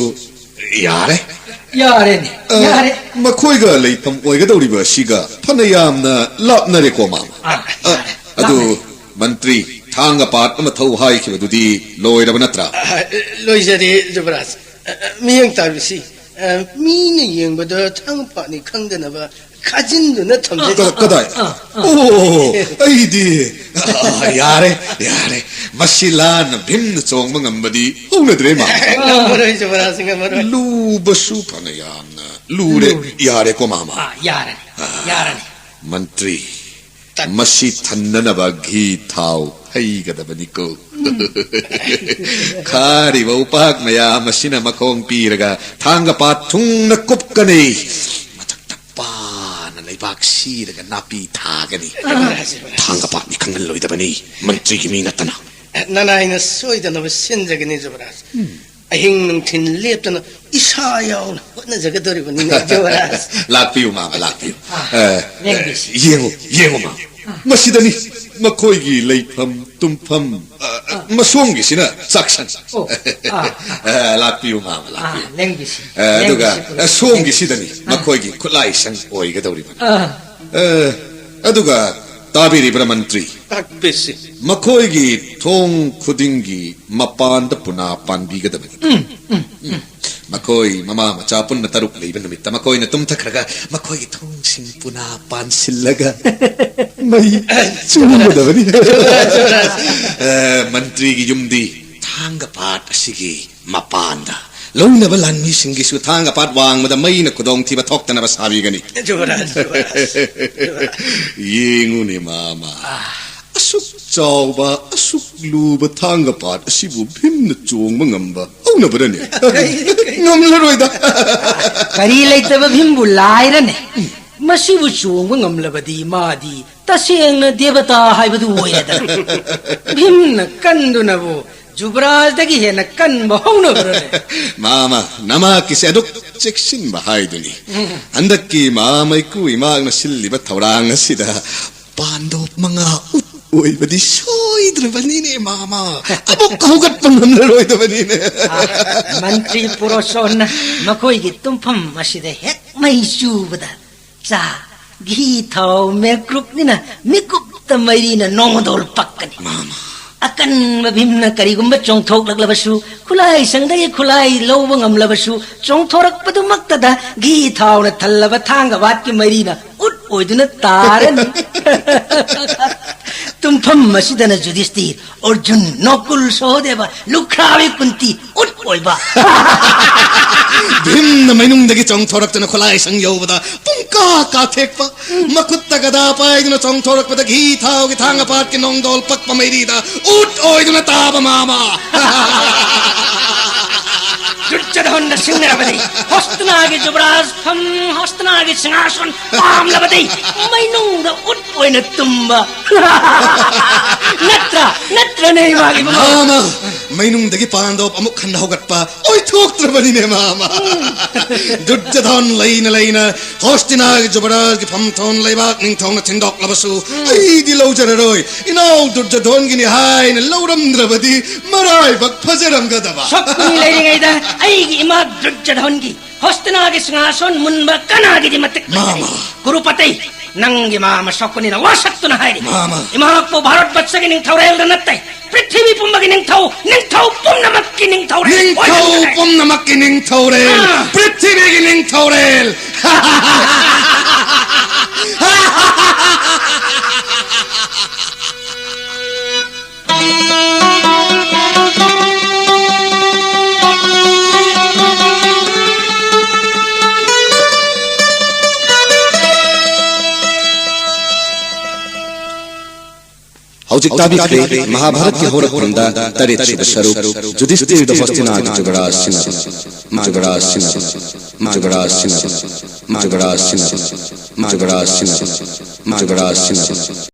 ꯌꯥꯔꯦ꯫ ꯌꯥꯔꯦꯅꯦ, ꯑ, ꯌꯥꯔꯦ꯫ ꯃꯈꯣꯏꯒ ꯂꯩꯐꯝ ꯑꯣꯏꯒꯗꯧꯔꯤꯕ ꯑꯁꯤꯒ ꯐꯅ ꯌꯥꯝꯅ ꯂꯥꯞꯅꯔꯦꯀꯣ, ꯃꯥꯃ꯫ ꯑꯥ, ꯑ, ꯌꯥꯔꯦ, ꯑꯗꯨ ꯂꯥꯞꯅꯔꯦ꯫ ꯃꯟꯇ꯭ꯔꯤ, ꯊꯥꯡꯒ ꯄꯥꯠ ꯑꯃ ꯊꯧ ꯍꯥꯏꯈꯤꯕꯗꯨꯗꯤ ꯂꯣꯏꯔꯕ ꯅꯠꯇ꯭ꯔꯥ? ꯑ, ꯂꯣꯏꯖꯔꯦ, ꯖꯨꯕꯔꯥꯖ꯫ ꯑ, ꯑ, ꯃꯤꯠꯌꯦꯡ ꯇꯥꯕꯤꯁꯤ, ꯑ, ꯃꯤꯅ ꯌꯦꯡꯕꯗ ꯊꯥꯡꯒ ꯄꯥꯠꯅꯤ ꯈꯪꯗꯅꯕ ꯈꯥꯖꯤꯟꯗꯨꯅ ꯊꯝꯖꯩ꯫ ꯀ-, ꯀꯗꯥꯏ? ꯑꯥ, ꯑꯥ꯫ ꯑꯣ, ꯑꯩꯗꯤ, ꯑꯥ, ꯌꯥꯔꯦ, ꯌꯥꯔꯦ꯫ ꯃꯁꯤ ꯂꯥꯟꯅ ꯚꯤꯝꯅ ꯆꯣꯡꯕ ꯉꯝꯕꯗꯤ ꯍꯧꯅꯗ꯭ꯔꯦ, ꯃꯥꯃ꯫ ꯉꯝꯃꯔꯣꯏ, ꯖꯨꯕꯔꯥꯖ, ꯉꯝꯃꯔꯣꯏ꯫ ꯂꯨꯕꯁꯨ ꯐꯅ ꯌꯥꯝꯅ ꯂꯨꯔꯦ꯫ ꯂꯨꯔꯦ꯫ ꯌꯥꯔꯦꯀꯣ, ꯃꯥꯃ? ꯑꯥ, ꯌꯥꯔꯅꯤ, ꯑꯥ, ꯌꯥꯔꯅꯤ꯫ ꯃꯟꯇ꯭ꯔꯤ, ꯇꯠ- ꯃꯁꯤ ꯊꯟꯅꯅꯕ ꯘꯤ ꯊꯥꯎ ꯍꯩꯒꯗꯕꯅꯤꯀꯣ꯫ ꯈꯥꯔꯤꯕ ꯎꯄꯥꯛ ꯃꯌꯥꯝ ꯑꯁꯤꯅ ꯃꯈꯣꯡ ꯄꯤꯔꯒ ꯊꯥꯡꯒ ꯄꯥꯠ ꯊꯨꯡꯅ ꯀꯨꯞꯀꯅꯤ꯫ ꯃꯊꯛꯇ ꯄꯥꯅ ꯂꯩꯕꯥꯛ ꯁꯤꯔꯒ ꯅꯥꯄꯤ ꯊꯥꯒꯅꯤ꯫ ꯊꯥꯡꯒ ꯄꯥꯠꯅꯤ ꯈꯪꯍꯜꯂꯣꯏꯗꯕꯅꯤ, ꯃꯟꯇ꯭ꯔꯤꯒꯤ ꯃꯤ ꯅꯠꯇꯅ꯫ ꯅꯅꯥꯏꯅ ꯁꯣꯏꯗꯅꯕ ꯁꯤꯟꯖꯒꯅꯤ, ꯖꯨꯕꯔꯥꯖ꯫ ꯑꯍꯤꯡ ꯅꯨꯡꯊꯤꯜ ꯂꯦꯞꯇꯅ ꯏꯁꯥ ꯌꯥꯎꯅ ꯍꯣꯠꯅꯖꯒꯗꯧꯔꯤꯕꯅꯤꯅꯦ, ꯖꯨꯕꯔꯥꯖ꯫ ꯂꯥꯛꯄꯤꯌꯨ, ꯃꯥꯃ, ꯂꯥꯛꯄꯤꯌꯨ꯫ ꯑꯥ, ꯑ, ꯌꯦꯡꯕꯤꯁꯤ꯫ ꯌꯦꯡꯉꯨ, ꯌꯦꯡꯉꯨ, ꯃꯥꯃ꯫ ꯃꯁꯤꯗꯅꯤ ꯃꯈꯣꯏꯒꯤ ꯂꯩꯐꯝ ꯇꯨꯝꯐꯝ꯫ ꯑ, ꯑ, ꯃꯁꯣꯝꯒꯤꯁꯤꯅ ꯆꯥꯛꯁꯪ꯫ ꯑꯣ, ꯑꯥ, ꯑ, ꯂꯥꯛꯄꯤꯌꯨ, ꯃꯥꯃ, ꯑꯥ, ꯂꯥꯛꯄꯤꯌꯨ꯫ ꯂꯦꯡꯕꯤꯁꯤ, ꯑ, ꯑꯗꯨꯒ, ꯂꯦꯡꯕꯤꯁꯤ, ꯑ, ꯁꯣꯝꯒꯤꯁꯤꯗꯅꯤ ꯂꯦꯡꯕꯤꯁꯤ꯫ ꯃꯈꯣꯏꯒꯤ ꯈꯨꯠꯂꯥꯏꯁꯪ ꯑꯣꯏꯒꯗꯧꯔꯤꯕꯅꯤ꯫ ꯑꯥ꯫ ꯑ, ꯑꯗꯨꯒ ꯇꯥꯕꯤꯔꯤꯕ꯭ꯔꯥ, ꯃꯟꯇ꯭ꯔꯤ? ꯇꯥꯛꯄꯤꯁꯤ꯫ ꯃꯈꯣꯏꯒꯤ ꯊꯣꯡ ꯈꯨꯗꯤꯡꯒꯤ ꯃꯄꯥꯟꯗ ꯄꯨꯅꯥ ꯄꯥꯟꯕꯤꯒꯗꯕꯅꯤ꯫ ꯎꯝ, ꯎꯝ, ꯎꯝ꯫ ꯃꯈꯣꯏ ꯃꯃꯥ ꯃꯆꯥ ꯄꯨꯟꯅ ꯇꯔꯨꯛ ꯂꯩꯕ ꯅꯨꯃꯤꯠꯇ ꯃꯈꯣꯏꯅ ꯇꯨꯝꯊꯈ꯭ꯔꯒ ꯃꯈꯣꯏꯒꯤ ꯊꯣꯡꯁꯤꯡ ꯄꯨꯅꯥ ꯄꯥꯟꯁꯤꯜꯂꯒ ꯃꯩ ꯆꯨꯒꯗꯕꯅꯤ꯫ ꯑ, ꯃꯟꯇ꯭ꯔꯤꯒꯤ ꯌꯨꯝꯗꯤ ꯊꯥꯡꯒ ꯄꯥꯠ ꯑꯁꯤꯒꯤ ꯃꯄꯥꯟꯗ꯫ ꯂꯧꯅꯕ ꯂꯥꯟꯃꯤꯁꯤꯡꯒꯤꯁꯨ ꯊꯥꯡꯒ ꯄꯥꯠ ꯋꯥꯡꯃꯗ ꯃꯩꯅ ꯈꯨꯗꯣꯡꯊꯤꯕ ꯊꯣꯛꯇꯅꯕ ꯁꯥꯕꯤꯒꯅꯤ꯫ ꯖꯨꯕꯔꯥꯖ, ꯖꯨꯕꯔꯥꯖ, ꯖꯨꯕꯔꯥꯖ꯫ ꯌꯦꯡꯉꯨꯅꯦ, ꯃꯥꯃ꯫ ꯑꯥ꯫ ꯑꯁꯨꯛ ꯆꯥꯎꯕ, ꯑꯁꯨꯛ ꯂꯨꯕ ꯊꯥꯡꯒ ꯄꯥꯠ ꯑꯁꯤꯕꯨ ꯚꯤꯝꯅ ꯆꯣꯡꯕ ꯉꯝꯕ ꯍꯧꯅꯕ꯭ꯔꯅꯦ? ꯀꯩ, ꯀꯩ? ꯉꯝꯂꯔꯣꯏꯗ꯫ ꯀꯔꯤ ꯂꯩꯇꯕ ꯚꯤꯝꯕꯨ ꯂꯥꯏꯔꯅꯦ? ꯃꯁꯤꯕꯨ ꯆꯣꯡꯕ ꯉꯝꯂꯕꯗꯤ ꯃꯥꯗꯤ ꯇꯁꯦꯡꯅ ꯗꯦꯕꯇꯥ ꯍꯥꯏꯕꯗꯨ ꯑꯣꯏꯔꯦꯗꯅ꯫ ꯚꯤꯝꯅ ꯀꯟꯗꯨꯅꯕꯨ ꯖꯨꯕꯔꯥꯖꯗꯒꯤ ꯍꯦꯟꯅ ꯀꯟꯕ ꯍꯧꯅꯕ꯭ꯔꯅꯦ? ꯃꯥꯃ, ꯅꯃꯥꯛꯀꯤꯁꯦ ꯑꯗꯨꯛ ꯆꯦꯛꯁꯤꯟꯕ ꯍꯥꯏꯗꯨꯅꯤ꯫ ꯎꯝ꯫ ꯍꯟꯗꯛꯀꯤ ꯃꯥꯃ ꯏꯀꯨ ꯏꯃꯥꯛꯅ ꯁꯤꯜꯂꯤꯕ ꯊꯧꯔꯥꯡ ꯑꯁꯤꯗ ꯄꯥꯟꯗꯣꯞ ꯃꯉꯥ ꯎꯠ ꯑꯣꯏꯕꯗꯤ ꯁꯣꯏꯗ꯭ꯔꯕꯅꯤꯅꯦ, ꯃꯥꯃ꯫ ꯑꯃꯨꯛ ꯍꯧꯒꯠꯄ ꯉꯝꯂꯔꯣꯏꯗꯕꯅꯤꯅꯦ꯫ ꯑꯥ, ꯃꯟꯇ꯭ꯔꯤ ꯄꯨꯔꯣꯁꯣꯟꯅ ꯃꯈꯣꯏꯒꯤ ꯇꯨꯝꯐꯝ ꯑꯁꯤꯗ ꯍꯦꯛ ꯃꯩ ꯆꯨꯕꯗ ꯆꯥ, ꯘꯤ, ꯊꯥꯎ, ꯃꯦꯀ꯭ꯔꯨꯞꯅꯤꯅ ꯃꯤꯀꯨꯞꯇ ꯃꯩꯔꯤꯅ ꯅꯣꯡꯗꯣꯜ ꯄꯛꯀꯅꯤ꯫ ꯃꯥꯃ꯫ ꯑꯀꯟꯕ ꯚꯤꯝꯅ ꯀꯔꯤꯒꯨꯝꯕ ꯆꯣꯡꯊꯣꯛꯂꯛꯂꯕꯁꯨ, ꯈꯨꯠꯂꯥꯏꯁꯪꯗꯒꯤ ꯈꯨꯠꯂꯥꯏ ꯂꯧꯕ ꯉꯝꯂꯕꯁꯨ, ꯆꯣꯡꯊꯣꯔꯛꯄꯗꯨꯃꯛꯇꯗ ꯘꯤ ꯊꯥꯎꯅ ꯊꯜꯂꯕ ꯊꯥꯡꯒ ꯕꯥꯠꯀꯤ ꯃꯩꯔꯤꯅ ꯎꯠ ꯑꯣꯏꯗꯨꯅ ꯇꯥꯔꯅꯤ꯫ ꯇꯨꯝꯐꯝ ꯑꯁꯤꯗꯅ ꯖꯨꯗꯤꯁꯇꯤꯔ, ꯑꯔꯖꯨꯟ, ꯅꯣꯀꯨꯜ, ꯁꯣꯍꯗꯦꯕ, ꯂꯨꯈ꯭ꯔꯥꯕꯤ ꯀꯨꯟꯇꯤ ꯎꯠ ꯑꯣꯏꯕ꯫ ꯚꯤꯝꯅ ꯃꯩꯅꯨꯡꯗꯒꯤ ꯆꯣꯡꯊꯣꯔꯛꯇꯨꯅ ꯈꯨꯠꯂꯥꯏꯁꯪ ꯌꯧꯕꯗ ꯄꯨꯡꯀꯥ ꯀꯥꯊꯦꯛꯄ꯫ ꯃꯈꯨꯠꯇ ꯒꯗꯥ ꯄꯥꯏꯗꯨꯅ ꯆꯣꯡꯊꯣꯔꯛꯄꯗ ꯘꯤ ꯊꯥꯎꯒꯤ ꯊꯥꯡꯒ ꯄꯥꯠꯀꯤ ꯅꯣꯡꯗꯣꯜ ꯄꯛꯄ ꯃꯩꯔꯤꯗ ꯎꯠ ꯑꯣꯏꯗꯨꯅ ꯇꯥꯕ ꯃꯥꯃ꯫ ꯗꯨꯔꯖꯣꯙꯟꯗ ꯁꯤꯡꯅꯔꯕꯗꯤ ꯍꯣꯁꯇꯤꯅꯥꯒꯤ ꯖꯨꯕꯔꯥꯖ ꯐꯝ, ꯍꯣꯁꯇꯤꯅꯥꯒꯤ ꯁꯤꯡꯍꯥꯁꯟ ꯄꯥꯝꯂꯕꯗꯤ ꯃꯩꯅꯨꯡꯗ ꯎꯠ ꯑꯣꯏꯅ ꯇꯨꯝꯕ꯫ ꯅꯠꯇ꯭ꯔꯥ? ꯅꯠꯇ꯭ꯔꯅꯦ, ꯏꯃꯥꯒꯤ ꯃꯃꯥ? ꯃꯥꯃ, ꯃꯩꯅꯨꯡꯗꯒꯤ ꯄꯥꯟꯗꯣꯞ ꯑꯃꯨꯛ ꯍꯟꯅ ꯍꯧꯒꯠꯄ ꯑꯣꯏꯊꯣꯛꯇ꯭ꯔꯕꯅꯤꯅꯦ, ꯃꯥꯃ꯫ ꯗꯨꯔꯖꯣꯙꯟ ꯂꯩꯅ ꯂꯩꯅ ꯍꯣꯁꯇꯤꯅꯥꯒꯤ ꯖꯨꯕꯔꯥꯖꯒꯤ ꯐꯝꯊꯣꯟ ꯂꯩꯕꯥꯛ ꯅꯤꯡꯊꯧꯅ ꯊꯤꯟꯗꯣꯛꯂꯕꯁꯨ ꯑꯩꯗꯤ ꯂꯧꯖꯔꯔꯣꯏ꯫ ꯏꯅꯥꯎ ꯗꯨꯔꯖꯣꯙꯟꯒꯤꯅꯤ ꯍꯥꯏꯅ ꯂꯧꯔꯝꯗ꯭ꯔꯕꯗꯤ ꯃꯔꯥꯏꯕꯛ ꯐꯖꯔꯝꯒꯗꯕ꯫ ꯁꯛꯄꯅꯤ ꯂꯩꯔꯤꯉꯩꯗ ꯑꯩꯒꯤ ꯏꯃꯥ ꯗꯨꯔꯖꯣꯙꯟꯒꯤ ꯍꯣꯁꯇꯤꯅꯥꯒꯤ ꯁꯤꯡꯍꯥꯁꯟ ꯃꯨꯟꯕ ꯀꯅꯥꯒꯤꯗꯤ ꯃꯇꯤꯛ ꯂꯩꯇꯦ? ꯃꯥꯃ꯫ ꯀꯨꯔꯨꯄꯇꯩ, ꯅꯪꯒꯤ ꯃꯥꯃ ꯁꯛꯄꯅꯤꯅ ꯋꯥꯁꯛꯇꯨꯅ ꯍꯥꯏꯔꯤ꯫ ꯃꯥꯃ꯫ ꯏꯃꯥꯄꯨ ꯚꯥꯔꯠ ꯕꯠꯁꯒꯤ ꯅꯤꯡꯊꯧꯔꯦꯜꯗ ꯅꯠꯇꯦ, ꯄ꯭ꯔꯤꯊꯤꯕꯤ ꯄꯨꯝꯕꯒꯤ ꯅꯤꯡꯊꯧ, ꯅꯤꯡꯊꯧ ꯄꯨꯝꯅꯃꯛꯀꯤ ꯅꯤꯡꯊꯧꯔꯦꯜ ꯅꯤꯡꯊꯧ ꯑꯣꯏꯍꯟꯒꯗꯕꯅꯦ꯫ ꯄꯨꯝꯅꯃꯛꯀꯤ ꯅꯤꯡꯊꯧꯔꯦꯜ, ꯑꯥ꯫ ꯄ꯭ꯔꯤꯊꯤꯕꯤꯒꯤ ꯅꯤꯡꯊꯧꯔꯦꯜ꯫ ꯍꯧꯖꯤꯛ ꯇꯥꯕꯤꯈ꯭ꯔꯦ ꯃꯍꯥꯚꯥꯔꯠꯀꯤ ꯍꯧꯔꯛꯐꯝꯗ ꯇꯔꯦꯠꯁꯨꯕ ꯁꯔꯨꯛ, ꯖꯨꯗꯤꯁꯇꯤꯔꯗ ꯍꯣꯁꯇꯤꯅꯥꯒꯤ ꯖꯨꯒꯔꯥꯖ ꯁꯤꯟꯅꯕ, ꯖꯨꯒꯔꯥꯖ ꯁꯤꯟꯅꯕ, ꯖꯨꯒꯔꯥꯖ ꯁꯤꯟꯅꯕ, ꯖꯨꯒꯔꯥꯖ ꯁꯤꯟꯅꯕ, ꯖꯨꯒꯔꯥꯖ ꯁꯤꯟꯅꯕ, ꯖꯨꯒꯔꯥꯖ ꯁꯤꯟꯅꯕ꯫